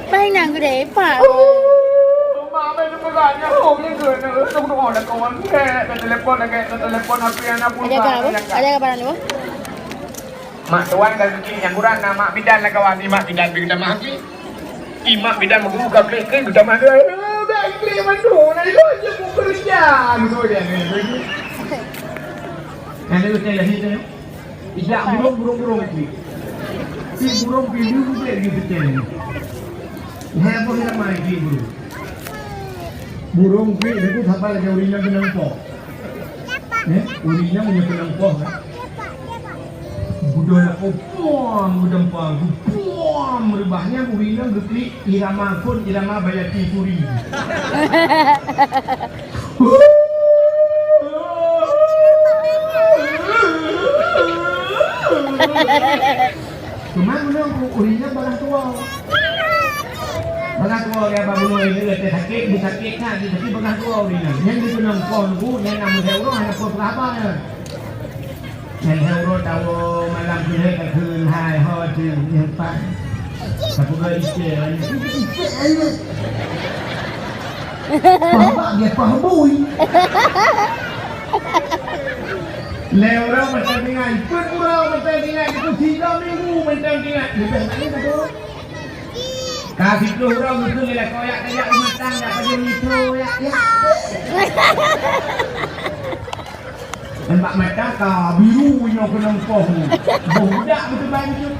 Pai nang gede, Pak. Oh, mak, apa tu pegang nyoh, ni ke, nak tu doa dah kawan, hek, nak telepon lagi, nak telepon apa yang nak pun. Ada kabar apa? Ada kabar apa? Mak tuan dan rezeki nyang kurang na mak bidan lah kawan. Imak bidan beu tamah lagi. Imak bidan meugu ka klik-klik beu tamah dua. Dah klik mandum, na ilok je ku kerja. Betul dia ni. Kan dia kata lahé tu. Ijak burung, burung, burung klik. Si burung klik, dia klik di pecah ni. Hai boh ramai klik burung. Burung klik, dia tu sabar lagi urang yang kenang po. Eh, ureueng inong meunyoe keunong poh, kan? Geudoh lakoe, puang, geudempang, puang, meuribah. Nyan ureueng inong geuklik irama phon, irama Bayati Suri. Cuma meunyoe ureueng inong bagaih tuwoe. Bagaih tuwoe, ya, bak bunoe lé, lé sakét, beusakét that, tapi bagaih tuwoe ureueng inong. Nyan dikeunong poh nunggu, nyan na meuhai uroe hana peue peugah haba nyan. Nyan hai uroe tawoe malam keuhai ka kheun hai ho jeuem nyang pat. Tapeugah icé, icé, icé. Pah bak dia pah bui. Lhèe uroe mantong tinggai, peuet uroe mantong tinggai, itu tiga minggu mantong tinggai. Leubeh laén ka tu. Ka siplôh uroe meuteun lé lakoe yak tajak rumatang, yak pajoh nitho, yak, yak. Dan bak mata ka biru nyoe keunong poh. Boh budak beuteubai beutôi.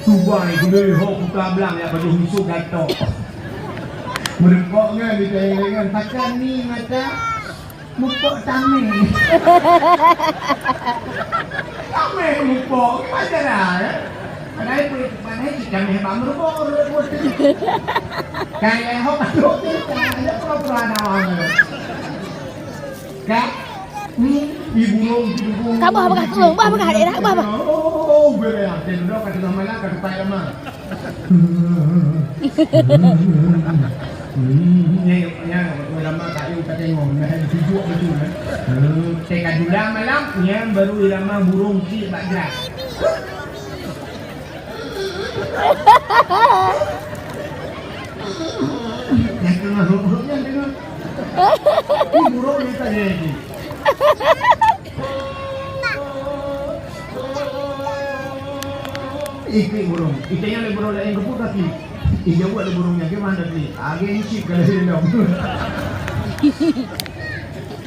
Tubai gulé ho kuta blang yak pajoh nitho gatok. Meureumpok ngon di tahi lengan pakan ni mata. Mupok tameng. Tameng mupok, gimana cara, ya? Padahal pun, padahal kita meh bang merubah, merubah. Kayak hok, ada pura-pura ada orang. Kak, ni, ibu, ibu. Kak, bah, bah, bah, bah, bah, bah. Oh, gue ya, dan udah kata sama lah, kata Pak Lama. Hmm, nyan, nyan, ulama kayu ka tengok, nah, tujuh betul, eh. Hmm, teka dula malam, nyan baru ulama burung cik bak gerak. Nyan tengah hok-hok nyan tengok. Ni burung ni tak jadi. Iklik burung. Iklik nyan lé burung laén geupeu ka klik. Ijaweueb lé burung nyan, "Gimana klik?" "Agé icip ka lahé lom."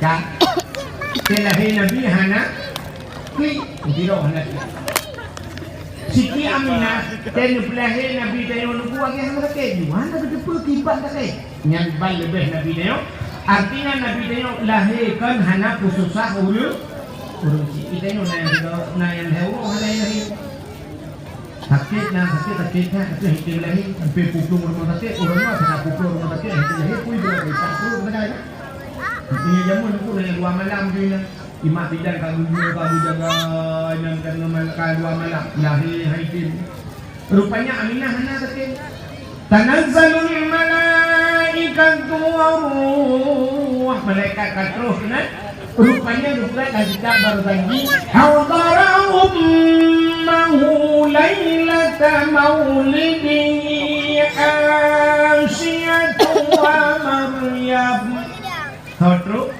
Ka. Teu lahé Nabi hana klik. Sidroe hana klik. Siti Aminah, teu neupeulahé Nabi tanyoe nunggu agé hana sakét. Gimana geuteupeue kiban sakét? Nyan ban leubeh Nabi nyoe. Artinya Nabi nyoe lahé kon hana peususah ureueng, ureueng chik. Kita nyoe na nyang, na nyang lhèe uroe hana lahé. Sakét na, sakét, sakét na, tapi hana lahé. Sampai pulang rumoh sakét, ureueng nyoe hana pulang rumoh sakét, hana lahé, pui dua kali tak perlu kena. Artinya jameun tu hanya dua malam je na. Imak bidan ka geujue, ka geujaga, nyan ka ngeuma-, ka dua malam. Lahé hai tem. Rupanya Aminah hana ka tem. Tanazzalul malaikatu war ruh. Malaikat ka troh keunan. Rupanya geupeugah lam kitab baroesa jih, "Hadara ummahu lailata maulidihi Asiyatu wa Maryam." Ho trok?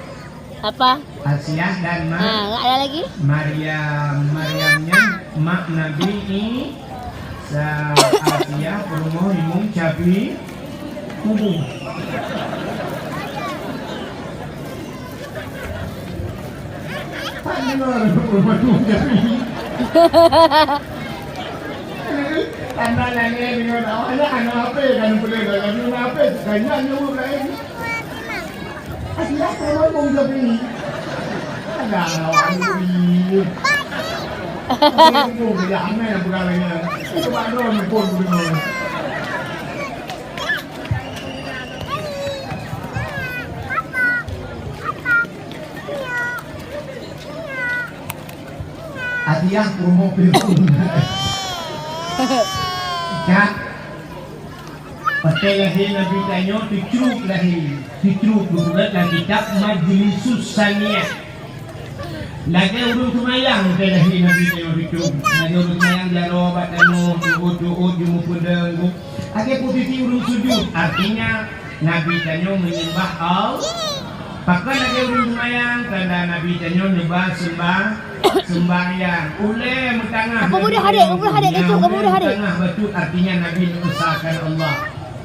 Apa? Asiah dan Ma-, Ah, ada lagi? Maryam. Maryam nyan mak Nabi Isa. Asiah peurumoh Imum Syafi'i. Kubu. Pak dengar peurumoh Imum Syafi'i. Tanda nangis dengan awaknya anak apa kan boleh dah, tapi anak apa kan nyan nyoe lain. Asyik aku ngomong tapi ni. Ada awak ni. Aku ni pun kerja aneh aku dah layan. Itu baru ni pun boleh. Hadiah promo film. Cak. Watèe lahé Nabi tanyoe teucruk lahé, teucruk geupeugah lam kitab Majlisus Saniyah. Lagèe ureueng seumayang watèe lahé Nabi tanyoe teucruk. Lagèe ureueng seumayang jaroe bak tanoh, tuôt-tuôt jimeupeudeueng. Lagèe posisi ureueng sujud, artinya Nabi tanyoe menyembah Allah. Pakon lagèe ureueng seumayang, tanda Nabi tanyoe neuba seumbah-, sembahyang. Ulèe meutangah. Kamu boleh hadir, kamu boleh hadir, Datuk, kamu boleh hadir. Meutangah bacut artinya Nabi neuusahakan Allah.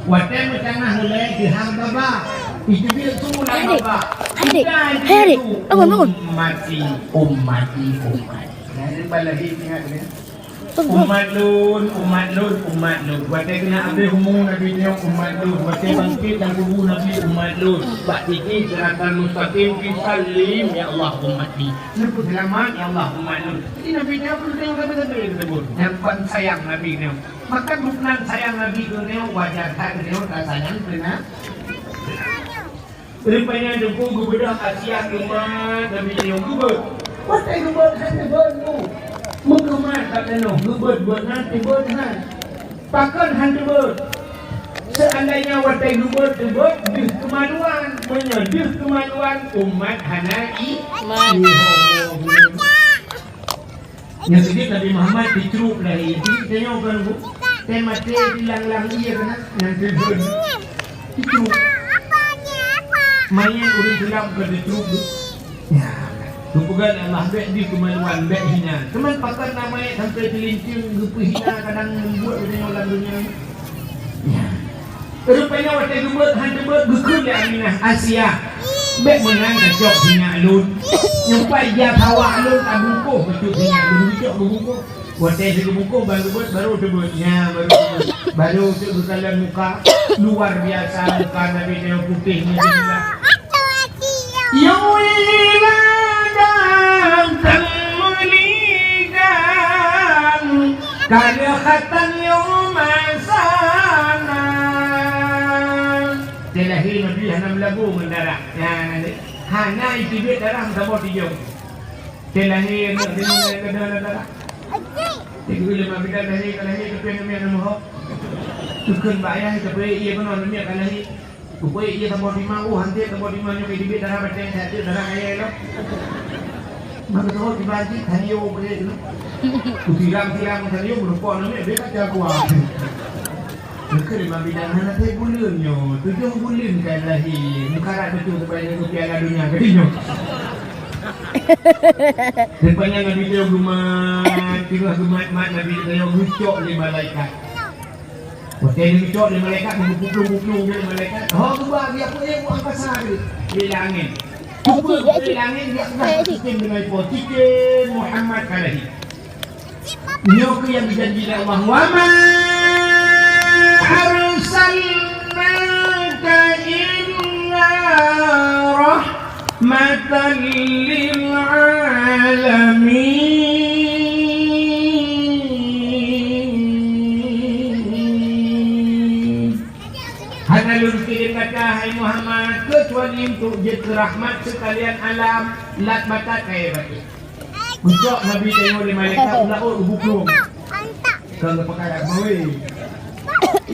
Watèe meutangah ulèe diham baba. Itu dia tu lah baba. Hadir, hadir. Bangun, bangun. Ummati, ummati, ummati. Jadi, balahi ingat ni. Umat lôn, umat lôn, umat lôn. Watèe keuneuk abéh umu Nabi nyoe, umat lôn. Watèe bangkét lam kubu Nabi, umat lôn. Bak titi siratal mustaqim, fi sallim, ya Allah, ummati. Neupeuseulamat, ya Allah, umat lôn. Jadi Nabi nyoe pun teunyong sabe-sabe teusebut. Nyan kon sayang Nabi nyoe. Maka bukon sayang Nabi nyoe, wajar that nyoe ka sayang keu na-, Rupanya Teungku geubeudôh Asiah keu mak Nabi nyoe geubeuet. Watèe geubeuet hana teubeuet, Bu. Meukeumah ka tanoh geubeuet-beuet hana teubeuet hana. Pakon hana teubeuet? Seandainya watèe geubeuet-beuet deuh keumaluan, meunyoe deuh keumaluan umat hana i-, Man. Nyan sidéh Nabi Muhammad teucruk lahé, jadi tanyoe kan, Bu, teumaté dilang-lang ié keunan, nyan teudeun. Teucruk. Manyét ureueng Islam ka teucruk, Bu. Ya, geupeugah lé Allah, bèk dikeumaluan, bèk hina. Teuma pakon na manyét sampoe teulinceng geupeuhina kadang membuat ureueng lam dunia. Ya. Rupanya watèe geubeuet han teubeuet geukheun lé Aminah, "Asiah, bèk meunan kacok sinyak lôn. Nyang pai jak hawa lôn tabungkôh kacok sinyak lôn, geucok geubungkôh." Watèe si geubungkôh ban geubeuet baru teubeuet. Nya baru teubeuet. Baru cok geukalon muka. Luar biasa muka Nabi nyoe putéh nyoe. Yui ladang teumeulidang, ka lheueh khatan yôh masa na. Watèe lahé Nabi hana meulabu ngon darah. Nyan, hana iteubiet darah meusaboh tijông. Watèe lahé, nyoe, nyoe, nyoe, nyoe, darah. Jadi, bila Nabi dah lahé, ka lahé, tapi aneuk miet aneuk meuhok. Teukheun bak ayah, tapi ié keunoe aneuk miet ka lahé. Rupanya ié saboh dimah, oh, hanté saboh dimah nyoe ka jibit darah batèe, that darah kayèe lom. Maka tu tiba haji, taliô beurék tu. Kusiram-siram taliô, meureumpok namiet, dia kata kuat. Maka lima bidang hana saya bulan nyoe, tujuh bulan kan lahir. Mukarat betul sebagai tu piala dunia, kata nyoe. Rupanya Nabi tu gemat, tengah gemat-mat Nabi tu geucok lé malaikat. Watèe geujok lé malaikat, geuplueng-guplueng lé malaikat. Ho, geuba, geujak peuék u angkasa teuh, di langèt. Cuba di langèt, geujak peugah bak cicém deungon ipo, "Cicém, Muhammad ka lahé." Nyoe keuh nyang geujanji lé Allah, "Wa ma arsalnaka illa rahmatan lil alamin." Hana lôn kirém gata, hai Muhammad, keucuali untuk jeuet keu rahmat seukalian alam. Lat batat kayèe baté. Geucok Nabi tanyoe lé malaikat u laôt geubukong. Ka geupeugah dak mawe.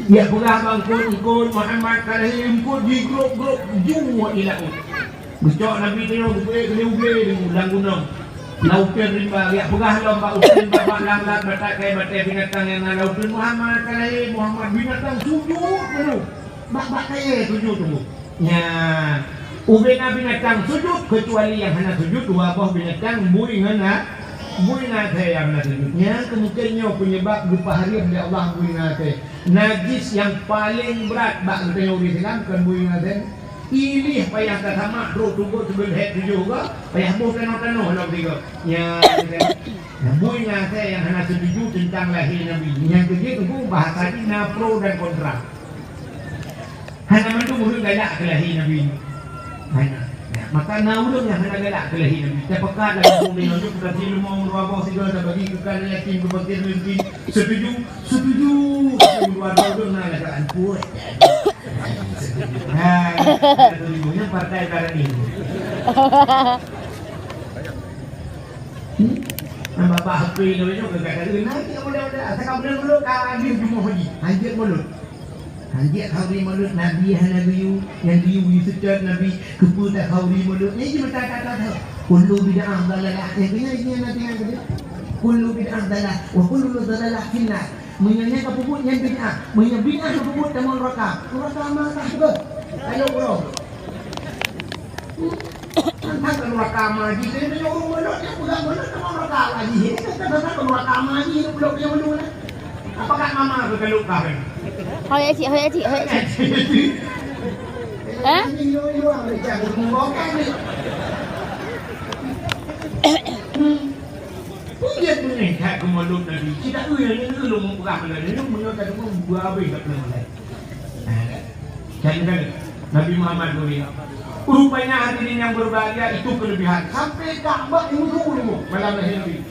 Yak peugah bang eungkôt, eungkôt Muhammad ka lahé, eungkôt jigrôp-grôp jeuet i laôt. Geucok Nabi tanyoe geupeuék keu lé u glé lam gunong. Lam uteuen rimba, yak peugah lom bak uteuen rimba bak lam lat batat kayèe baté binatang nyang na lam uteuen, Muhammad ka lahé, Muhammad binatang sujut peue. Bak, bak kayèe sujut tu. Nyan, ubé na binatang sujut, keucuali nyang hana sujut, dua boh binatang, bui ngon a-, bui ngon asèe nyang hana sujut. Nyan kemungkinan nyoe penyebab geupeuhareuem lé Allah bui ngon asèe. Najis nyang paleng brat bak geutanyoe ureueng Islam kon bui ngon asèe. Ilèe payah tasamak trôk tugot sigoe lhèe tujoh goe, payah boh tanoh-tanoh lom sigoe. Nyan, nyan bui ngon asèe nyang hana setuju teuntang lahé Nabi. Nyang keujeuet teungku bahasa jih na pro dan kontra. Hana mandum ureueng galak keu lahé Nabi. Hana. Nah, maka na ureueng nyang hana galak keu lahé Nabi. Tapeugah lam kampung nyoe, tasileumo dua boh sigoe, tabagi keu yatim, keu fakir miskin. Setuju? Setuju. Setuju dua boh ureueng na lagak anpuet. Nah, setuju. Nyan partai barani. Hmm? Nambah bah H P nyoe nyoe keu gata. Nah, cit mudah-mudah. Asai ka buleuen mulod ka adil jumoh haji. Hanjeuet mulod. Hanjeuet khauri mulod Nabi hana geuyue, nyang geuyue, geuyue seutôt Nabi, keupeue takhauri mulod? Nyan jih meuta that-that. Kullu bid'ah dhalalah. Nyang keu nyan, nyan na tinggai keudeh. Kullu bid'ah dhalalah wa kullu dhalalatin finnar. Meunyoe nyan kapeubuet nyan bid'ah, meunyoe bid'ah kapeubuet tamong neuraka. Neuraka ma tah teuh. Ayo uroe. Teuntang keu neuraka ma jih, keu meunyoe ureueng mulod nyang peugah mulod tamong neuraka ma jih. Teuntang keu neuraka ma jih, nyang peulok nyang mulod. Apakah mama keu keu luka kan? Hoi, cik, hoi, cik, hoi, cik. Hah? Peue jeuet beungéh that keu mulod Nabi. Cit taeu nyang nyoe lôn muprah lagèe nyoe, meunyoe tadeungoe dua abéh ka peureulèe. Jadi kan Nabi Muhammad dunia. Rupanya hadirin yang berbahagia itu kelebihan. Sampai Ka'bah yang dulu malam lahir Nabi.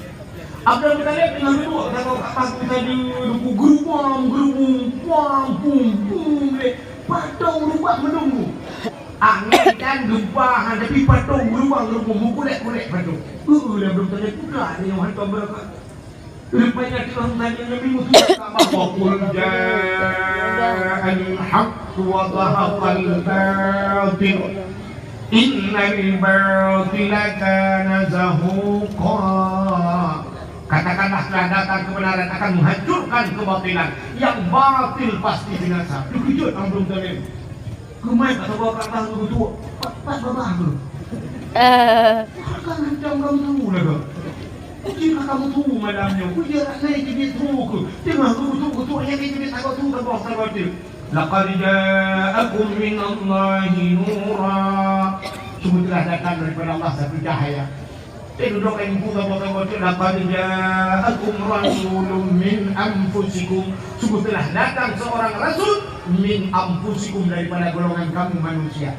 Abdul Muttalib teungoh duduk sagoe Ka'bah, kita di luku gerubang, gerubung, puang, pum, pum, lé. Patong rubah meununggu. Angén kan gempa, ha, tapi patong rubah meununggu, meukulek-kulek patong. Uh, Abdul Muttalib kuda ada yang hantam berapa. Rupanya Tuhan tanya Nabi Musa, "Wa qul ja'al haqq wa zahaqal batil. Innal batila kana zahuqa." Katakanlah, telah datang kebenaran akan menghancurkan kebatilan. Yang batil pasti binasa. Terkejut Abdul Muttalib. Keumae ka saboh Ka'bah geutôk, pat, pat babah tu. Eh. Ka hancam kamoe tu lagoe. Kuci ka kamoe tu malam nyoe. Kuci rak nai keubiet tu ku. Teungoh geutôk-geutôk, nyang keubiet sagoe tu saboh-sagoe tu. Laqad ja'akum minallahi nura. Sungguh telah datang daripada Allah satu cahaya. Eh, dudoe kayém buku saboh-saboh cit, "Laqad ja'akum rasulun min anfusikum." Sungguh telah datang seorang rasul min anfusikum, daripada golongan kamu manusia.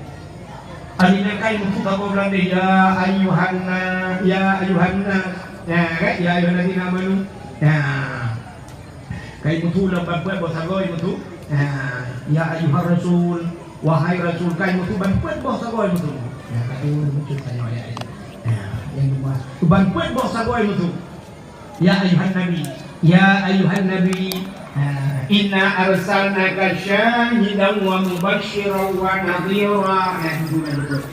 Akhirnya kayém buku saboh Belanda, "Ya ayyuhanna, ya ayyuhanna." Ya, kan? "Ya ayyuhalladzina amanu." Ya. Kayém buku lam ban peuet boh sagoe buku. Ha, "Ya ayyuhar rasul, wahai rasul," kayém buku ban peuet boh sagoe buku. Ya, kayém buku tanya ayat ini. Ha, yang kedua, ban peuet boh sagoe buku. "Ya ayyuhan nabi, ya ayyuhan nabi, ha, inna arsalnaka syahidan wa mubasysyiran wa nadhira." Ha, itu kan betul.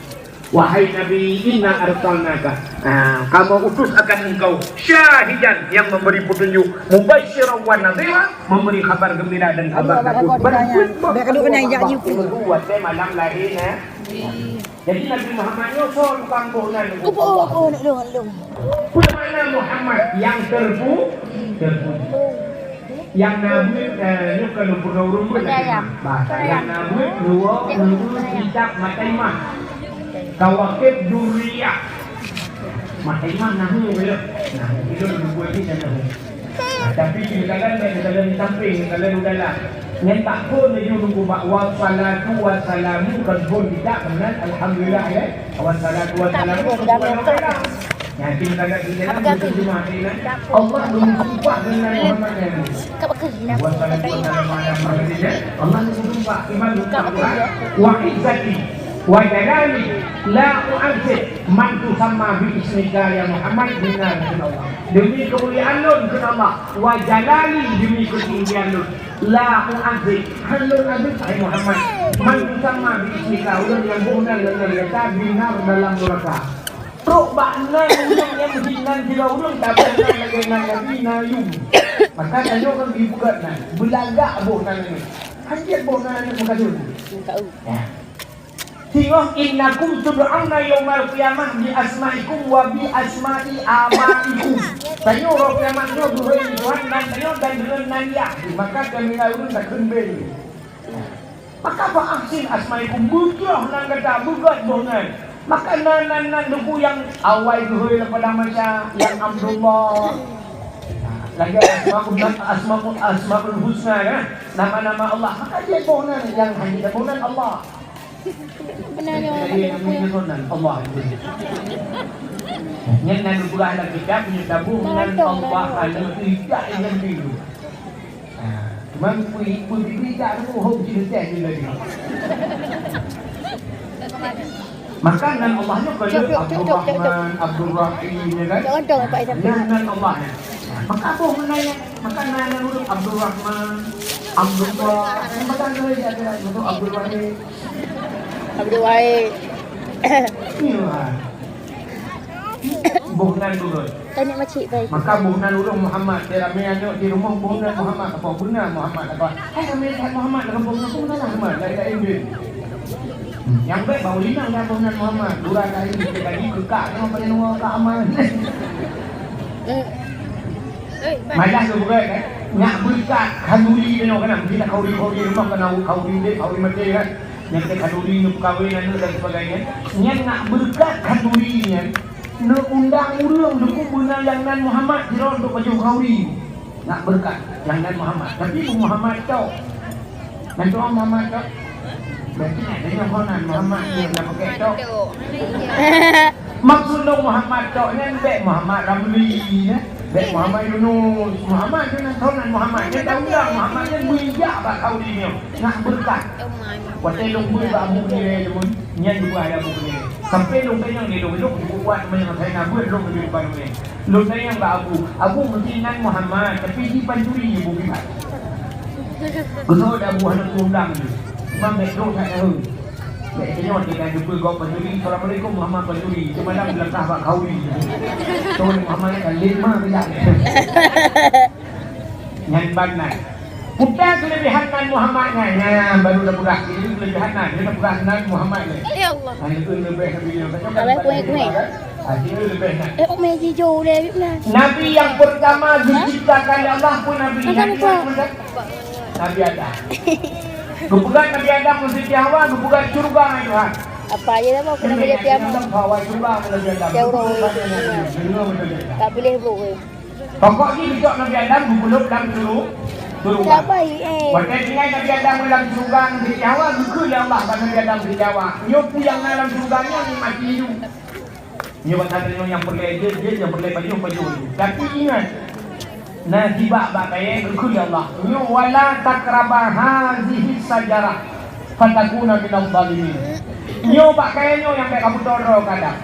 "Wahai Nabi, inna arsalnaka." Nah, kamoe utus akan engkau syahidan, yang memberi petunjuk, mubasysyiran wa nadhira, memberi kabar gembira dan kabar takut. Ban peuet boh sagoe Ka'bah buku watèe malam lahé Nabi. Jadi Nabi Muhammad nyoe soe tukang boh nan? Peue makna Muhammad? Yang terpu-, terpuji. Nyang na buet, eh, nyoe ka lôn peugah ureueng buet. Ada ayam. Bahasa nyang na buet, dua, dua, kitab, matai mah. Kawakib duriyah. Matai mah nahu, ya. Nahu, itu lôn buet ni dan nahu. Nah, tapi di dalam, di dalam samping, di dalam dalam. Nyan tak pun laju nunggu bak wassalatu wassalamu, kan pun tidak, kemudian alhamdulillah, ya. Wassalatu wassalamu, kemudian Allah. Nah, kita kata di dalam, Allah menyumpah dengan Muhammad. Wassalatu wassalamu ala Muhammadin. Allah menyumpah iman, wa izzati wa jalali La u'adzib man tusamma bi ismika ya Muhammad, beuna kheun Allah. Demi keumuliaan lôn kheun Allah, wa jalali, demi keutinggian lôn. La u'adzib, hana lôn azeueb, hai Muhammad, man tusamma bi ismika, ureuëng nyang boh nan lôn nan gata, binar dalam neuraka. Trok bak nan ureuëng nyang meuhina sidroe ureuëng, tapi nan lagée nan Nabi na yum. Maka tanyoe kan dipeugah nan, beulagak boh nan nyoe. Hanjeuet boh nan nyoe meukadeun. Ya. Singoh innakum tud'auna yaumal qiyamah bi asma'ikum wa bi asma'i abaikum. Tanyoe uroe kiamat nyoe geuhôi Tuhan nan tanyoe dan deungon nan yah. Maka keumeunang ureuëng takheun beu. Maka fa ahsin asma'ikum, beujroh nan gata, beugét boh nan. Maka nan, nan, nan duku nyang awai geuhôi lam padang mahsyar, nyang Abdullah. Lagée asmaul, asmaul, asmaul husna kan? Nama-nama Allah. Maka jeuet boh nan nyang hana boh nan Allah. Beuna nyoe. Jadi, namanya boh nan Allah. Nyan na geupeugah lam kitab, nyan tabung nan Allah, anu tidak ingat dulu. Ha, cuma pui, pui bibri tak tahu, ho, cina teh ni lagi. Maka nan Allah nyoe kan Abdul Rahman, Abdul Rahim, ya kan? Nyan nan Allah nyan. Maka apa mana ya? Maka nan, nan urut Abdul Rahman, Abdullah, yang macam tu ya, ada Abdul Rahim. Abdul Wahid. Iya. Boh nan turun. Tanya makcik baik. Maka boh nan ureuëng Muhammad, dia ramai aneuk di rumah boh nan Muhammad, apa guna Muhammad apa? Hai ramai Muhammad dalam boh nan, apa guna Muhammad? Lain-lain dia. Nyang bék bak ureuëng inong nyang boh nan Muhammad, gura tadi, tadi keukak nyoe pakai nyoe ka aman. Malah tu bukan kan? Nyak beureukat khanduri nyoe kan, kita khanduri-khanduri rumah kena khanduri dek, khanduri mati kan. Nyang khanduri nyoe peukawen aneuk dan sebagainya. Nyan nak beureukat khanduri nyan, neuundang ureuëng dukung beuna nyang nan Muhammad sidroe untuk pajoh khanduri. Nak beureukat nyang nan Muhammad. Tapi Muhammad tok. Meutuah Muhammad tok. Berarti ada nyang honan Muhammad nyan dah pakai tok. Maksud lôn Muhammad tok nyan bék Muhammad Ramli, ya. Bék Muhammad Yunus. Muhammad tu nan honan Muhammad. Dia tahu dah Muhammad nyan beujak bak khanduri nyoe. Nak beureukat. Watée lôn bui bak Abu Hurairah nyan, nyan juga ada Abu Hurairah. Sampai lôn tanyong di lôn, lôn cukup kuat meunyoe saya nak buat lôn lebih depan ni. Lôn tanyong bak Abu, Abu mungkin nan Muhammad, tapi di pancuri Abu kibat. Betul dah Abu hana undang ni. Memang baik lôn tak tahu. Baik tengok dia kan jumpa gop pancuri, "Assalamualaikum Muhammad pancuri." Semalam dia letak bak khanduri. Tuan Muhammad kan lima kejap. Nyan ban nan. Bukan kelebihan nan Muhammad nyan. Nyan baru dah peugah. Ini kelebihan nan. Dia dah peugah nan Muhammad ni. Ya Allah. Hanya tu lebih Nabi dia. Abang kuih, kuih. Ah, dia lebih nan. Eh, oh, meji jo deh, Bib, nah. Nabi yang pertama diciptakan oleh Allah pun Nabi Adam. Nabi Adam. Geupeugah Nabi Adam ngon Siti Hawa, geupeugah syurga ngon Tuhan. Apa aja dah mau kena kerja tiap mau. Hawa syurga ngon Nabi Adam. Jauh roh. Dengar betul tak? Tak boleh, bro. Pokok jih geucok Nabi Adam geupeuleub lam syuru-, syurga. Watée tinggai Nabi Adam lam syurga ngon Siti Hawa, geukheun lé Allah bak Nabi Adam Siti Hawa, "Nyoe peue nyang na lam syurga nyoe nikmat laju." Nyoe bak tanyoe nyang peureulée jeuet, jeuet, nyang peureulée pajoh, pajoh. Tapi ingat, na sibak bak kayée geukheun lé Allah, "Nyoe wala taqraba hazihi syajarah fatakuna minadh dhalimin." Nyoe bak kayée nyoe nyang bék kamoe todroe kadang.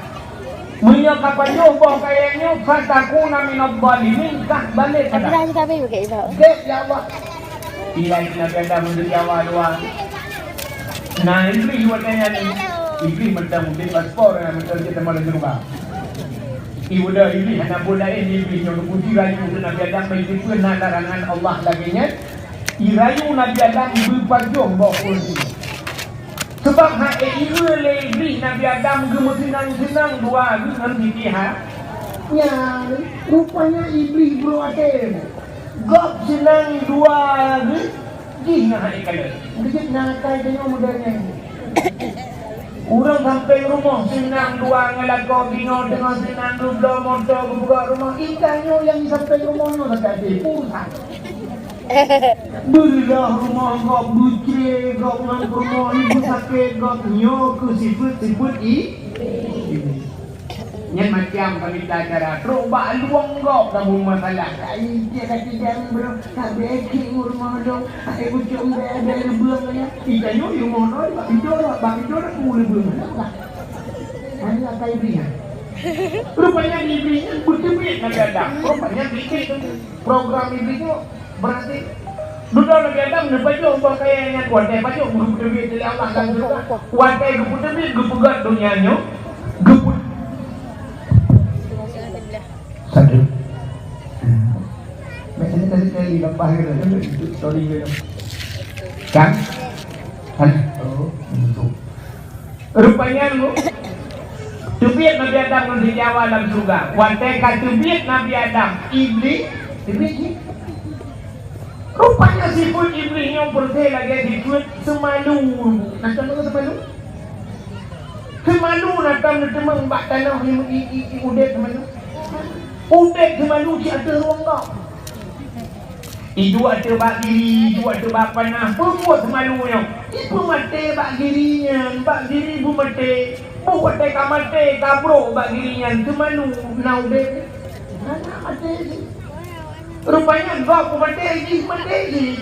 Meunyoe kapajoh boh kayée nyoe, fatakuna minadh dhalimin, kah balek pada. Tapi dah cakap baik, baik, baik. Gét, ya Allah. Ilai Nabi Adam meunjeuet nyawa dua. Nah, Iblih watée nyan, Iblih mantong udeb paspor, mantong jeuet teuma laju ba. Ibuda Iblih hana buet laén, Iblih nyoe geupuji rayu Nabi Adam, meuipeue na larangan Allah lagée nyan. Irayu Nabi Adam beupajoh boh kursi. Sabab hana ireue lé Iblih Nabi Adam geumeuseunang-seunang dua geuh ngon Siti Ha-, nyan, rupanya Iblih brok até. Gob seunang dua geuh, jih ngon hana ikalon. Geujeuet ngon akai tanyoe muda nyan. Ureuëng sampéng rumoh seunang dua ngon lakoe, binoe teungoh seunang geubloe moto geupeugah rumoh. Itanyoe nyang sampéng rumoh nyoe sakai até, pun that. Beureuloh rumoh gob, beucre gob ngon peurumoh, ibu sakét gob, nyoe keuh sifeuet-sifeuet i-, nyan macam ka mita cara trok bak luwang gob kamoe masalah. Ka ijak ka sidang bro, ka bèk ngon rumoh dong, hai ucok bèk ada leubeung ya. Ija nyoe rumoh dong, bak pintoe, bak pintoe dah peue leubeung. Kenapa? Hana ka Iblih nyan. Rupanya Iblih nyan beuteubiet Nabi Adam. Rupanya bikin program Iblih nyoe berarti dudoe Nabi Adam neupajoh boh kayèe nyan watèe pajoh geupeuteubiet lé Allah lam syeuruga. Watèe geupeuteubiet geupeugöt donya nyoe geupeu- Satu. Macam ni tadi kali lepas ke tu, story ke tu. Kan? Kan? Oh, betul. Rupanya lu teubiet Nabi Adam ngon si Hawa lam syeuruga. Watèe ka teubiet Nabi Adam, Iblih teubiet jih. Rupanya sifeuet Iblih nyoe peureulèe lagèe sifeuet seumalu. Nah, contoh seumalu. Seumalu na tam neuteumeung bak tanoh i, i, i, i udép seumalu. Udép seumalu cit ateueh rueng gob. Iduek ateueh bak giri, iduek ateueh bak panah, peubuet seumalu nyoe. Ipeumaté bak giri nyan, bak giri peumaté. Boh watèe ka maté, ka brok bak giri nyan, seumalu na udép. Hana maté jih. Rupanya gob peumaté jih, maté jih.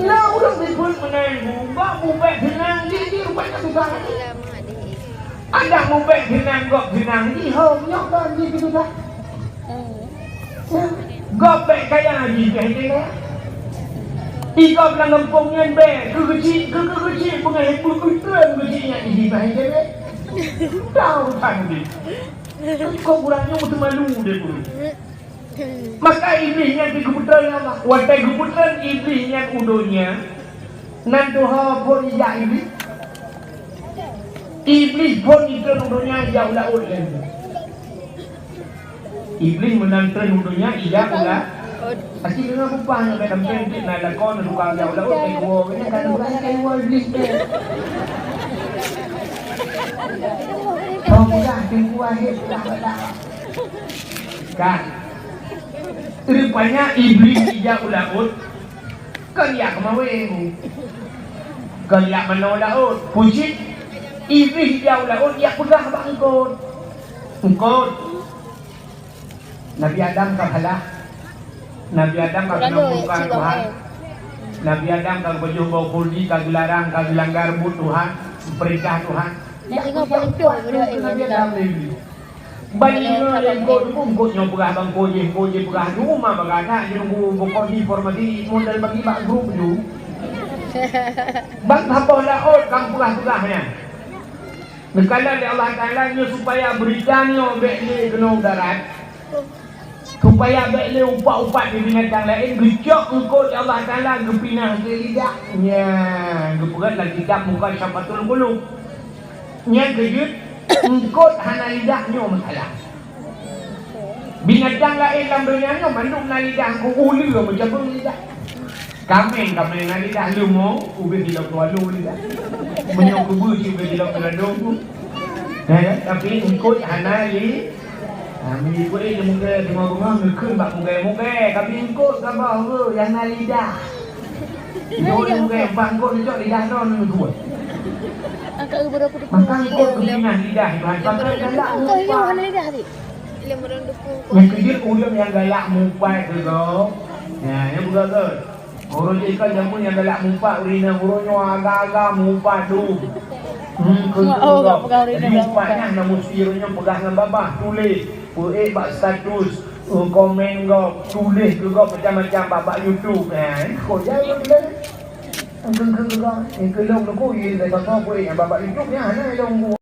Na ureueng sifeuet meunan, gob mubèk seunang jih, jih rupanya susah. Adak mubèk seunang, gob seunang jih, hom nyoe kan jih susah. Gob bèk kaya jih, bèk kaya. Di gob lam gampông nyan bèk, keu keuchik, keu, keu keuchik, beungèh, keu, keu, keu keuchik nyan jih, bèk kaya. Tahu kan jih. Kok ureueng nyoe beuteumalu deh, Guru. Maka Iblih nyan di geupeutreun Allah. Watèe geupeutreun Iblih nyan u donya, nan tuha phon ijak Iblih. Iblih phon itreun u donya ijak u laôt lé. Iblih meunan treun u donya ijak u laôt. Aci deungoe bupah nyang ka dampéng cit na lakoe na tukang jak u laôt, eh, kuwoe nyan ka tukang jak u Iblih. Kau mudah teungku akhé pulang bala. Ka. Rupanya Iblih ijak u laôt. Kon jak keumawé. Kon jak manoe laôt. Pucit. Iblih ijak u laôt jak peugah bak eungkôt. Eungkôt. Nabi Adam ka salah. Nabi Adam ka keuneuk murka Tuhan. Nabi Adam ka geupajoh boh khuldi, ka geularang, ka geulanggar buet Tuhan, peurintah Tuhan. Nak ingat beutôi beudoh Nabi Adam lé. Ban ingat lé eungkôt, eungkôt nyoe peugah bak eungkôt jih, eungkôt jih peugah, "Aduh, ma baganak jih nunggu bukon informasi model bagi bak grup ju." Bak saboh laôt ka peugah-peugah nyan. Neukalon lé Allah Taala nyoe supaya beurita nyoe bèk lé keunoe u darat, supaya bèk lé upat-upat di binatang laén, geucok eungkôt lé Allah Taala geupinah keu lidah. Nyan geupeugah lam kitab Mukasyafatul Qulub. Nyan keuh jeuet eungkôt hana lidah nyoe masalah. Binatang laén lam donya nyoe mandum na lidah, ku uleue meucabeueng lidah. Kaméng, kaméng na lidah, leumo, ubé silop tualu lidah. Meunyoe kubeue cit ubé silop teuladong tu. Eh, tapi eungkôt hana li-, ha, meunyoe ikôt, eh, munggai teuma beungoh neukheun bak munggai-munggai, tapi eungkôt saboh, eh, nyang na lidah. Nyoe munggai bak eungkôt neucok lidah droe neubuet. Maka eungkôt geupinah lidah, Tuhan, pakai galak mupat. Nyang keujeuet ureueng nyang galak mupat tu, ya, nyang beugöt-göt. Ureueng jih kan jameun nyang galak mupat, ureueng inong ureueng nyoe agak-agak mupat tu. Hmm, keu tu. Jadi mupat nyan na musti ureueng nyoe peugah ngon babah, tuléh, peuék bak status, eh, komen gob, tuléh keu gob macam-macam bak, bak YouTube. Eh, kok jai ureueng tu. Engkeue-engkeue keu gob, engkeue lôn nunggu, ye, dari bak gob, peuék nyang bak, bak YouTube nyan hana lôn buet.